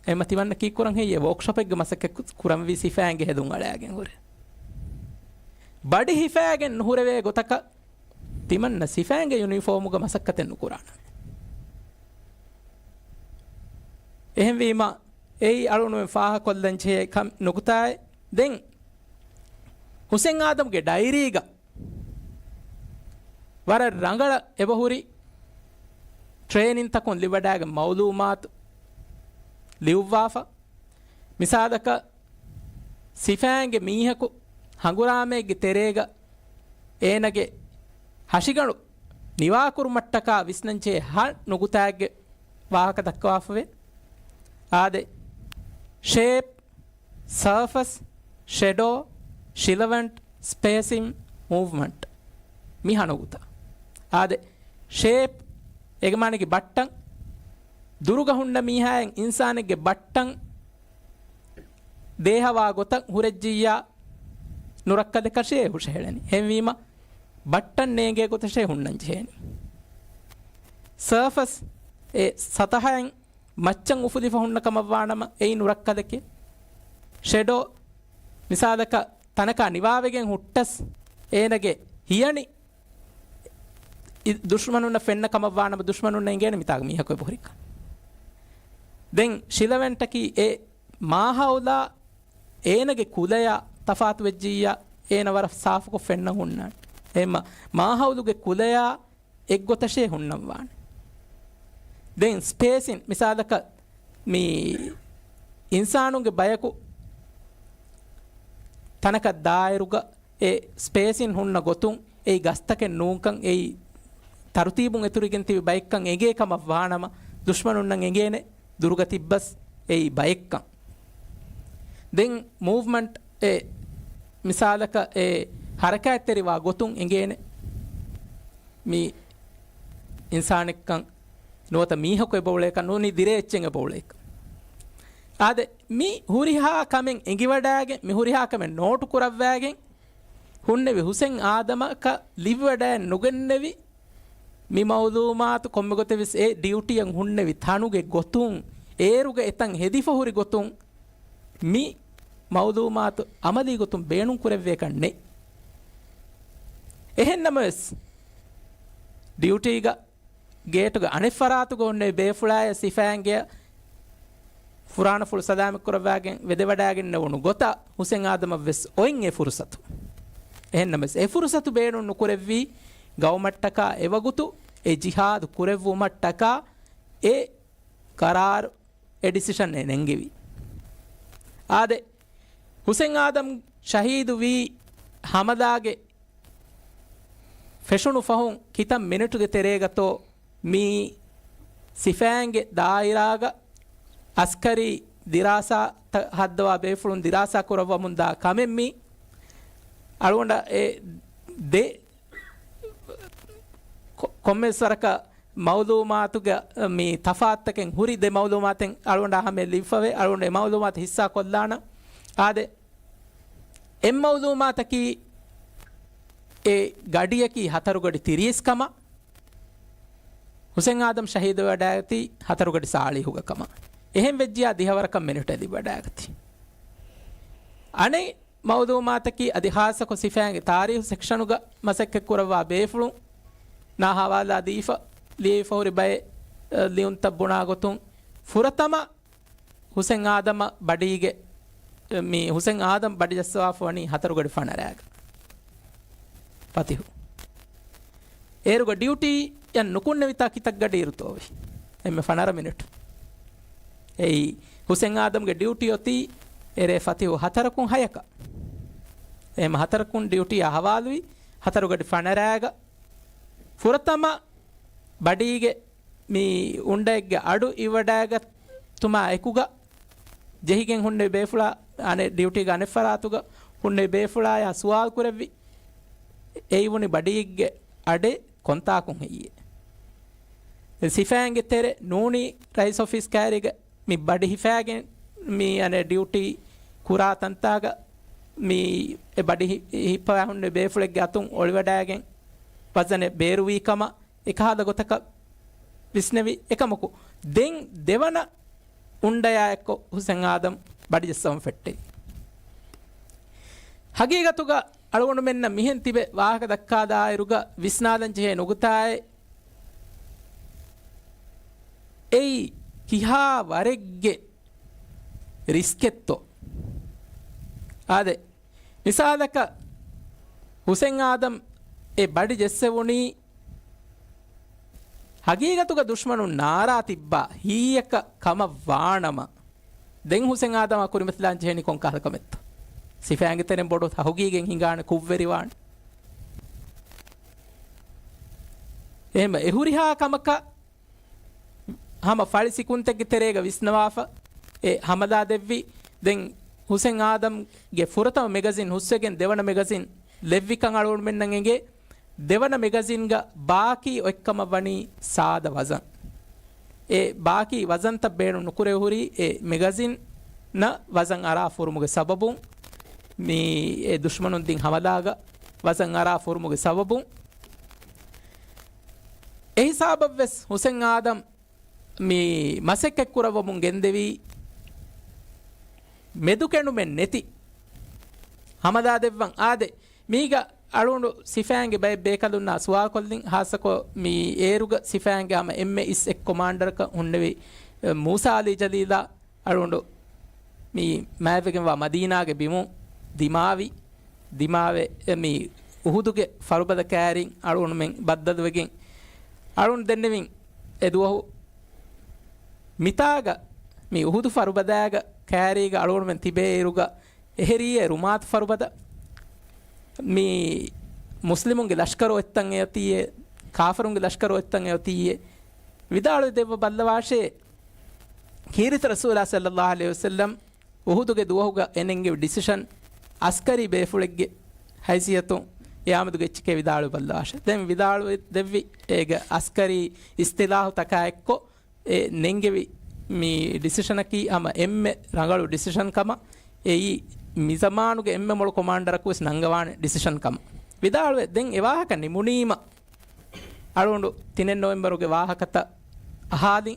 އެމަ ތިމަންނަ ކީއްކުރަން ހެއްޔޭ ވޯކްޝޮޕެއްގެ މަސައްކަތް ކުރަންވީ ސިފައިންގެ ހެދުން އަޅައިގެން ހުރެ. ބަޑި ހިފައިގެން ނުހުރެވޭ ގޮތަކަށް ތިމަންނަ ސިފައިންގެ ޔުނީފޯމުގަ މަސައްކަތެއް ނުކުރާނަމޭ. އެހެންވީމަ، އެއީ އަޅުގަނޑުމެން ފާހަގަކޮށްލަންޖެހޭ ކަން ނުކުތާއެއް. ދެން ހުސެން އާދަމްގެ ޑައިރީގަ ވަރަށް ރަނގަޅަށް އެބަހުރި ޓްރޭނިންތަކުން ލިބިވަޑައިގެން މައުލޫމާތު ލިޔުއްވާފަ. މިސާލަކަށް، ސިފައިންގެ މީހަކު ހަނގުރާމައެއްގެ ތެރޭގަ އޭނަގެ ހަށިގަނޑު ނިވާކުރުމަށްޓަކާ ވިސްނަންޖެހޭ ހަ ނުގުތާއެއްގެ ވާހަކަ ދައްކަވާފަވޭ. އާދެ، ޝޭޕް، ސާފަސް، ޝެޑޯ، ޝިލަވެންޓް، ސްޕޭސިން، މޫވްމަންޓް. މި ހަ ނުގުތާ. އާދެ، ޝޭޕް، އޭގެ މާނައަކީ ބައްޓަން. ދުރުގަ ހުންނަ މީހާއަށް އިންސާނެއްގެ ބައްޓަން ދޭހަވާ ގޮތަށް ހުރެއްޖިއްޔާ ނުރައްކަލަކަށޭ ހުށަހެޅެނީ. އެހެންވީމަ، ބައްޓަން ނޭނގޭ ގޮތަށޭ ހުންނަން ޖެހޭނީ. ސާފަސް، އެ ސަތަހައިން މައްޗަށް އުފުލިފަ ހުންނަ ކަމަށްވާނަމަ، އެއީ ނުރައްކަލެކޭ. ޝެޑޯ، މިސާލަކަށް، ތަނަކާ ނިވާވެގެން ހުއްޓަސް، އޭނަގެ ހިޔަނި އި-، ދުޝްމަނުންނަށް ފެންނަ ކަމަށްވާނަމަ، ދުޝްމަނުންނަށް އެނގޭނެ މިތާގަ މީހަކު އެބަހުރިކަން. ދެން ޝިލަވެންޓަކީ އެ މާހައުލާ އޭނަގެ ކުލަޔާ ތަފާތުވެއްޖިއްޔާ، އޭނަ ވަރަށް ސާފުކޮށް ފެންނަން ހުންނާނެ. އެހެންމަ މާހައުލުގެ ކުލަޔާ އެއްގޮތަށޭ ހުންނަންވާނެ. ދެން ސްޕޭސިން، މިސާލަކަށް މި އިންސާނުންގެ ބަޔަކު ތަނަކަށް ދާއިރުގަ އެ ސްޕޭސިން ހުންނަ ގޮތުން، އެއީ ގަސްތަކެއް ނޫންކަން، އެއީ ތަރުތީބުން އެތުރިގެން ތިބި ބައެއްކަން އެނގޭ ކަމަށް ވާނަމަ، ދުޝްމަނުންނަށް އެނގޭނެ ދުރުގަ ތިއްބަސް އެއީ ބައެއްކަން. ދެން މޫވްމަންޓް އެ މިސާލަކަށް އެ ހަރަކާތްތެރިވާ ގޮތުން އެނގޭނެ މި އިންސާނެއްކަން ނުވަތަ މީހަކު އެބައުޅޭކަން ނޫނީ ދިރޭ އެއްޗެއް އެބައުޅޭކަން. އާދެ، މި ހުރިހާ ކަމެއް އެނގިވަޑައިގެން، މި ހުރިހާ ކަމެއް ނޯޓު ކުރައްވައިގެން ހުންނެވި ހުސެން އާދަމަކަށް ލިބިވަޑައެއް ނުގެންނެވި މި މައުލޫމާތު ކޮންމެ ގޮތެއް ވެސް އެ ޑިއުޓީއަށް ހުންނެވި ތަނުގެ ގޮތުން، އޭރުގެ އެތަން ހެދިފަ ހުރި ގޮތުން މި މައުލޫމާތު އަމަލީ ގޮތުން ބޭނުން ކުރެއްވޭކަށް ނެތް. އެހެން ނަމަވެސް، ޑިއުޓީގަ ގޭޓުގެ އަނެއް ފަރާތުގަ ހުންނެވި ބޭފުޅާއި ސިފައިންގެ ފުރާނަފުޅު ސަލާމަތް ކުރައްވާގެން ވެދެވަޑައިގެންނެވުނު ގޮތަށް ހުސެން އާދަމަށް ވެސް އޮތް އެ ފުރުސަތު. އެހެން ނަމަވެސް، އެ ފުރުސަތު ބޭނުން ނުކުރެއްވީ ގައުމަށްޓަކާ އެވަގުތު އެ ޖިހާދު ކުރެއްވުމަށްޓަކާ އެ ޤަރާރު އެ ޑިސިޝަން އެ ނެންގެވީ. އާދެ، ހުސެން އާދަމް ޝަހީދުވީ ހަމަލާގެ ފެށުނު ފަހުން ކިތައް މިނެޓުގެ ތެރޭގަތޯ މި ސިފައިންގެ ދާއިރާގަ އަސްކަރީ ދިރާސާތައް ހައްދަވާ ބޭފުޅުން ދިރާސާ ކުރައްވަމުންދާ ކަމެއް މި. އަޅުގަނޑަށް އެ ދެ ކޮ-، ކޮންމެސް ވަރަކަށް މައުލޫމާތުގެ މި ތަފާތުތަކެއް ހުރި ދެ މައުލޫމާތެއް އަޅުގަނޑާ ހަމަޔަށް ލިބިފަވޭ. އަޅުގަނޑު އެ މައުލޫމާތު ހިއްސާ ކޮށްލާނަން. އާދެ، އެއްމައުލޫމާތަކީ އެ ގަޑިއަކީ ހަތަރުގަޑި ތިރީސް ކަމަށް، ހުސެން އާދަމް ޝަހީދުވެވަޑައިގަތީ ހަތަރުގަޑި ސާޅީހުގަ ކަމަށް. އެހެން ވެއްޖިޔާ ދިހަވަރަކަށް މިނިޓް ލިބިވަޑައިގަތީ. އަނެއް މައުލޫމާތަކީ އަދި ޚާއްޞަކޮށް ސިފައިންގެ ތާރީހު ސެކްޝަނުގަ މަސައްކަތްކުރައްވާ ބޭފުޅުން ނާ ހަވާލާ ދީފަ، ލިޔެފަ ހުރި ބައެއް، އަ، ލިޔުންތައް ބުނާ ގޮތުން، ފުރަތަމަ ހުސެން އާދަމަށް ބަޑީގެ، މި ހުސެން އާދަމް ބަޑި ޖައްސަވާފަ ވަނީ ހަތަރުގަޑި ފަނަރައިގަ. ފަތިހު. އޭރުގަ ޑިއުޓީއަށް ނުކުންނެވިތާ ކިތައްގަޑި އިރުތޯވި؟ އެންމެ ފަނަރަ މިނިޓު. އެއީ ހުސެން އާދަމްގެ ޑިއުޓީ އޮތީ އެރޭ ފަތިހު ހަތަރަކުން ހަޔަކަށް. އެހެން ހަތަރަކުން ޑިއުޓީއާ ހަވާލުވި ހަތަރުގަޑި ފަނަރައިގަ ފުރަތަމަ ބަޑީގެ މި އުނޑައެއްގެ އަޑު އިވަޑައިގަތުމާ އެކުގަ ޖެހިގެން ހުންނެވި ބޭފުޅާ އަނެއް ޑިއުޓީގެ އަނެއް ފަރާތުގަ ހުންނެވި ބޭފުޅާޔާ ސުވާލު ކުރެއްވި، އެއީ ވުނި ބަޑީގެ އަޑެއް ކޮންތާކުން ހެއްޔޭ؟ ސިފައިންގެ ތެރެ ނޫނީ ރައީސް އޮފީސް ކައިރީގަ މި ބަޑި ހިފައިގެން މި އަނެއް ޑިއުޓީ ކުރާ ތަންތާގަ މި އެ ބަޑި ހި-، ހިއްޕަވާ ހުންނެވި ބޭފުޅެއްގެ އަތުން އޮޅިވަޑައިގެން ވަޒަނެއް ބޭރުވީ ކަމަށް އެކަހަލަ ގޮތަކަށް ވިސްނެވި. އެކަމަކު، ދެން ދެވަނަ އުނޑަޔާ އެއްކޮށް ހުސެން އާދަމް ބަޑިޖައްސަވަން ފެއްޓެވި. ހަގީގަތުގަ އަޅުގަނޑުމެންނަށް މިހެން ތިބެ ވާހަކަ ދައްކާލާއިރުގަ ވިސްނާލަން ޖެހޭ ނުކުތާއެއް، އެއީ ކިހާ ވަރެއްގެ ރިސްކެއްތޯ؟ އާދެ، މިސާލަކަށް ހުސެން އާދަމް އެ ބަޑި ޖެއްސެވުނީ ހަގީގަތުގަ ދުޝްމަނުން ނާރާ ތިއްބާ ހީއަކަށް ކަމަށް ވާނަމަ، ދެން ހުސެން އާދަމާ ކުރިމަތިލާން ޖެހެނީ ކޮން ކަހަލަ ކަމެއްތޯ؟ ސިފައިންގެ ތެރެން ބޮޑު ތަހުގީގެއް ހިނގާނެ، ކުށްވެރިވާނެ. އެހެން އެ ހުރިހާ ކަމަކަށް ހަމަ ފަޅި ސިކުންތެއްގެ ތެރޭގަ ވިސްނަވާފަ އެ ހަމަލާ ދެއްވި. ދެން ހުސެން އާދަމްގެ ފުރަތަމަ މެގަޒިން ހުސްވެގެން ދެވަނަ މެގަޒިން ލެއްވިކަން އަޅުގަނޑުމެންނަށް އެނގޭ. ދެވަނަ މެގަޒިންގަ ބާކީ އޮތްކަމަށް ވަނީ ސާދަ ވަޒަން. އެ ބާކީ ވަޒަންތައް ބޭނުން ނުކުރެވި ހުރީ އެ މެގަޒިން ނަށް ވަޒަން އަރާ ފުރުމުގެ ސަބަބުން، މި އެ ދުޝްމަނުން ދިން ހަމަލާގަ ވަޒަން އަރާ ފުރުމުގެ ސަބަބުން. އެހިސާބަށްވެސް ހުސެން އާދަމް މި މަސައްކަތްކުރައްވަމުން ގެންދެވީ މެދުކެނޑުމެއް ނެތި ހަމަލާ ދެއްވަން. އާދެ، މީގަ އަޅުގަނޑު ސިފައިންގެ ބައެއް ބޭކަލުންނާ ސުވާލުކޮށްލިން، ހާއްސަކޮށް މި އޭރުގަ ސިފައިންގެ ހަމަ އެންމެ އިސް އެއް ކޮމާންޑަރަކަށް ހުންނެވި، އެ، މޫސާ އަލީ ޖަލީލާ އަޅުގަނޑު މި މާތްވެގެންވާ މަދީނާގެ ބިމުން ދިމާވި، ދިމާވެ، އެ، މި އުހުދުގެ ފަރުބަދަ ކައިރިން އަޅުގަނޑުމެން ބައްދަލުވެގެން އަޅުގަނޑު ދެންނެވިން އެ ދުވަހު މިތާގަ މި އުހުދު ފަރުބަދާގަ ކައިރީގަ އަޅުގަނޑުމެން ތިބޭ އިރުގަ އެހެރީއޭ ރުމާތު ފަރުބަދަ، މި މުސްލިމުންގެ ލަޝްކަރު އޮތްތަން އެއޮތީއޭ، ކާފަރުންގެ ލަޝްކަރު އޮތްތަން އެއޮތީއޭ، ވިދާޅުވެ ދެއްވަ ބައްލަވާށޭ. ކީރިތި ރަސޫލާ ޞައްލައްލާހު ޢަލައިހި ވަސައްލަމް އުހުދުގެ ދުވަހުގަ އެ ނެންގެވި ޑިސިޝަން އަސްކަރީ ބޭފުޅެއްގެ ހައިސިއްޔަތުން އެއާމެދުގެ އެއްޗެކޭ ވިދާޅުވެ ބައްލަވާށޭ. ދެން ވިދާޅުވެ ދެއްވި އޭގެ އަސްކަރީ އިސްތިލާހުތަކާ އެއްކޮށް، އެ ނެންގެވި މި ޑިސިޝަނަކީ ހަމަ އެންމެ ރަނގަޅު ޑިސިޝަން ކަމަށް، އެއީ މިޒަމާނުގެ އެންމެ މޮޅު ކޮމާންޑަރަކު ވެސް ނަންގަވާނެ ޑިސިޝަން ކަމަށް ވިދާޅުވެ، ދެން އެ ވާހަކަ ނިމުނީމަ، އަޅުގަނޑު ތިނެއް ނޮވެމްބަރުގެ ވާހަކަތައް އަހާލި،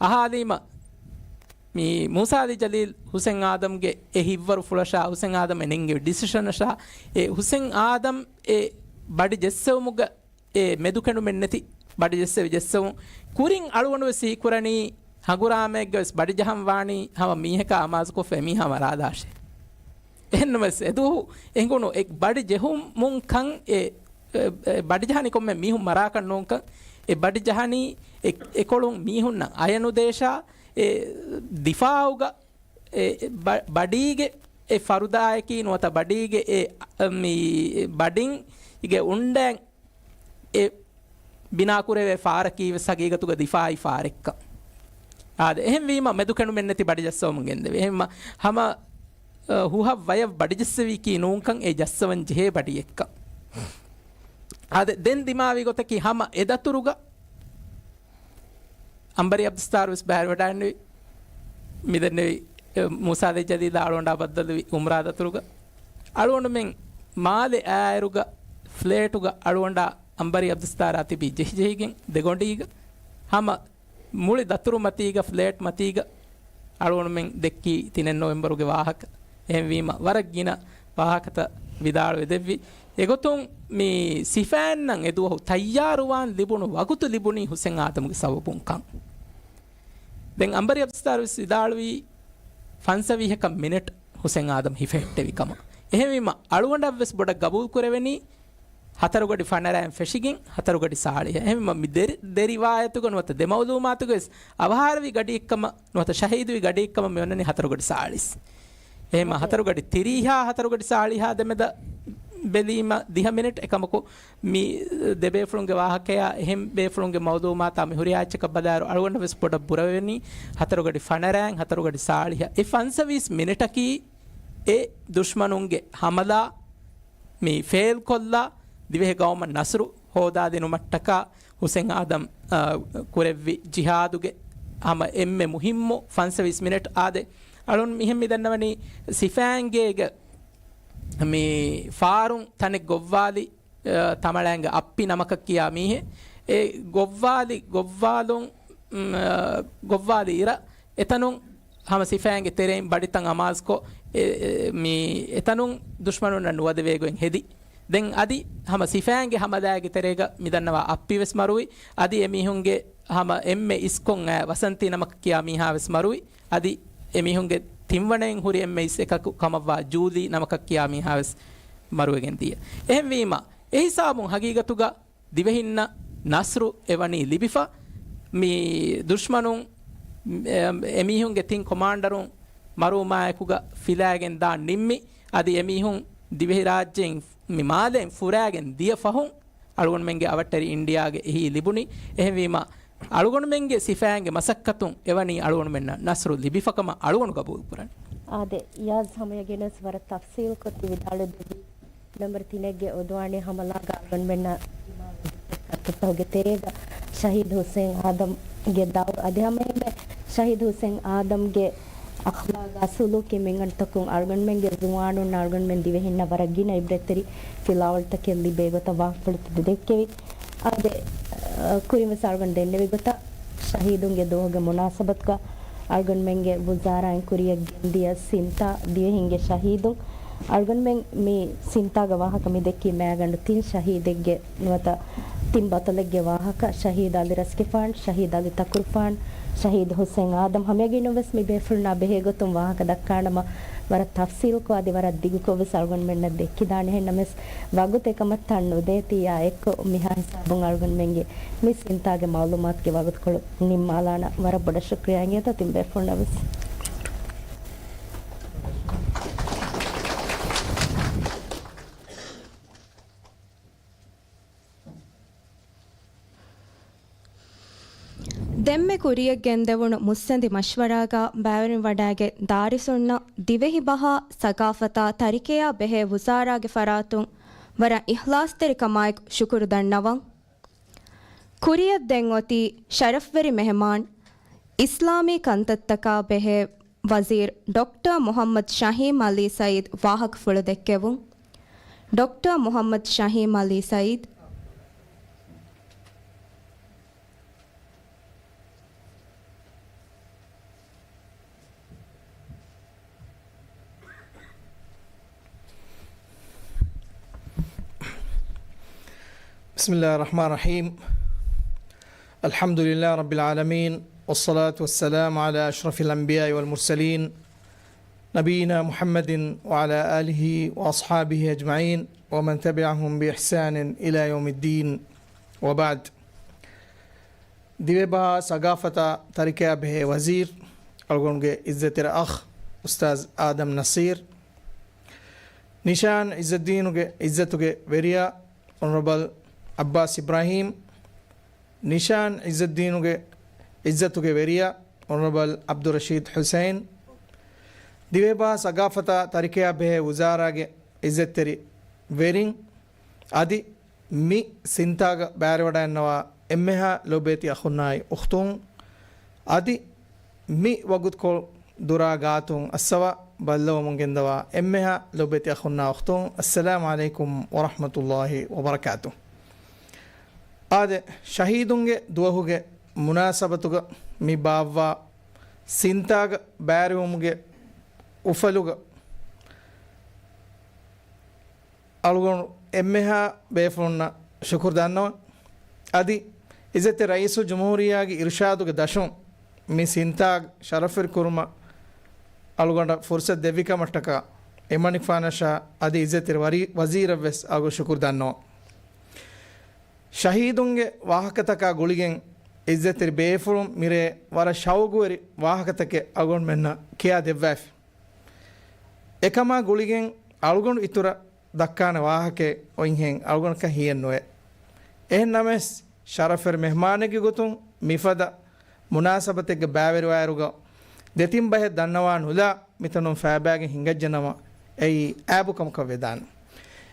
އަހާލީމަ، މި މޫސާ އަލީ ޖަލީލް ހުސެން އާދަމްގެ އެ ހިތްވަރު ފުޅަށާ، ހުސެން އާދަމް އެ ނެންގެވި ޑިސިޝަނަށާ، އެ ހުސެން އާދަމް އެ ބަޑި ޖެއްސެވުމުގަ އެ މެދުކެނޑުމެއް ނެތި ބަޑިޖެއްސެވި ޖެއްސެވުން ކުރިން އަޅުގަނޑުވެސް ހީކުރަނީ، ހަނގުރާމައެއްގަވެސް ބަޑިޖަހަން ވާނީ ހަމަ މީހަކާ އަމާޒުކޮށްފަ އެމީހާ މަރާލާށޭ. އެހެންނަމަވެސް އެދުވަހު އެނގުނު އެ ބަޑި ޖެހުމުން ކަން އެ، އެ، އެ ބަޑިޖަހަނީ ކޮންމެ މީހުން މަރާކަށް ނޫންކަން، އެ ބަޑިޖަހަނީ އެ، އެކޮޅުން މީހުންނަށް އަޔަނުދޭށާ އެ ދިފާއުގަ އެ ބަ-، ބަޑީގެ އެ ފަރުދާއަކީ ނުވަތަ ބަޑީގެ އެ، މި ބަޑިންގެ އުނޑައިން އެ ބިނާކުރެވޭ ފާރަކީ ވެސް ހަގީގަތުގަ ދިފާއީ ފާރެއްކަން. އާދެ، އެހެންވީމަ މެދުކެނޑުމެއް ނެތި ބަޑި ޖައްސަވަމުން ގެންދެވޭ. އެހެންމަ ހަމަ، އަ، ހުހަށް ވަޔަށް ބަޑިޖެއްސެވީކީ ނޫންކަން އެ ޖައްސަވަން ޖެހޭ ބަޑިއެއްކަން. އާދެ، ދެން ދިމާވި ގޮތަކީ ހަމަ އެ ދަތުރުގަ އަނބަރީ އަބްދުއްސައްތާރު ވެސް ބައިވެވަޑައިންނެވި. މިދެންނެވި، އެ، މޫސާ އަލީ ޖަލީލާ އަޅުގަނޑާ ބައްދަލުވި އުމްރާ ދަތުރުގަ. އަޅުގަނޑުމެން މާލެ އާއިރުގަ ފްލޭޓުގަ އަޅުގަނޑާ އަނބަރީ އަބްދުލްސްތާރާ ތިބީ ޖެހިޖެހިގެން ދެގޮނޑީގަ ހަމަ މުޅި ދަތުރު މަތީގަ، ފްލޭޓް މަތީގަ އަޅުގަނޑުމެން ދެއްކީ ތިނެއް ނޮވެމްބަރުގެ ވާހަކަ. އެހެންވީމަ، ވަރަށް ގިނަ ވާހަކަތައް ވިދާޅުވެ ދެއްވި. އެގޮތުން މި ސިފައިންނަށް އެދުވަހު ތައްޔާރުވާން ލިބުނު ވަގުތު ލިބުނީ ހުސެން އާދަމްގެ ސަބަބުން ކަން. ދެން އަނބަރީ އަބްދުލްސްތާރު ވެސް ވިދާޅުވީ، ފަންސަވީހަކަށް މިނެޓް ހުސެން އާދަމް ހިފެހެއްޓެވި ކަމަށް. އެހެންވީމަ، އަޅުގަނޑަށް ވެސް ބޮޑަށް ގަބޫލު ކުރެވެނީ، ހަތަރު ގަޑި ފަނަރައިން ފެށިގެން ހަތަރު ގަޑި ސާޅީހަށް. އެހެންވީމަ، މި ދެ، ދެ ރިވާޔަތުގަ ނުވަތަ ދެ މައުލޫމާތުގަ ވެސް އަވަހާރަވި ގަޑިއެއްކަމަށް ނުވަތަ ޝަހީދުވި ގަޑިއެއްކަމަށް މި އޮންނަނީ ހަތަރު ގަޑި ސާޅީސް. އެހެންވީމަ، ހަތަރު ގަޑި ތިރީހާ ހަތަރު ގަޑި ސާޅީހާ ދެމެދަށް ބެލީމަ ދިހަ މިނެޓް. އެކަމަކު، މި ދެ ބޭފުޅުންގެ ވާހަކަޔާ އެހެން ބޭފުޅުންގެ މައުލޫމާތާ މި ހުރިހާ އެއްޗަކަށް ބަލާއިރު، އަޅުގަނޑަށް ވެސް ބޮޑަށް ބުރަވެވެނީ ހަތަރު ގަޑި ފަނަރައިން ހަތަރު ގަޑި ސާޅީހަށް. އެ ފަންސަވީސް މިނެޓަކީ އެ ދުޝްމަނުންގެ ހަމަލާ މި ފެއިލްކޮށްލާ، ދިވެހި ގައުމަށް ނަސްރު ހޯދާދިނުމަށްޓަކާ ހުސެން އާދަމް، އާ، ކުރެއްވި ޖިހާދުގެ ހަމަ އެންމެ މުހިއްމު ފަންސަވީސް މިނެޓް. އާދެ، އަޅުން މިހެން މި ދަންނަވަނީ ސިފައިންގޭގެ މި ފާރުން ތަނެއް ގޮއްވާލި، އަ، ތަމަޅައިންގެ އައްޕި ނަމަކަށް ކިޔާ މީހެއް. އެ ގޮއްވާލި، ގޮއްވާލުން، މް، އަ، ގޮއްވާލި އިރަށް އެތަނުން ހަމަ ސިފައިންގެ ތެރެއިން ބަޑިތައް އަމާޒުކޮށް، އެ، އެ، މި އެތަނުން ދުޝްމަނުންނަށް ނުވަދެވޭ ގޮތް ހެދި. ދެން އަދި ހަމަ ސިފައިންގެ ހަމަލާގެ ތެރޭގަ މި ދަންނަވާ އައްޕި ވެސް މަރުވި. އަދި އެ މީހުންގެ ހަމަ އެންމެ އިސްކޮށް އައި ވަސަންތީ ނަމަކަށް ކިޔާ މީހާ ވެސް މަރުވި. އަދި އެ މީހުންގެ ތިންވަނައިން ހުރި އެންމެ އިސް އެކަކު ކަމަށްވާ ޖޫލީ ނަމަކަށް ކިޔާ މީހާ ވެސް މަރުވެގެން ދިޔަ. އެހެންވީމަ، އެ ހިސާބުން ހަގީގަތުގަ ދިވެހިންނަށް ނަސްރު އެވަނީ ލިބިފަ، މި ދުޝްމަނުން، އެ، އެމީހުންގެ ތިން ކޮމާންޑަރުން މަރުވުމާއެކުގަ ފިލާގެން ދާން ނިންމި. އަދި އެމީހުން ދިވެހިރާއްޖެއިން މި މާލެއިން ފުރާގެން ދިޔަ ފަހުން، އަޅުގަނޑުމެންގެ އަވަށްޓެރި އިންޑިއާގެ އެހީ ލިބުނީ. އެހެންވީމަ، އަޅުގަނޑުމެންގެ ސިފައިންގެ މަސައްކަތުން އެވަނީ އަޅުގަނޑުމެންނަށް ނަސްރު ލިބިފަ ކަމަށް އަޅުގަނޑު ގަބޫލު ކުރަނީ. އާދެ، އިޔާޒް ހަމަޔަގެންވެސް ވަރަށް ތަފްސީލްކޮށް ތި ވިދާޅުވެދެއްވީ. ނޮވެމްބަރު ތިނެއްގެ އުދުވާނީ ހަމަލާގަ އަޅުގަނޑުމެންނަށް ކައްތުތަކުގެ ތެރޭގަ ޝަހީދު ހުސެން އާދަމްގެ ދައުރު އަދި ހަމައެހެންމެ ޝަހީދު ހުސެން އާދަމްގެ އަޚްލާގާ ސުލޫކީ މިންގަނޑުތަކުން އަޅުގަނޑުމެންގެ ޒުވާނުންނަށް އަޅުގަނޑުމެން ދިވެހިންނަށް ވަރަށް ގިނަ އިބްރަތްތެރި ފިލާވަޅުތަކެއް ލިބޭ ގޮތަށް ވާހަކަފުޅުތައް ދެއްކެވި. އާދެ، އަ، ކުރިންވެސް އަޅުގަނޑު ދެންނެވި ގޮތަށް ޝަހީދުންގެ ދުވަހުގެ މުނާސަބަތުގަ އަޅުގަނޑުމެންގެ ވުޒާރާއިން ކުރިޔަށް ގެންދިޔަ ސިންތާ ދިވެހިންގެ ޝަހީދުން. އަޅުގަނޑުމެން މި ސިންތާގެ ވާހަކަ މި ދެއްކީ މައިގަނޑު ތިން ޝަހީދެއްގެ ނުވަތަ ތިން ބަޠަލެއްގެ ވާހަކަ، ޝަހީދު އަލި ރަސްގެފާން، ޝަހީދު އަލި ތަކުރުފާން، ޝަހީދު ހުސެން އާދަމް. ހަމަޔަގީނުން ވެސް މި ބޭފުޅުންނާ ބެހޭ ގޮތުން ވާހަކަ ދައްކާނަމަ، ވަރަށް ތަފްސީލްކޮށް އަދި ވަރަށް ދިގުކޮށް ވެސް އަޅުގަނޑުމެންނަށް ދެއްކިދާނެ. އެހެންނަމަވެސް، ވަގުތު އެކަމަށް ތަން ނުދޭތީ، އާ އެއްކޮށް މިހާ ހިސާބުން އަޅުގަނޑުމެންގެ މި ސިންތާގެ މައުލޫމާތުގެ ވަގުތުކޮޅު ނިންމާލާނަން. ވަރަށް ބޮޑަށް ޝުކްރިޔާ އިނގޭތޯ ތިން ބޭފުޅުންނަށް ވެސް. ދެންމެ ކުރިޔަށް ގެންދެވުނު މުއްސަނދި މަޝްވަރާގަ ބައިވެރިވަޑައިގެން ދާރިސުންނަށް ދިވެހި ބަހާ، ސަގާފަތާ، ތަރިކަޔާ ބެހޭ ވުޒާރާގެ ފަރާތުން ވަރަށް އިޚްލާޞްތެރިކަމާއެކު ޝުކުރު ދަންނަވަން. ކުރިޔަށް ދެން އޮތީ ޝަރަފްވެރި މެހެމާން، އިސްލާމީ ކަންތައްތަކާ ބެހޭ ވަޒީރު ޑޮކްޓަރ މުޙައްމަދު ޝަހީމް ޢަލީ ސަޢީދު ވާހަކަފުޅު ދެއްކެވުން. ޑޮކްޓަރ މުޙައްމަދު ޝަހީމް ޢަލީ ސަޢީދު. بسم الله الرحمن الرحيم. الحمد لله رب العالمين، والصلاة والسلام على أشرف الأنبياء والمرسلين، نبينا محمد وعلى آله وأصحابه أجمعين، ومن تبعهم بإحسان إلى يوم الدين، وبعد. ދިވެހިބަހާ، ސަގާފަތާ، ތަރިކަޔާ ބެހޭ ވަޒީރު، އަޅުގަނޑުގެ އިއްޒަތްތެރި އަޚް އުސްތާޛު އާދަމް ނަޞީރު، ނިޝާން އިއްޒަތްދީނުގެ އިއްޒަތުގެ ވެރިޔާ އޮނަރަބަލް ޢައްބާސް އިބްރާހީމް، ނިޝާން އިއްޒަތްދީނުގެ އިއްޒަތުގެ ވެރިޔާ އޮނަރަބަލް ޢަބްދުއްރަޝީދު ޙުސައިން، ދިވެހިބަހާ، ސަގާފަތާ، ތަރިކަޔާ ބެހޭ ވުޒާރާގެ އިއްޒަތްތެރި ވެރިން، އަދި މި ސިންތާގަ ބައިވެރިވަޑައިންނަވާ އެންމެހާ ލޯބިވެތި އަޚުންނާއި އުޚްތުން، އަދި މި ވަގުތުކޮޅު ދުރާ ގާތުން އައްސަވާ ބައްލަވަމުން ގެންދަވާ އެންމެހާ ލޮބެތި އަޚުންނާ އުޚްތުން، އައްސަލާމު ޢަލައިކުމް ވަރަޙްމަތުﷲ ވަބަރަކާތު. އާދެ، ޝަހީދުންގެ ދުވަހުގެ މުނާސަބަތުގަ މި ބާއްވާ ސިންތާގަ ބައިވެރިވުމުގެ އުފަލުގަ އަޅުގަނޑު އެންމެހާ ބޭފުޅުންނަށް ޝުކުރު ދަންނަވަން. އަދި އިއްޒަތްތެރި ރައީސުލްޖުމްހޫރިއްޔާގެ އިރުޝާދުގެ ދަށުން މި ސިންތާގް ޝަރަފްވެރި ކުރުމަށް އަޅުގަނޑަށް ފުރުސަތު ދެއްވި ކަމަށްޓަކާ އެމަނިކުފާނަށާ އަދި އިއްޒަތްތެރި ވަރީ-، ވަޒީރަށްވެސް އަޅުގަނޑު ޝުކުރު ދަންނަވަން. ޝަހީދުންގެ ވާހަކަތަކާ ގުޅިގެން އިއްޒަތްތެރި ބޭފުޅުން މިރޭ ވަރަށް ޝައުގުވެރި ވާހަކަތަކެއް އަޅުގަނޑުމެންނަށް ކިޔާ ދެއްވައިފި. އެކަމާ ގުޅިގެން އަޅުގަނޑު އިތުރަށް ދައްކާނެ ވާހަކައެއް އޮތްހެން އަޅުގަނޑަކަށް ހިޔެއް ނުވޭ. އެހެން ނަމަވެސް، ޝަރަފްވެރި މެހްމާނެއްގެ ގޮތުން މިފަދަ މުނާސަބަތެއްގަ ބައިވެރިވާއިރުގަ، ދެތިން ބަހެއް ދަންނަވާ ނުލާ މިތަނުން ފައިބައިގެން ހިނގައްޖެ ނަމަ، އެއީ އައިބު ކަމަކަށް ވެދާނެ.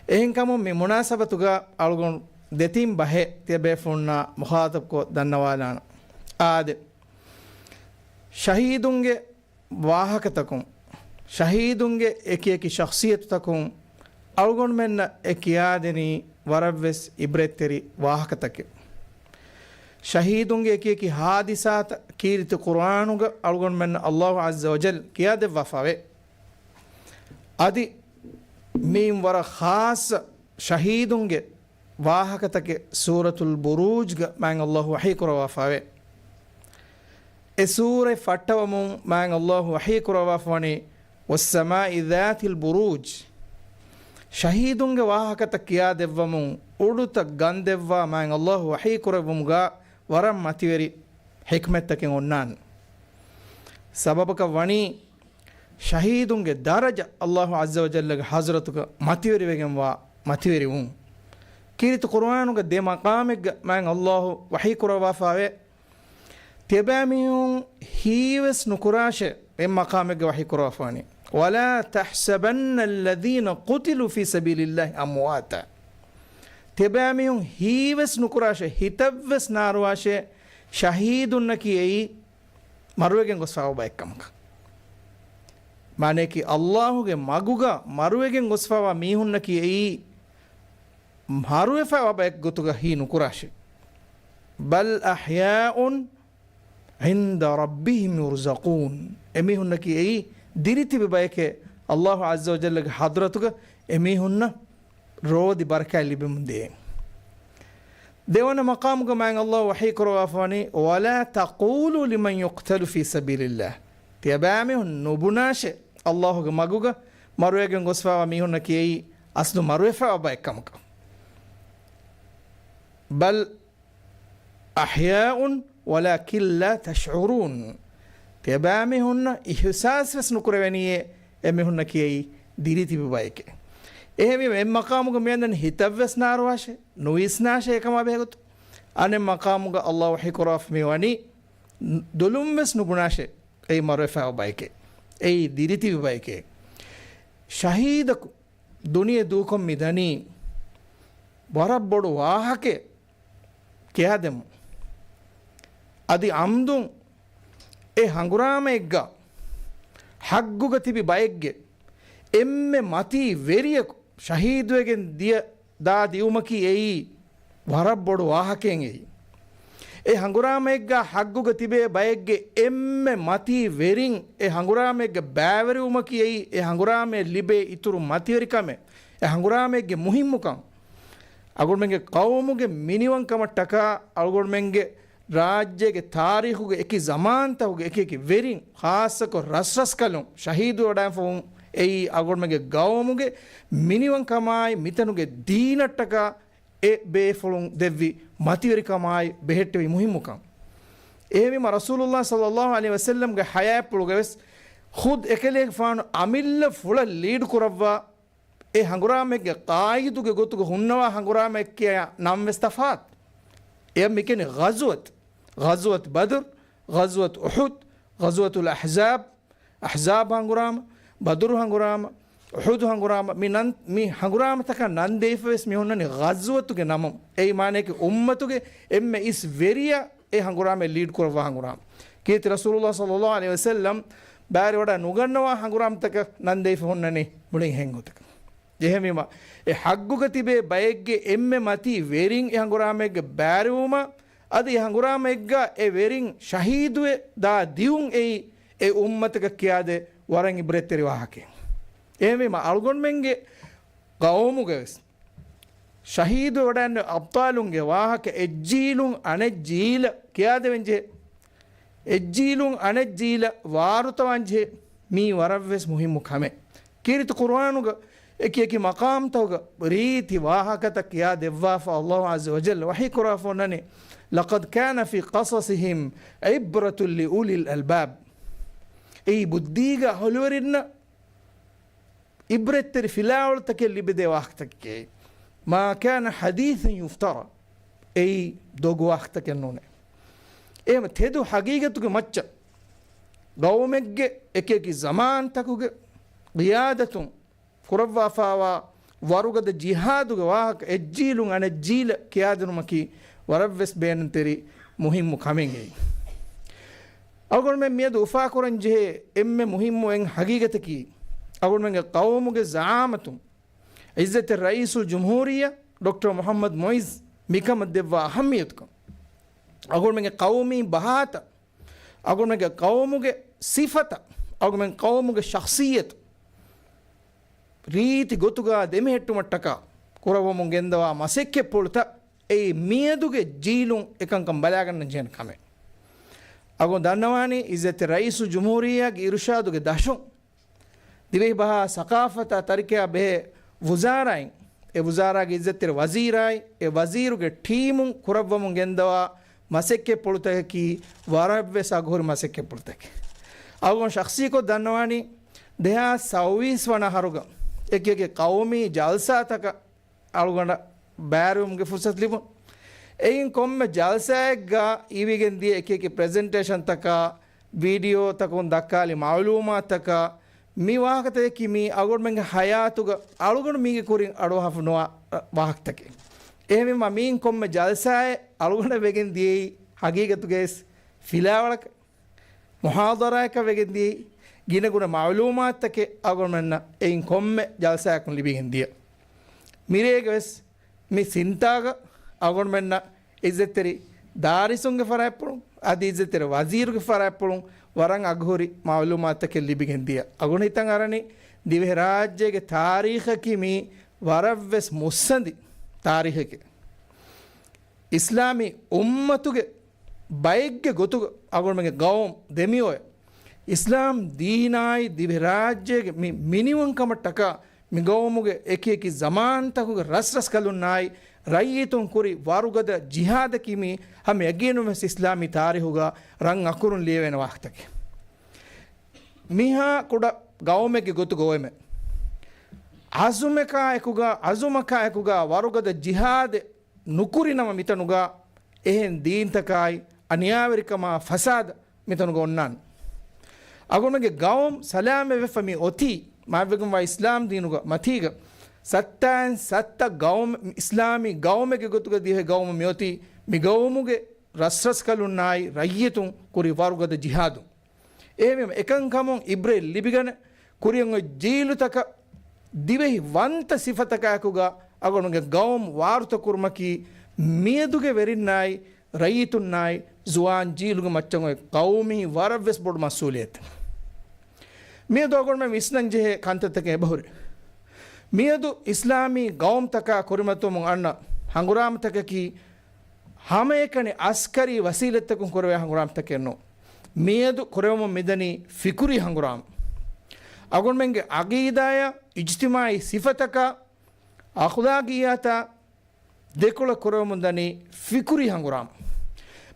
އެހެންކަމުން މި މުނާސަބަތުގަ އަޅުގަނޑު ދެތިން ބަހެއް ތިޔަބޭފުޅުންނާ މުޚާޠަބުކޮށް ދަންނަވާލާނަން. އާދެ، ޝަހީދުންގެ ވާހަކަތަކުން، ޝަހީދުންގެ އެކިއެކި ޝަޚްޞިއްޔަތުތަކުން އަޅުގަނޑުމެންނަށް އެ ކިޔާދެނީ ވަރަށްވެސް އިބްރަތްތެރި ވާހަކަތަކެއް. ޝަހީދުންގެ އެކިއެކި ޙާދިސާތައް ކީރިތި ޤުރްއާނުގަ އަޅުގަނޑުމެންނަށް ﷲ ޢައްޒަ ވަޖަލް ކިޔާދެއްވާފަވޭ. އަދި މިއިން ވަރަށް ޚާއްޞަ ޝަހީދުންގެ ވާހަކަތަކެއް ސޫރަތުލް ބުރޫޖްގަ މާތް ﷲ ވަޙީ ކުރައްވާފަވޭ. އެ ސޫރަތް ފައްޓަވަމުން މާތް ﷲ ވަޙީ ކުރައްވާފަވަނީ، "والسماء ذات البروج." ޝަހީދުންގެ ވާހަކަތައް ކިޔާދެއްވަމުން އުޑުތައް ގަންދެއްވާ މާތް ﷲ ވަޙީ ކުރެއްވުމުގަ ވަރަށް މަތިވެރި ޙިކްމަތްތަކެއް އޮންނާނެ. ސަބަބަކަށް ވަނީ، ޝަހީދުންގެ ދަރަޖަ ﷲ ޢައްޒަ ވަޖައްލަގެ ޙަޟްރަތުގަ މަތިވެރިވެގެންވާ މަތިވެރިވުން. ކީރިތި ޤުރުއާނުގަ ދެ މަޤާމެއްގަ މާތް ﷲ ވަޙީ ކުރައްވާފަވޭ. ތިޔަބައިމީހުން ހީވެސް ނުކުރާށޭ، އެއް މަޤާމެއްގަ ވަޙީ ކުރައްވާފަވަނީ، "ولا تحسبن الذين قتلوا في سبيل الله أمواتا." ތިޔަބައިމީހުން ހީވެސް ނުކުރާށޭ، ހިތަށްވެސް ނާރުވާށޭ، ޝަހީދުންނަކީ އެއީ މަރުވެގެން ގޮސްފަވާ ބައެއްކަމަކަށް. މާނަޔަކީ، ﷲގެ މަގުގަ މަރުވެގެން ގޮސްފަވާ މީހުންނަކީ އެއީ މަރުވެފަވާ ބައެއް ގޮތުގަ ހީ ނުކުރާށޭ. "بل أحياء عند ربهم يرزقون." އެމީހުންނަކީ އެއީ ދިރިތިބި ބައެކޭ، ﷲ ޢައްޒަ ވަޖައްލަގެ ޙަޟްރަތުގަ އެމީހުންނަށް ރޯދި ބަރަކާތް ލިބެމުން ދޭ. ދެވަނަ މަޤާމުގަ މާތް ﷲ ވަޙީ ކުރައްވާފަވަނީ، "ولا تقولوا لمن يقتل في سبيل الله." ތިޔަބައިމީހުން ނުބުނާށޭ، ﷲގެ މަގުގަ މަރުވެގެން ގޮސްފަވާ މީހުންނަކީ އެއީ އަސްލު މަރުވެފަވާ ބައެއް ކަމަކަށް. "بل أحياء ولكن لا تشعرون." ތިޔަބައިމީހުންނަށް އިޙްސާސް ވެސް ނުކުރެވެނީއޭ، އެމީހުންނަކީ އެއީ ދިރިތިބި ބައެކޭ. އެހެންވީމަ، އެއް މަޤާމުގަ މިއަންނަނީ ހިތަށްވެސް ނާރުވާށޭ، ނުވިސްނާށޭ އެކަމާ ބެހޭގޮތުން. އަނެއް މަޤާމުގަ ﷲ ވަޙީ ކުރައްވާފަ މިވަނީ، ދުލުންވެސް ނުބުނާށޭ، އެއީ މަރުވެފައިވާ ބައެކޭ. އެއީ ދިރިތިބި ބައެކޭ. ޝަހީދަކު ދުނިޔެ ދޫކޮށް މިދަނީ ވަރަށް ބޮޑު ވާހަކައެއް ކިޔާދެމުން. އަދި އަމްދުން އެ ހަނގުރާމައެއްގަ ޙައްގުގަ ތިބި ބައެއްގެ އެންމެ މަތީ ވެރިޔަކު ޝަހީދުވެގެން ދިޔަ ދާ ދިއުމަކީ އެއީ ވަރަށް ބޮޑު ވާހަކައެއް އެއީ. އެ ހަނގުރާމައެއްގަ ޙައްގުގަ ތިބޭ ބައެއްގެ އެންމެ މަތީ ވެރިން އެ ހަނގުރާމައެއްގަ ބައިވެރިވުމަކީ އެއީ އެ ހަނގުރާމައަށް ލިބޭ އިތުރު މަތިވެރިކަމެއް. އެ ހަނގުރާމައެއްގެ މުހިއްމުކަން. އަޅުގަނޑުމެންގެ ޤައުމުގެ މިނިވަންކަމަށްޓަކާ އަޅުގަނޑުމެންގެ ރާއްޖޭގެ ތާރީޚުގެ އެކި ޒަމާންތަކުގެ އެކި އެކި ވެރިން، ޚާއްޞަކޮށް ރަސްރަސްކަލުން ޝަހީދުވެވަޑައިފަވުން އެއީ އަޅުގަނޑުމެންގެ ޤައުމުގެ މިނިވަންކަމާއި މިތަނުގެ ދީނަށްޓަކާ އެ ބޭފުޅުން ދެއްވި މަތިވެރިކަމާއި ބެހެއްޓެވި މުހިއްމުކަން. އެހެންވީމަ، ރަސޫލުﷲ ޞައްލަﷲ ޢަލައިހި ވަސައްލަމްގެ ޙަޔާތްޕުޅުގަވެސް ޚުދް އެކަލޭގެފާނު އަމިއްލަ ފުޅަށް ލީޑް ކުރައްވާ އެ ހަނގުރާމައެއްގެ ޤާއިދުގެ ގޮތުގަ ހުންނަވާ ހަނގުރާމައެއް ކިޔާ ނަން ވެސް ތަފާތު. އެޔަށް މިކިޔަނީ ޣަޒުވަތު. ޣަޒުވަތު ބަދުރު، ޣަޒުވަތު އުޙުދު، ޣަޒުވަތުލް އަޙްޒާބް، އަޙްޒާބް ހަނގުރާމަ، ބަދުރު ހަނގުރާމަ، އުޙުދު ހަނގުރާމަ، މި ނަން، މި ހަނގުރާމަތަކަށް ނަން ދެވިފަ ވެސް މި ހުންނަނީ ޣަޒުވަތުގެ ނަމުން. އެއީ މާނަޔަކީ އުއްމަތުގެ އެންމެ އިސް ވެރިޔާ އެ ހަނގުރާމައެއް ލީޑް ކުރައްވާ ހަނގުރާމަ. ކީރިތި ރަސޫލުﷲ ޞައްލަﷲ ޢަލައިހި ވަސައްލަމް ބާރިވަޑައި ނުގަންނަވާ ހަނގުރާމަތަކަށް ނަން ދެވިފަ ހުންނަނީ މުޅިން ހެން ގޮތަކަށް. އެހެންވީމަ، އެ ޙައްޤުގަ ތިބޭ ބައެއްގެ އެންމެ މަތީ ވެރިން އެ ހަނގުރާމައެއްގަ ބާރުވުމަށް، އަދި އެ ހަނގުރާމައެއްގަ އެ ވެރިން ޝަހީދުވެ ދާ ދިއުން އެއީ އެ އުއްމަތަކަށް ކިޔާދޭ ވަރަށް އިބްރަތްތެރި ވާހަކައެއް. އެހެންވީމަ، އަޅުގަނޑުމެންގެ ޤައުމުގަވެސް ޝަހީދުވެވަޑައިގެންނެވި އަބްޠާލުންގެ ވާހަކަ އެއްޖީލުން އަނެއްޖީލަށް ކިޔާދެވެންޖެހޭ. އެއްޖީލުން އަނެއްޖީލަށް ވާރުތަވާންޖެހޭ. މީ ވަރަށްވެސް މުހިއްމު ކަމެއް. ކީރިތި ޤުރުއާނުގަ އެކި އެކި މަޤާމްތަކުގަ ރީތި ވާހަކަތައް ކިޔާދެއްވާފަ، ﷲ ޢައްޒަ ވަޖައްލަ ވަޙީކުރާފަ އޮންނަނީ، "لقد كان في قصصهم عبرة لأولي الألباب." އެއީ ބުއްދީގެ އަހުލުވެރިންނަށް އިބްރަތްތެރި ފިލާވަޅުތަކެއް ލިބިދޭ ވާހަކަތަކެކޭ. "ما كان حديثا يفترى." އެއީ ދޮގު ވާހަކަތަކެއް ނޫނޭ. އެހެން ތެދު ޙަޤީޤަތުގެ މައްޗަށް ޤައުމެއްގެ އެކި އެކި ޒަމާންތަކުގެ ޤިޔާދަތުން ކުރައްވާފައިވާ ވަރުގަދަ ޖިހާދުގެ ވާހަކަ އެއްޖީލުން އަނެއްޖީލަށް ކިޔާދިނުމަކީ ވަރަށްވެސް ބޭނުންތެރި މުހިއްމު ކަމެއް އެއީ. އަޅުގަނޑުމެން މިއަދު އުފާކުރަންޖެހޭ އެންމެ މުހިއްމު އެއް ޙަޤީޤަތަކީ، އަޅުގަނޑުމެންގެ ޤައުމުގެ ޒަޢާމަތުން، ޢިއްޒަތްތެރި ރައީސުލްޖުމްހޫރިއްޔާ ޑޮކްޓަރ މުޙައްމަދު މުޢިއްޒު މިކަމަށް ދެއްވާ އަހައްމިއްޔަތުކަން، އަޅުގަނޑުމެންގެ ޤައުމީ ބަހާތައް، އަޅުގަނޑުމެންގެ ޤައުމުގެ ސިފަތައް، އަޅުގަނޑުމެން ޤައުމުގެ ޝަޚްޞިއްޔަތު ރީތި ގޮތުގަ ދެމެހެއްޓުމަށްޓަކާ ކުރައްވަމުން ގެންދަވާ މަސައްކަތްޕުޅުތައް އެއީ މިއަދުގެ ޖީލުން އެކަންކަން ބަލާގަންނަން ޖެހޭނެ ކަމެއް. އަޅުގަނޑު ދަންނަވާނީ ޢިއްޒަތްތެރި ރައީސުލްޖުމްހޫރިއްޔާގެ އިރުޝާދުގެ ދަށުން ދިވެހިބަހާ ސަޤާފަތާ ތަރިކަޔާ ބެހޭ ވުޒާރާއިން، އެ ވުޒާރާގެ ޢިއްޒަތްތެރި ވަޒީރާއި، އެ ވަޒީރުގެ ޓީމުން ކުރައްވަމުން ގެންދަވާ މަސައްކަތްޕުޅުތަކަކީ ވަރަށްވެސް އަގުހުރި މަސައްކަތްޕުޅުތަކެއް. އަޅުގަނޑު ޝަޚްޞީކޮށް ދަންނަވާނީ، ދެހާސް ސައުވީސް ވަނަ އަހަރުގަ އެކި އެކި ޤައުމީ ޖަލްސާތަކަށް އަޅުގަނޑަށް ބައިވެރިވުމުގެ ފުރުޞަތު ލިބުނު. އެއިން ކޮންމެ ޖަލްސާއެއްގަ އިވިގެން ދިޔަ އެކި އެކި ޕްރެޒެންޓޭޝަންތަކާ، ވީޑިއޯތަކުން ދައްކާލި މަޢުލޫމާތަކާ، މި ވާހަކަތަކަކީ މީ އަޅުގަނޑުމެންގެ ޙަޔާތުގަ އަޅުގަނޑު މީގެ ކުރިން އަޑުއަހާފަ ނުވާ ވާހަކަތަކެއް. އެހެންވީމަ މީން ކޮންމެ ޖަލްސާއެއް އަޅުގަނޑަށް ވެގެން ދިޔައީ ޙަޤީޤަތުގައި ފިލާވަޅަކަށް، މުޙާޟަރާއަކަށް ވެގެން ދިޔައީ ގިނަގުނަ މަޢުލޫމާތުތަކެއް އަޅުގަނޑުމެންނަށް އެއިން ކޮންމެ ޖަލްސާއަކުން ލިބިގެން ދިޔަ. މިރޭގަވެސް މި ސިންތާގަ އަޅުގަނޑުމެންނަށް ޢިއްޒަތްތެރި ދާރިސުންގެ ފަރާތްޕުޅުން، އަދި ޢިއްޒަތްތެރި ވަޒީރުގެ ފަރާތްޕުޅުން ވަރަށް އަގުހުރި މަޢުލޫމާތުތަކެއް ލިބިގެން ދިޔަ. އަޅުގަނޑު ހިތަށް އަރަނީ ދިވެހިރާއްޖޭގެ ތާރީޚަކީ މީ ވަރަށްވެސް މުއްސަނދި ތާރީޚެކޭ. އިސްލާމީ އުއްމަތުގެ ބައެއްގެ ގޮތުގަ އަޅުގަނޑުމެންގެ ގައުމު ދެމިއޮތް އިސްލާމް ދީނާއި ދިވެހިރާއްޖޭގެ މި މިނިވަންކަމަށްޓަކާ މި ގައުމުގެ އެކި އެކި ޒަމާންތަކުގެ ރަސްރަސްކަލުންނާއި ރައްޔިތުން ކުރި ވަރުގަދަ ޖިހާދަކީ މީ ހަމަ ޔަގީނުންވެސް އިސްލާމީ ތާރީޚުގަ ރަން އަކުރުން ލިޔެވޭނެ ވާހަކަތަކެއް. މިހާ ކުޑަ ގައުމެއްގެ ގޮތުގަ އޮވެމެ. އަޒުމަކާ އެކުގަ، އަޒުމަކާ އެކުގަ ވަރުގަދަ ޖިހާދެއް ނުކުރިނަމަ މިތަނުގަ އެހެން ދީންތަކާއި އަނިޔާވެރިކަމާ ފަސާދަ މިތަނުގަ އޮންނާނެ. އަޅުގަނޑުގެ ގައުމު ސަލާމަތްވެފަ މި އޮތީ، މާތްވެގެންވާ އިސްލާމް ދީނުގަ މަތީގަ ސައްތައިން ސައްތަ ގައުމު، އިސްލާމީ ގައުމެއްގެ ގޮތުގަ ދިވެހި ގައުމު މިއޮތީ، މި ގައުމުގެ ރަސްރަސްކަލުންނާއި ރައްޔިތުން ކުރި ވަރުގަދަ ޖިހާދުން. އެހެންވީމަ، އެކަންކަމުން އިބްރަތް ލިބިގަނެ، ކުރިއަށް އޮތް ޖީލުތަކަށް ދިވެހި ވަންތަ ސިފަތަކާއެކުގަ އަޅުގަނޑުގެ ގައުމު ވާރުތަކުރުމަކީ، މިއަދުގެ ވެރިންނާއި، ރައްޔިތުންނާއި، ޒުވާން ޖީލުގެ މައްޗަށް އޮތް ޤައުމީ ވަރަށްވެސް ބޮޑު މަސްއޫލިއްޔަތެއް. މިއަދު އަޅުގަނޑުމެން ވިސްނަން ޖެހޭ ކަންތައްތަކެއް އެބަހުރި. މިއަދު އިސްލާމީ ގައުމުތަކާ ކުރިމަތިވަމުން އަންނަ ހަނގުރާމަތަކަކީ، ހަމައެކަނި އަސްކަރީ ވަސީލަތްތަކުން ކުރެވޭ ހަނގުރާމަތަކެއް ނޫން. މިއަދު ކުރެވެމުން މިދަނީ ފިކުރީ ހަނގުރާމަ. އަޅުގަނޑުމެންގެ އަގީދާއާ އިޖްތިމާޢީ ސިފަތަކާ އަޚްލާޤިއްޔާތާ ދެކޮޅަށް ކުރެވެމުން ދަނީ ފިކުރީ ހަނގުރާމަ.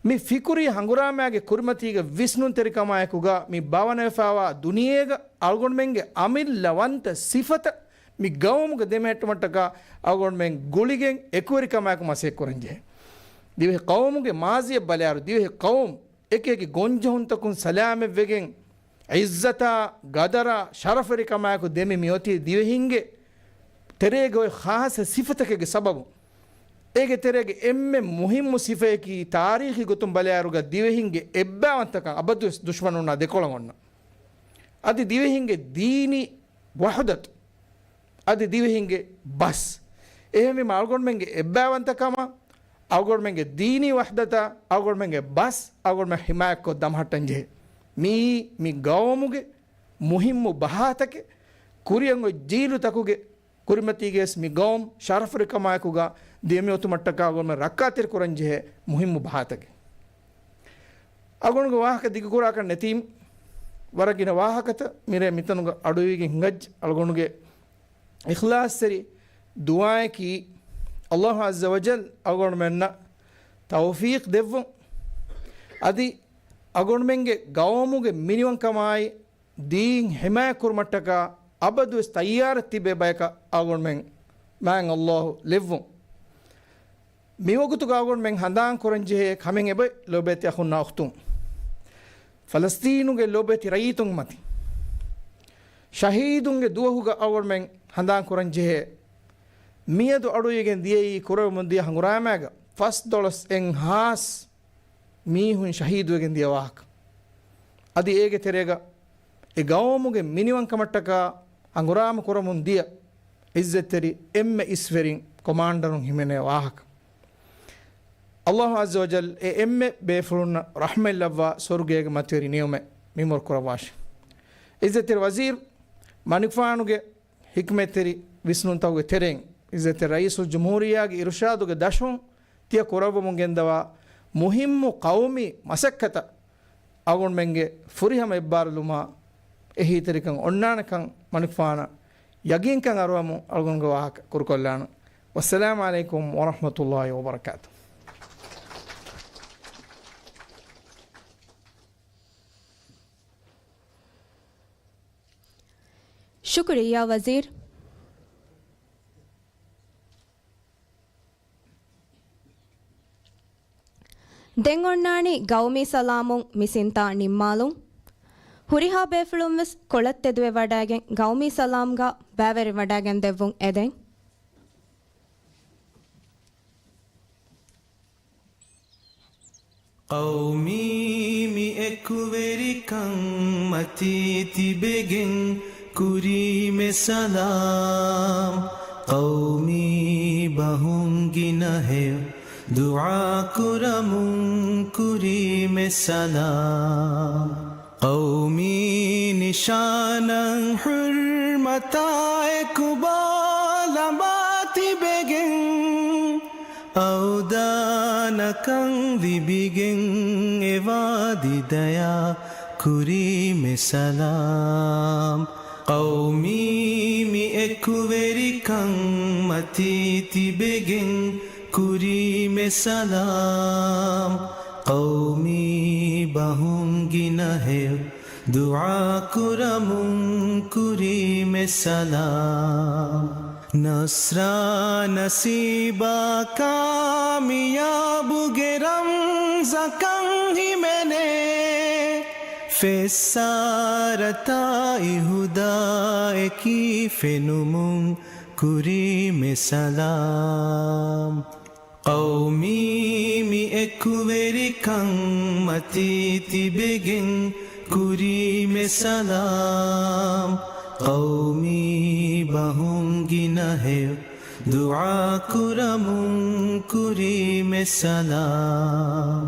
މި ފިކުރީ ހަނގުރާމައިގެ ކުރިމަތީގެ ވިސްނުންތެރިކަމާއެކުގަ މި ބާވަނަވެފައިވާ ދުނިޔޭގަ އަޅުގަނޑުމެންގެ އަމިއްލަ ވަންތަ ސިފަތައް މި ގައުމުގަ ދެމެހެއްޓުމަށްޓަކާ އަޅުގަނޑުމެން ގުޅިގެން އެކުވެރިކަމާއެކު މަސައްކަތްކުރަންޖެހޭ. ދިވެހި ޤައުމުގެ މާޒީއަށް ބަލާއިރު، ދިވެހި ޤައުމު އެކި އެކި ގޮންޖެހުންތަކުން ސަލާމަތްވެގެން، ޢިއްޒަތާ، ގަދަރާ، ޝަރަފުވެރިކަމާއެކު ދެމި މިއޮތީ ދިވެހިންގެ ތެރޭގަ އޮތް ޚާއްޞަ ސިފަތަކެއްގެ ސަބަބުން. އޭގެ ތެރޭގެ އެންމެ މުހިއްމު ސިފައަކީ، ތާރީޚީ ގޮތުން ބަލާއިރުގަ ދިވެހިންގެ އެއްބައިވަންތަކަން އަބަދުވެސް ދުޝްމަނުންނާ ދެކޮޅަށް އޮންނަ. އަދި ދިވެހިންގެ ދީނީ ވަޙުދަތު، އަދި ދިވެހިންގެ ބަސް. އެހެންވީމަ، އަޅުގަނޑުމެންގެ އެއްބައިވަންތަކަމާ، އަޅުގަނޑުމެންގެ ދީނީ ވަޙްދަތާ، އަޅުގަނޑުމެންގެ ބަސް އަޅުގަނޑުމެން ޙިމާޔަތްކޮށް ދަމަހައްޓަން ޖެހޭ. މިއީ މި ގައުމުގެ މުހިއްމު ބަހާތަކެއް. ކުރިއަށް އޮތް ޖީލުތަކުގެ ކުރިމަތީގަވެސް މި ގައުމު ޝަރަފުވެރިކަމާއެކުގަ ދިޔަމިއޮތުމަށްޓަކާ އަޅުގަނޑުމެން ރައްކާތެރިކުރަންޖެހޭ މުހިއްމު ބަހާތަކެއް. އަޅުގަނޑުގެ ވާހަކަ ދިގުކުރާކަށް ނެތީމަ، ވަރަށް ގިނަ ވާހަކަތައް މިރޭ މިތަނުގަ އަޑުއިވިގެން ހިނގައްޖެ. އަޅުގަނޑުގެ އިޚްލާޞްތެރި ދުޢާއަކީ، ﷲ ޢައްޒަ ވަޖައްލަ އަޅުގަނޑުމެންނަށް ތައުފީޤް ދެއްވުން، އަދި އަޅުގަނޑުމެންގެ ގައުމުގެ މިނިވަންކަމާއި، ދީން ޙިމާޔަތްކުރުމަށްޓަކާ އަބަދުވެސް ތައްޔާރަށް ތިބޭ ބަޔަކަށް އަޅުގަނޑުމެން މާތް ﷲ ލެއްވުން. މިވަގުތުގަ އަޅުގަނޑުމެން ހަނދާން ކުރަންޖެހޭ ކަމެއް އެބައޮތް ލޯބިވެތި އަޚުންނާ އުޚްތުން. ފަލަސްޠީނުގެ ލޯބިވެތި ރައްޔިތުން މަތިން ޝަހީދުންގެ ދުވަހުގަ އަޅުގަނޑުމެން ހަނދާން ކުރަންޖެހޭ. މިއަދު އަޑުއިވިގެން ދިޔައީ ކުރެވެމުން ދިޔަ ހަނގުރާމައިގަ ފަސްދޮޅަސް އެއްހާސް މީހުން ޝަހީދުވެގެން ދިޔަ ވާހަކަ. އަދި އޭގެ ތެރޭގަ އެ ގައުމުގެ މިނިވަންކަމަށްޓަކާ ހަނގުރާމަ ކުރަމުން ދިޔަ ޢިއްޒަތްތެރި އެންމެ އިސްވެރިން ކޮމާންޑަރުން ހިމެނޭ ވާހަކަ. ﷲ ޢައްޒަ ވަޖައްލަ އެ އެންމެ ބޭފުޅުންނަށް ރަޙްމަތްލައްވާ ސުވަރުގޭގެ މަތިވެރި ނިޢުމަތް މިންވަރު ކުރައްވާށި. ޢިއްޒަތްތެރި ވަޒީރު މަނިކުފާނުގެ ޙިކްމަތްތެރި ވިސްނުންތަކުގެ ތެރެއިން، ޢިއްޒަތްތެރި ރައީސުލްޖުމްހޫރިއްޔާގެ އިރުޝާދުގެ ދަށުން ތިޔަ ކުރައްވަމުން ގެންދަވާ މުހިއްމު ޤައުމީ މަސައްކަތަށް އަޅުގަނޑުމެންގެ ފުރިހަމަ އެއްބާރުލުމާ އެހީތެރިކަން އޮންނާނެކަން މަނިކުފާނަށް ޔަގީންކަން އަރުވަމުން އަޅުގަނޑުގެ ވާހަކަ ކުރުކޮށްލާނަން. ވައްސަލާމު ޢަލައިކުމް ވަރަޙްމަތުﷲ ވަބަރަކާތުހު. ޝުކުރިއްޔާ ވަޒީރު. ދެން އޮންނާނީ ގައުމީ ސަލާމުން މި ސިންތާ ނިންމާލުން. ހުރިހާ ބޭފުޅުން ވެސް ކޮޅަށް ތެދުވެވަޑައިގެން ގައުމީ ސަލާމްގަ ބައިވެރިވެވަޑައިގެން ދެއްވުން އެދެން. ޤައުމީ މި އެކުވެރިކަން މަތީ ތިބެގެން ކުރީމެ ސަލާމް. ޤައުމީ ބަހުން ގިނަ ހެޔޮ ދުޢާ ކުރަމުން ކުރީމެ ސަލާމް. ޤައުމީ ނިޝާނަށް ޙުރްމަތާއެކު ބޯލަނބާ ތިބެގެން، އަވްދާނަކަން ލިބިގެން އެ ވާދި ދަޔާ ކުރީމެ ސަލާމް. ޤައުމީ މި އެކުވެރިކަން މަތީ ތިބެގެން ކުރީމެ ސަލާމް. ޤައުމީ ބަހުން ގިނަ ހެޔޮ ދުޢާ ކުރަމުން ކުރީމެ ސަލާމް. ނަޞްރާ ނަސީބާ ކާމިޔާބުގެ ރަމްޒަކަށް ހިމެނޭ، ފެއްސާރަތާއި ހުދާއެކީ ފެނުމުން ކުރީމެ ސަލާމް. ޤައުމީ މި އެކުވެރިކަން މަތީ ތިބެގެން ކުރީމެ ސަލާމް. ޤައުމީ ބަހުން ގިނަ ހެޔޮ ދުޢާ ކުރަމުން ކުރީމެ ސަލާމް.